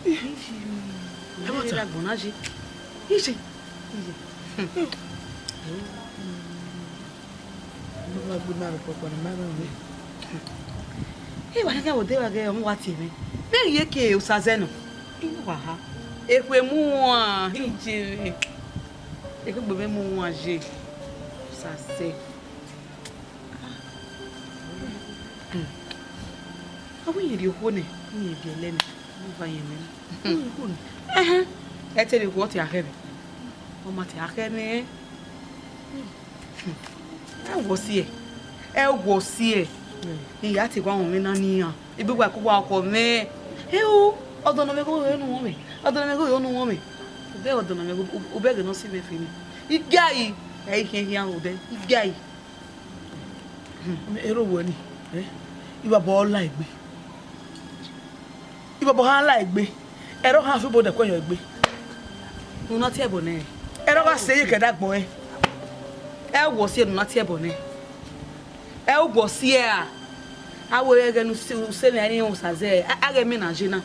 Ẹ mọ ta. Agbọn na je. Ije. Ije. Ẹ wa kẹkẹ wo de wa ghe ọmwa wa tie mwẹ. Vbe rhie ke Osa zẹ nọ. Inu wa ha. Ekhue mu wan, ije. Ekhue gbe mwẹ mu wan je. Osa zẹ. A wẹ irẹn rhie okhuo nẹ, irẹn biẹlẹ nẹ, ne uwa yẹn mwẹ. Ẹhẹn, ẹ te rhie okhuo, ọ te a khẹ mwẹ. Ọ ma te a khẹ mwẹ. Ẹ wọ si ẹ, ẹ wọ si ẹ. Iya te wa wọn mwẹ na nian. Ebe wa ko wa ọkọ mwẹ. Ẹ o, ọdọ ne ọ mwẹ ghe unu wọn mwẹ. Ọdọ ne ọ mwẹ ghe unu wọn mwẹ. Obẹ ọdọ ne ọ mwẹ ghe, obẹ ghe ne ọ si mwẹ fini. Igai, ẹ i khian khian obẹ. Igai. Ero wẹ ni, eh? Ivbabọ la egbe. Ivbabọ ha la egbe. Ẹre ọ ha fi obodẹ kue yọ egbe. Unu na tie ẹbọ nẹ. Ẹre ọ gha sẹ ye kẹdẹ agbọn ẹn. Ẹ wọ si unu na tie ẹbọ nẹ. Ẹ wọ si ẹ a. A wẹ ẹghẹ ne use mwẹ ẹre Osa zẹ, a, a ghẹ mẹ na je na.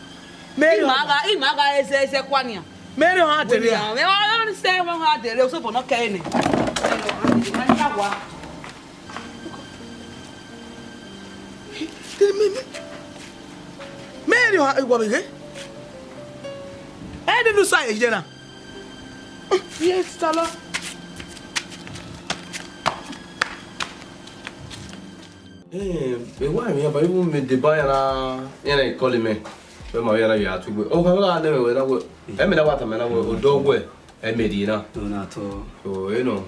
Mary ima gha, ima gha ẹzẹ, ẹzẹ kua nian. Mary ọ ha dere a. Mẹ ọ sẹ wọn ha dere, osobọ nọ kẹ nẹ. Ẹ nọ, a dere, ma wa. Mary, Mary, ọ ha, wa bege. Ẹ dẹ nu sa ye na. Yes, talo. Eh, e wa mi aba ibu mi de ba ya na, ya na ikọli mẹ. Be ma ya na ya tugbe. O ka ga ne me we na we. E me na wa ta me na we, o do we. E me di na. Do na to. So, you know.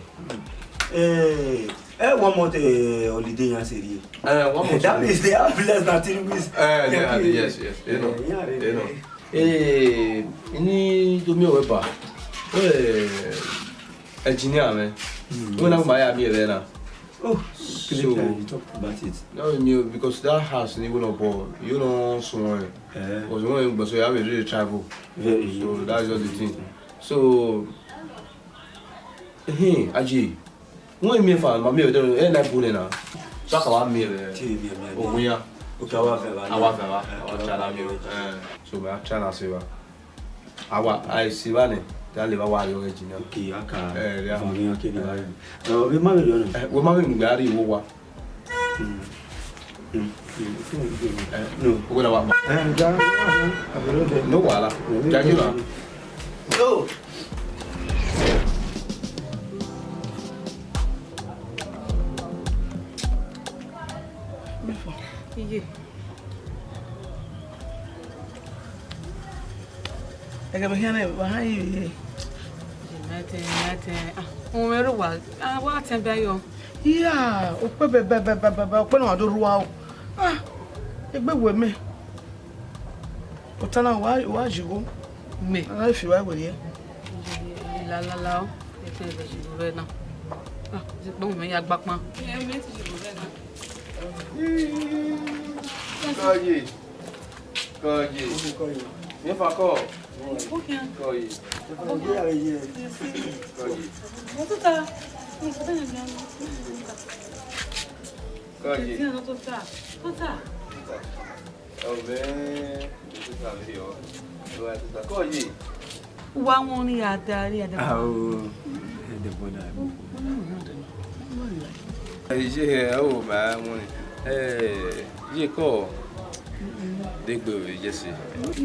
Eh, eh, one month, eh, holiday yan seri. Eh, one month. That means they have less than three weeks. Eh, yeah, okay. Yes, yes. You know. Eh, yeah, you know. Eh, ini do mi o ba. Eh, engineer me. Mm. When I buy a me there now. Oh, so, you talked about it. No, you, because that house, you know, but you know, so, eh. Because when you go, so you have a really travel. Very. So that's just the thing. So, eh, Aji, when me fa, ma me there, eh, na bu na. So ka wa me there. Ti me, me, me. Oh, we are. Okay, I wa fẹ wa. I wa fẹ wa. Eh, I wa try na me. Eh, so me I try na see wa. Awa, a i si evba nẹ, te a lele evba wa rrie ọghe engineer. Okay, a ka. Eh, yeah. Van iran ke ni ba. Eh, ovbi ma vberriọ nọ. Eh, wẹ ma vbe nu gbe a rrie igho owa. Hmm. Hmm. Hmm. Eh, no. Uwẹ na wa kpa. Eh, ja, ja, ja. No wahala. Ja, you know. No. Iye. Ẹghẹ vbe khian nẹ, wa ha yin vbe. Ẹtẹ, ẹtẹ, ah, umwẹ rre uwa, ah, wa tẹn bẹ yọ. Iya, okpe bẹbẹbẹbẹbẹ, okpe ne wa do rhua o. Ah, egbe wẹ mẹ. Ota na wa, wa jigho. Mẹ. Ana fi wa werriẹ. La, la, la, o. Ẹtẹ, ẹtẹ, jigho vbe na. Ah, zẹ kpọ mẹ ya gba kpan. Ẹ, mẹ ti jigho vbe na. Oye. Kọye. Kọye. Miẹnfan kọ. Kọye. Kọye. Kọye. Ọmẹ. Kọye. Wa wọn ni ada ri ada. Ah, oh. Ẹdẹgbọn da. Ẹ, iye hẹ, ọ ma wọn ni. Ẹ, iye kọ. Degbe vbe Jesi.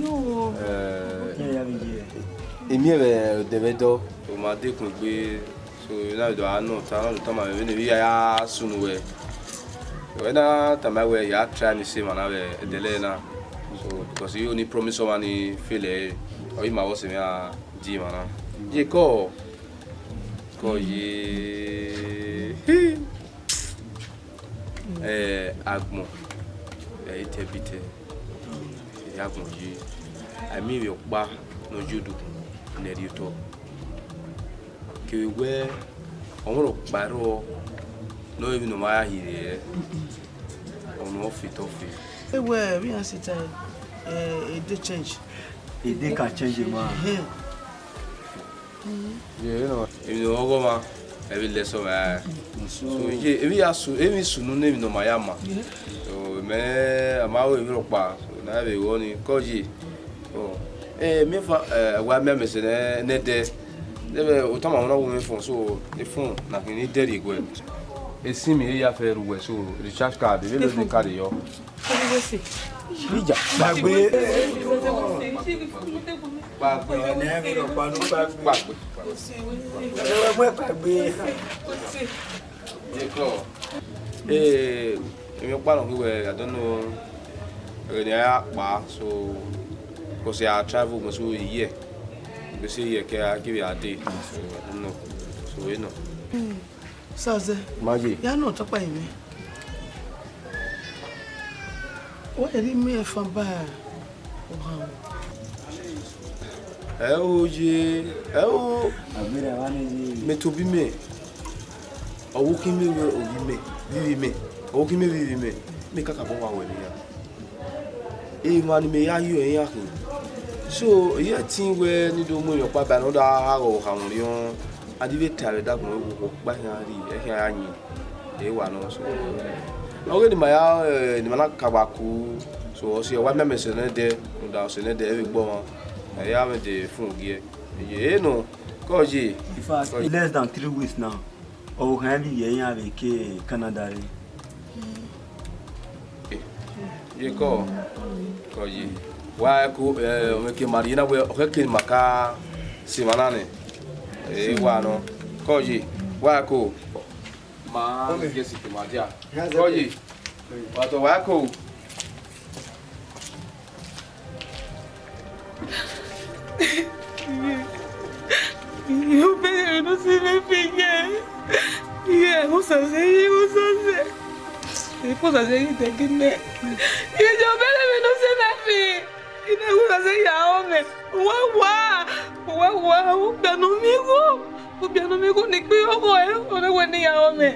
Yo. Ẹ, emi ẹvbo odẹ vbe dọ, ọ ma dekun egbe, so, na do a nọ ta, na do tama vbe ne vbe ya ya sunu wẹ. Wẹ na tama wẹ ya try ni se emwa na vbe ẹdẹlẹ na. So, because you only promise someone ni fail ẹ, ọ i ma vbọ sẹ emwa di emwa na. Iye kọ. Kọye. Eh, agbọn, eh, itẹ bitẹ, eh, agbọn ye, a miẹn emwi ọkpa ne ọ ye odukhunmwu ne ẹ rhie otọ. Kevbe wẹ, ọmwa rhọkpa rrọọ ne ọ re emwi ne ọ ma ya hin rre, ọmwa ọ fe otọ fe. Ewẹ, vbe iran sita, eh, e dey change. E dey can change, man. Ehe. Ye, you know, emwi ne ọ ghọmwa, ẹ vbe lẹ sẹ ọmwa. So, ye, emwi ya su, emwi sunu ne emwi ne ọ ma ya ma. So, mẹ, a ma ru emwi rhọkpa, so, na vbe ru ọni, kọye. So, eh, miẹnfan, eh, wa miẹn amẹ sẹ nẹ, nẹdẹ. Nẹvbe, otama na wo mwẹ phone, so, e phone na khin ni dẹrriẹ guẹ. E sim e ya fẹ ru wẹ, so, recharge card, vbe lo ni card yọ. Ija, gbagbe. Gbagbe. Ọnẹ ẹmwẹ rhọkpa ne u gbagbe. Gbagbe. Ẹmwẹ gbagbe. Ekọ. Eh, emwi ọkpa nọ khin wẹ, I don't know. Ẹghẹ ne a ya kpa, so, because I travel, so, iye. Because iye kẹ a give a day. So, I don't know. So, you know. Sazẹ. Ma ye. Ya nọ tọkpa yẹn mwẹ. Wẹ ri miẹn fan ba ohan. Ẹ o ye, ẹ o. Agbera wa ne ye. Mẹ tobọ mẹ. Ọvbokhan mẹ wẹ ovbi mẹ, vbivbi mẹ. Ọvbokhan mẹ vbivbi mẹ. Mẹ kakabọ wa wẹ ne iran. Emwa ne imẹ ya ye ọre iran khin. So, I ya ẹtin wẹ ne I do mu emwi ọkpa ba ne ọ da gha ghọ okhanmwẹ orhiọn, a di vbe ta vbe ẹdagbọn wẹ ọkpa khian rri, ẹ khian ya yin, ẹ wa nọ. So, ọ ghe ne ima ya, eh, ne ima na ka vba ku, so, ọ si ọ wa miẹn amẹ sẹ nẹ dẹ, rhunmwuda ọ sẹ nẹ dẹ, ẹ vbe gbe ọmwa, ẹ ya mwẹ de fun giẹ. Ye, ẹ nọ, kọ ye. In fact, less than three weeks now. Ọvbokhan vbe iye iran vbe ke Canada rre. Ye kọ, kọ ye. Wa ko, eh, ọmọ ke ma rhie na wẹ, ọ khẹke ma ka sẹ emwa na nẹ. Eh, wa nọ. Kọ ye. Wa ko. Ma, yes, ke ma dia. Kọ ye. Wa tọ wa ko. Iye, obẹrẹ vbene ọ sẹ mwẹ fi iye. Iye, ẹghẹ Osaze, iye, ẹghẹ Osaze. Ẹghẹ Osaze ghi dẹgẹ mẹ. Iye, obẹrẹ vbene ọ sẹ mwẹ fi. Iye, ẹghẹ Osaze ya rọ mwẹ. Uwa wa, uwa wa, ugbẹn ne ọ miẹn igho. Ugbẹn ne ọ miẹn igho ne ikpẹyọghọ ẹre, ọ wẹ ne I ya rọ mwẹ.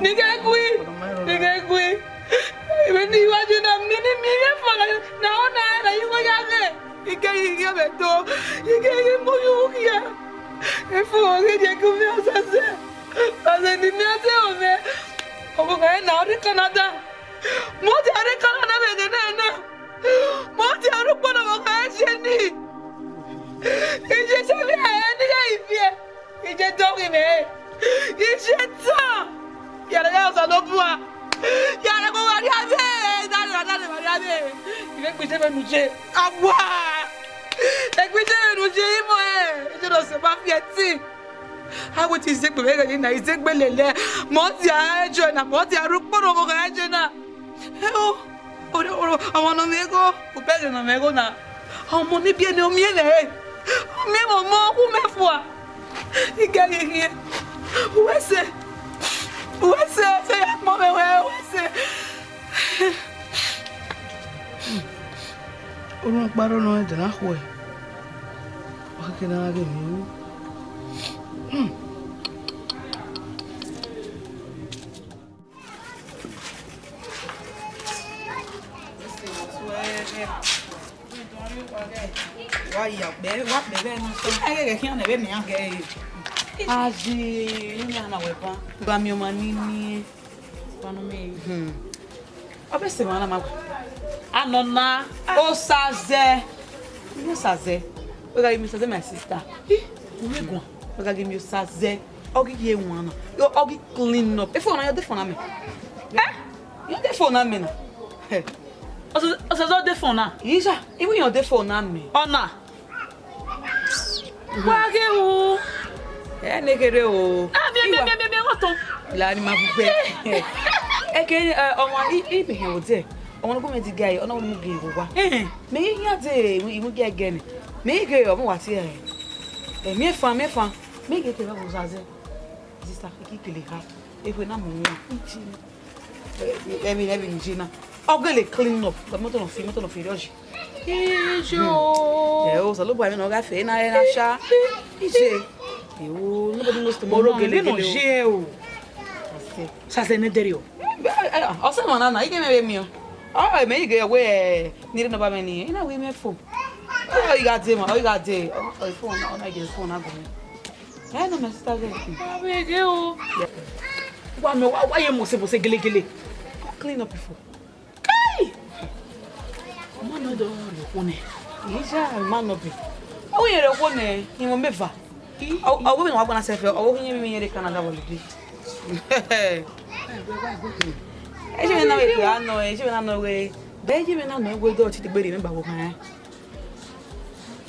Ne I ghẹ gui, ne I ghẹ gui. Vbene I wa je na miẹn ne I miẹn mwẹ fo na, na ọ na ẹre na I wa ya ghẹ. I ke ghi ghe vbe do, I ke ghi mu yo ghi ya. Efu ọ ghi je gu mwẹ Osaze. Osaze ne I miẹn te ọ mwẹ. Ọvbokhan na ọ rre Canada. Mẹ ọ dia rre Canada vbe ẹghẹ na na. Mẹ ọ dia rre ukpo ne ọvbokhan ẹre ye ni. I je sẹ vbe ẹre ne I ghe ivie. I je dọghe mwẹ. I je dan. Ya rẹ gha Osanobua. Ya rẹ gha wa rhie avbe. Dare, dare, wa rhie avbe. I vbe gbe iye mwẹ nu ye. Awa. I gbe iye mwẹ nu ye, imọ ẹ. I je do sẹ ma fi ẹtin. A wẹ te izegbe vbe ẹghẹ na, izegbe lele. Mẹ ọ dia ẹjọ na, mẹ ọ dia rre ukpo ne ọvbokhan ẹre ye na. Ẹo, ọmwa ne ọ mwẹ igho, obẹghe ne ọ mwẹ igho na. Ọmọ ne biẹ ne ọ miẹn mwẹ re. Ọ miẹn mwẹ ọmọ, ọ khu mẹ fua. I gha ghi khian. Uwẹ sẹ, uwẹ sẹ, sẹ ya kpọnmwẹ wẹ, uwẹ sẹ. Orhunmwu ọkpa rre nọ ẹdẹ na khuẹ, ọ khẹke ne a gha ghe emwi ru. Wa ya kpẹ, wa kpẹ vbe nọ sẹ. Ẹghẹ khian nẹ vbe nian gẹ ẹre. Aye, ne a na wẹ ban. Gba miẹn ọmwa nini. Gba nọ mẹ. Hmm. Ọ vbe sẹ emwa na ma wẹ. Anọ na, Osazẹ. Iyẹn Osazẹ. Wẹ gha give me Osazẹ, my sister. Ih, u vbe guan. Wẹ gha give me Osazẹ. Ọ ghi ye wan na. Yo, ọ ghi clean up. Efo na, yo de fo na mẹ. Eh? Yo de fo na mẹ na. Eh. Osazẹ, Osazẹ de fo na. Isha, iwu yo de fo na mẹ. Ọ na. Wa ghe ru. Ẹ ne kherhe o. Ah, bia, bia, Iwa. Bia, bia, bia, what on? La ni ma bu gbe. Eke, eh, ọmwa, i, i be hẹn odẹ. Ọmwa ne gu mẹ di ga, ọ na wẹ mu gi owa. Eh. Mẹ i ya de, i mu gi ẹgẹ nẹ. Mẹ i ghe ọmwa wa tie. Eh, mẹ fan, mẹ fan. Mẹ i ghe te vbe Osazẹ. Sister, I ki kele ha. Ekhue na mu wọn. Ẹmwẹ, ẹmwẹ ni je na. Ọ gele clean up. Gba mọtọ nọ fi, mọtọ nọ fi rọji. Ijo. Ẹ o, Osanobua, emwi ne ọ gha fe na, ẹ na sha. Ije. Ewo, nobody knows tomorrow. Gele, gele o. Osazẹ nẹ dẹrriọ. Ọ sẹ emwa na na, I ghe mwẹ vbe miẹn. Ọ, mẹ i ghe wẹ, ni rre ne ọ ba mwẹ ni, I na wẹ mwẹ fo. Ọ, I gha dee ma, ọ, I gha dee. Ọ, ọ, phone, ọ na gele phone na gu mwẹ. Ẹ nọ, my sister girl. Avbe ghe o. Wa mẹ, wa, wa ye mose mose gelegele. Clean up before. Kai! Ọma nọ do rhie okhuo nẹ. Ija, ma nọ be. Ọ wẹ rhie okhuo nẹ, imọ meva. Ọ, ọ wẹ ne wa gba na sẹfẹ, ọ wẹ hin mi yẹn rre Canada holiday. Ẹ jẹ na wẹ ke a nọ, ẹ jẹ na nọ wẹ. Bẹ ẹ jẹ na nọ wẹ do ti te gbere mẹ ba wo kan.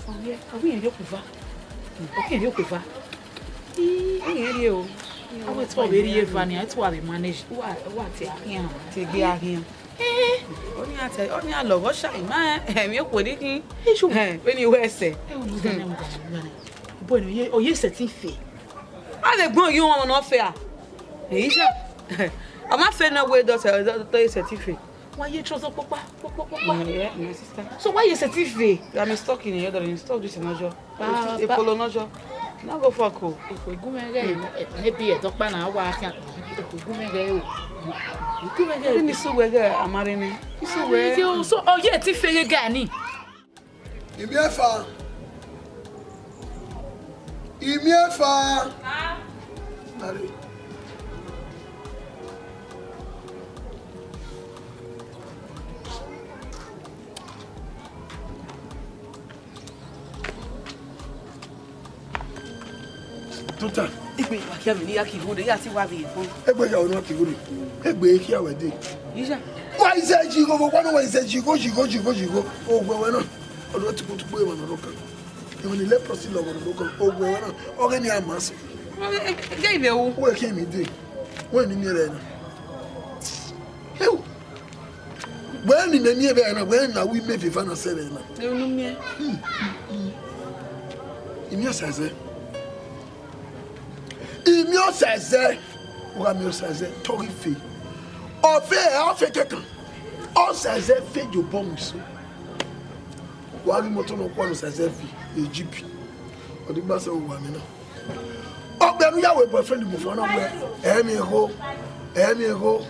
Ọ wẹ, ọ wẹ rhie okhuo eva. Ọ wẹ rhie okhuo eva. Ọ wẹ te ọ vbe rhie eva ni, a te wa vbe manage. Wa, wa te a khian. Te gbe a khian. Eh. Ọ ni a te, ọ ni a lọghọ sha, ima, eh, emwi okhuo ni khin. Isu. Eh, vbene I wẹ sẹ. Eh, unu dẹ nẹ, unu dẹ nẹ. Boy, ọ ye, ọ ye sẹtin fe. A lè gbọ́n yín wọn náà fẹ́ à. Èyí ṣá. A máa fẹ́ náà wé dọ́tẹ̀, dọ́tẹ̀ sẹtin fe. Wa ye trouser kpokpa, kpokpa, kpokpa. Mm, yeah, my sister. So why you sẹtin fe? I'm stuck in here, darling. Stop this in Ojo. Ba, a polo nọjọ. Na go fuck o. Ekhue gu mwẹ ghẹ, maybe ẹdọkpa na wa khian. Ekhue gu mwẹ ghẹ o. Gu mwẹ ghẹ. Ni su wẹ ghẹ, amare ni. Ni su wẹ. Yo, so, ọ ye ti fe ye ga ni. Imiẹfa. Imiẹfa. Are. Tota. Egbe wa kia mi ni ya ki hure, ya ti wa bi ebo. Egbe ya ono ki hure. Egbe kia wẹ de. Ija. Wa ize ji go, wa no wa ize ji go, ji go, ji go, ji go. O gbe wẹ na. Ọdọ tukutuku ema nọ kan. Emwi ni leprosy lọghọ nọ kan. O gbe wẹ na. Ọghe ni a ma sẹ. Ge ibe wu. Wẹ ke mi de. Wẹ ni mi rẹ na. Ewu. Wẹ ni mẹ miẹn vbe na, wẹ na wi mẹ vbe eva na sẹ vbe na. Unu miẹn. Imiẹn Osazẹ. Imiẹn Osazẹ. Wa miẹn Osazẹ, tọghe ife. Ọ fe, ọ fe kẹkan. Osazẹ fe ye obọ mu iso. Wa ghi moto nọ kua ne Osazẹ fi, Egypt. Ọ di gba sẹ owa mẹ na. Ọ gbe anu ya wẹ boyfriend mu fana wẹ, ẹ miẹn egho, ẹ miẹn egho,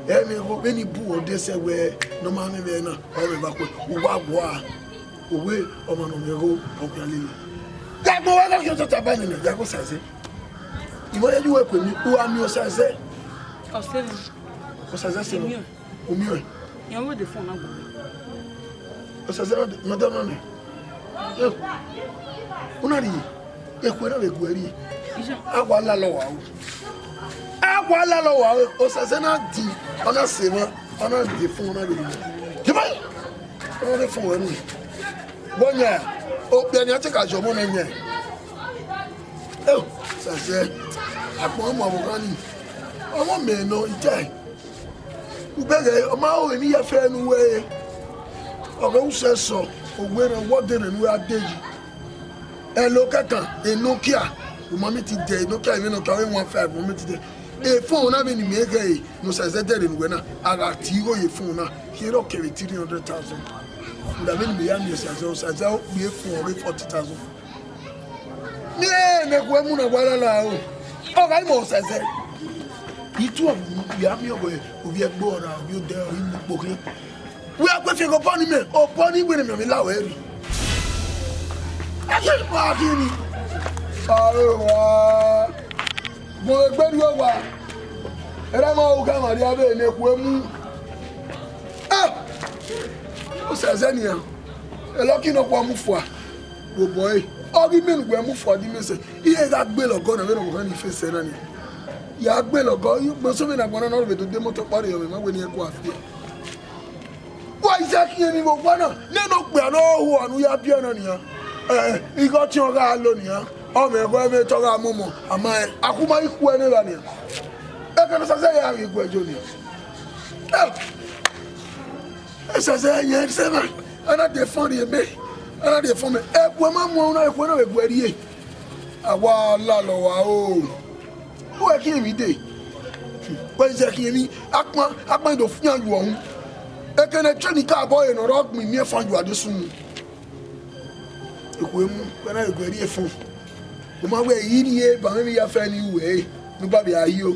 ẹ miẹn egho, vbene I bu ọdẹ sẹ wẹ, ne ọ ma mwẹ vbe na, ọ mwẹ vbe akhuẹ, uwa gua, owe, ọmwa ne ọ mwẹ egho, ọ khian lele. Ya gbẹn wẹ gha khian tota ba nene, ya ghe Osazẹ. I mwẹ ya ye uwẹ kue mi, u gha miẹn Osazẹ. Ọsẹ mwẹ. Osazẹ sẹ. Imiẹn. Umiẹn. Yan wẹ de fun na gbe. Osazẹ na de, yan da na nẹ. Eh, u na rhie, ekhue na vbe gu ẹre rhie. A wa lalọ wa o. A wa lalọ wa o. Osazẹ na di, ọ na sẹ emwa, ọ na de fun, ọ na vbe rhie. Deba! Ọ na vbe fun wẹ nu. Wọ yan, okpia ni a te ka jọ ọmọ na yan. Eh, Osazẹ, agbọn ọmọ ọvbokhan ni. Ọmọ mẹ nọ, I ta ẹe. Ubẹghe, ọ ma ho emwi ya fẹ ne uwẹ re. Ọ ghẹ usẹ sọ, owe rẹ, wọ de rẹ ne uwẹ a de yi. Ẹlo kẹkan, enokia, U ma miẹn te dẹ, ne ọ ka ẹmwẹ ne ọ ka vbe one five, u ma miẹn te dẹ. Efon na vbene imẹ ghẹ ẹre ne Osaẹzẹ dẹrriọ ne uwẹ na, a gha tie igho ye efon na, khian rọ kevbe three hundred thousand. Uda vbene imẹ ya miẹn Osaẹzẹ, Osaẹzẹ ọ kpia efon ọghe forty thousand. Miẹn ne ẹkhuẹ mu na wa lala o. Ọ gha ima Osaẹzẹ. Itu ọvbu ya miẹn ọghe ovbi ẹgbẹ ọra, ovbi odẹ ọre, imukpo khian. Wẹ a kue fi ẹghẹ obọ ni mẹ, obọ ni wẹ ne mẹ la wẹ rri. Ẹ ye wa khin ni. Aro wa. Gun egbe rri owa. Erha ma ru khama rria vbe ne ẹkhuẹ mu. Ah! Osaẹzẹ nian. Elọki nọkhua mu fua. Vbe obọ ẹre. Ọ ghi mẹ ne uwẹ mu fua di mẹ sẹ. Iran gha gbele ọgọ na vbene ọmwa ni fẹsẹ na nian. Ya gbele ọgọ, ugbẹn sẹ vbene agbọn na nọ vbe do de mọtọ kpa rriọ, mẹ ma wẹ ne iran gua fian. Wa i zẹ khian emwi vbe owa na, nene okpia ne ọ ho anu ya biẹ na nian. Ẹ, ighe ọtiẹn ọ gha lo nian, ọ mwẹ ẹghẹ ẹmwẹ te ọ gha mọmọ, ama rẹn, a khu ma i khu ẹre evba nian. Ẹghẹ ne Osaẹzẹ ya ghi guẹ yo nian. Ẹ, Osaẹzẹ yẹn sẹ na, a na de fọn rhie mẹ, a na de fọn mẹ. Ẹkhuẹ ma mu ẹre na, ẹkhuẹ na vbe guẹ rrie. A wa lalọ wa o. Wẹ khian emwi dee. Wẹ zẹ khian emwi, akpan, akpan do fian yu ọhun. Ekene train ka bọ ẹre ne ọ rọ gbin imiẹnfan yu ade sunu. Ekhue mu, wẹ na vbe guẹ rrie fọn. U ma wẹ i rrie ba mwẹ emwi ya fẹ ne u ru ẹre, ne u ba vbe a hio.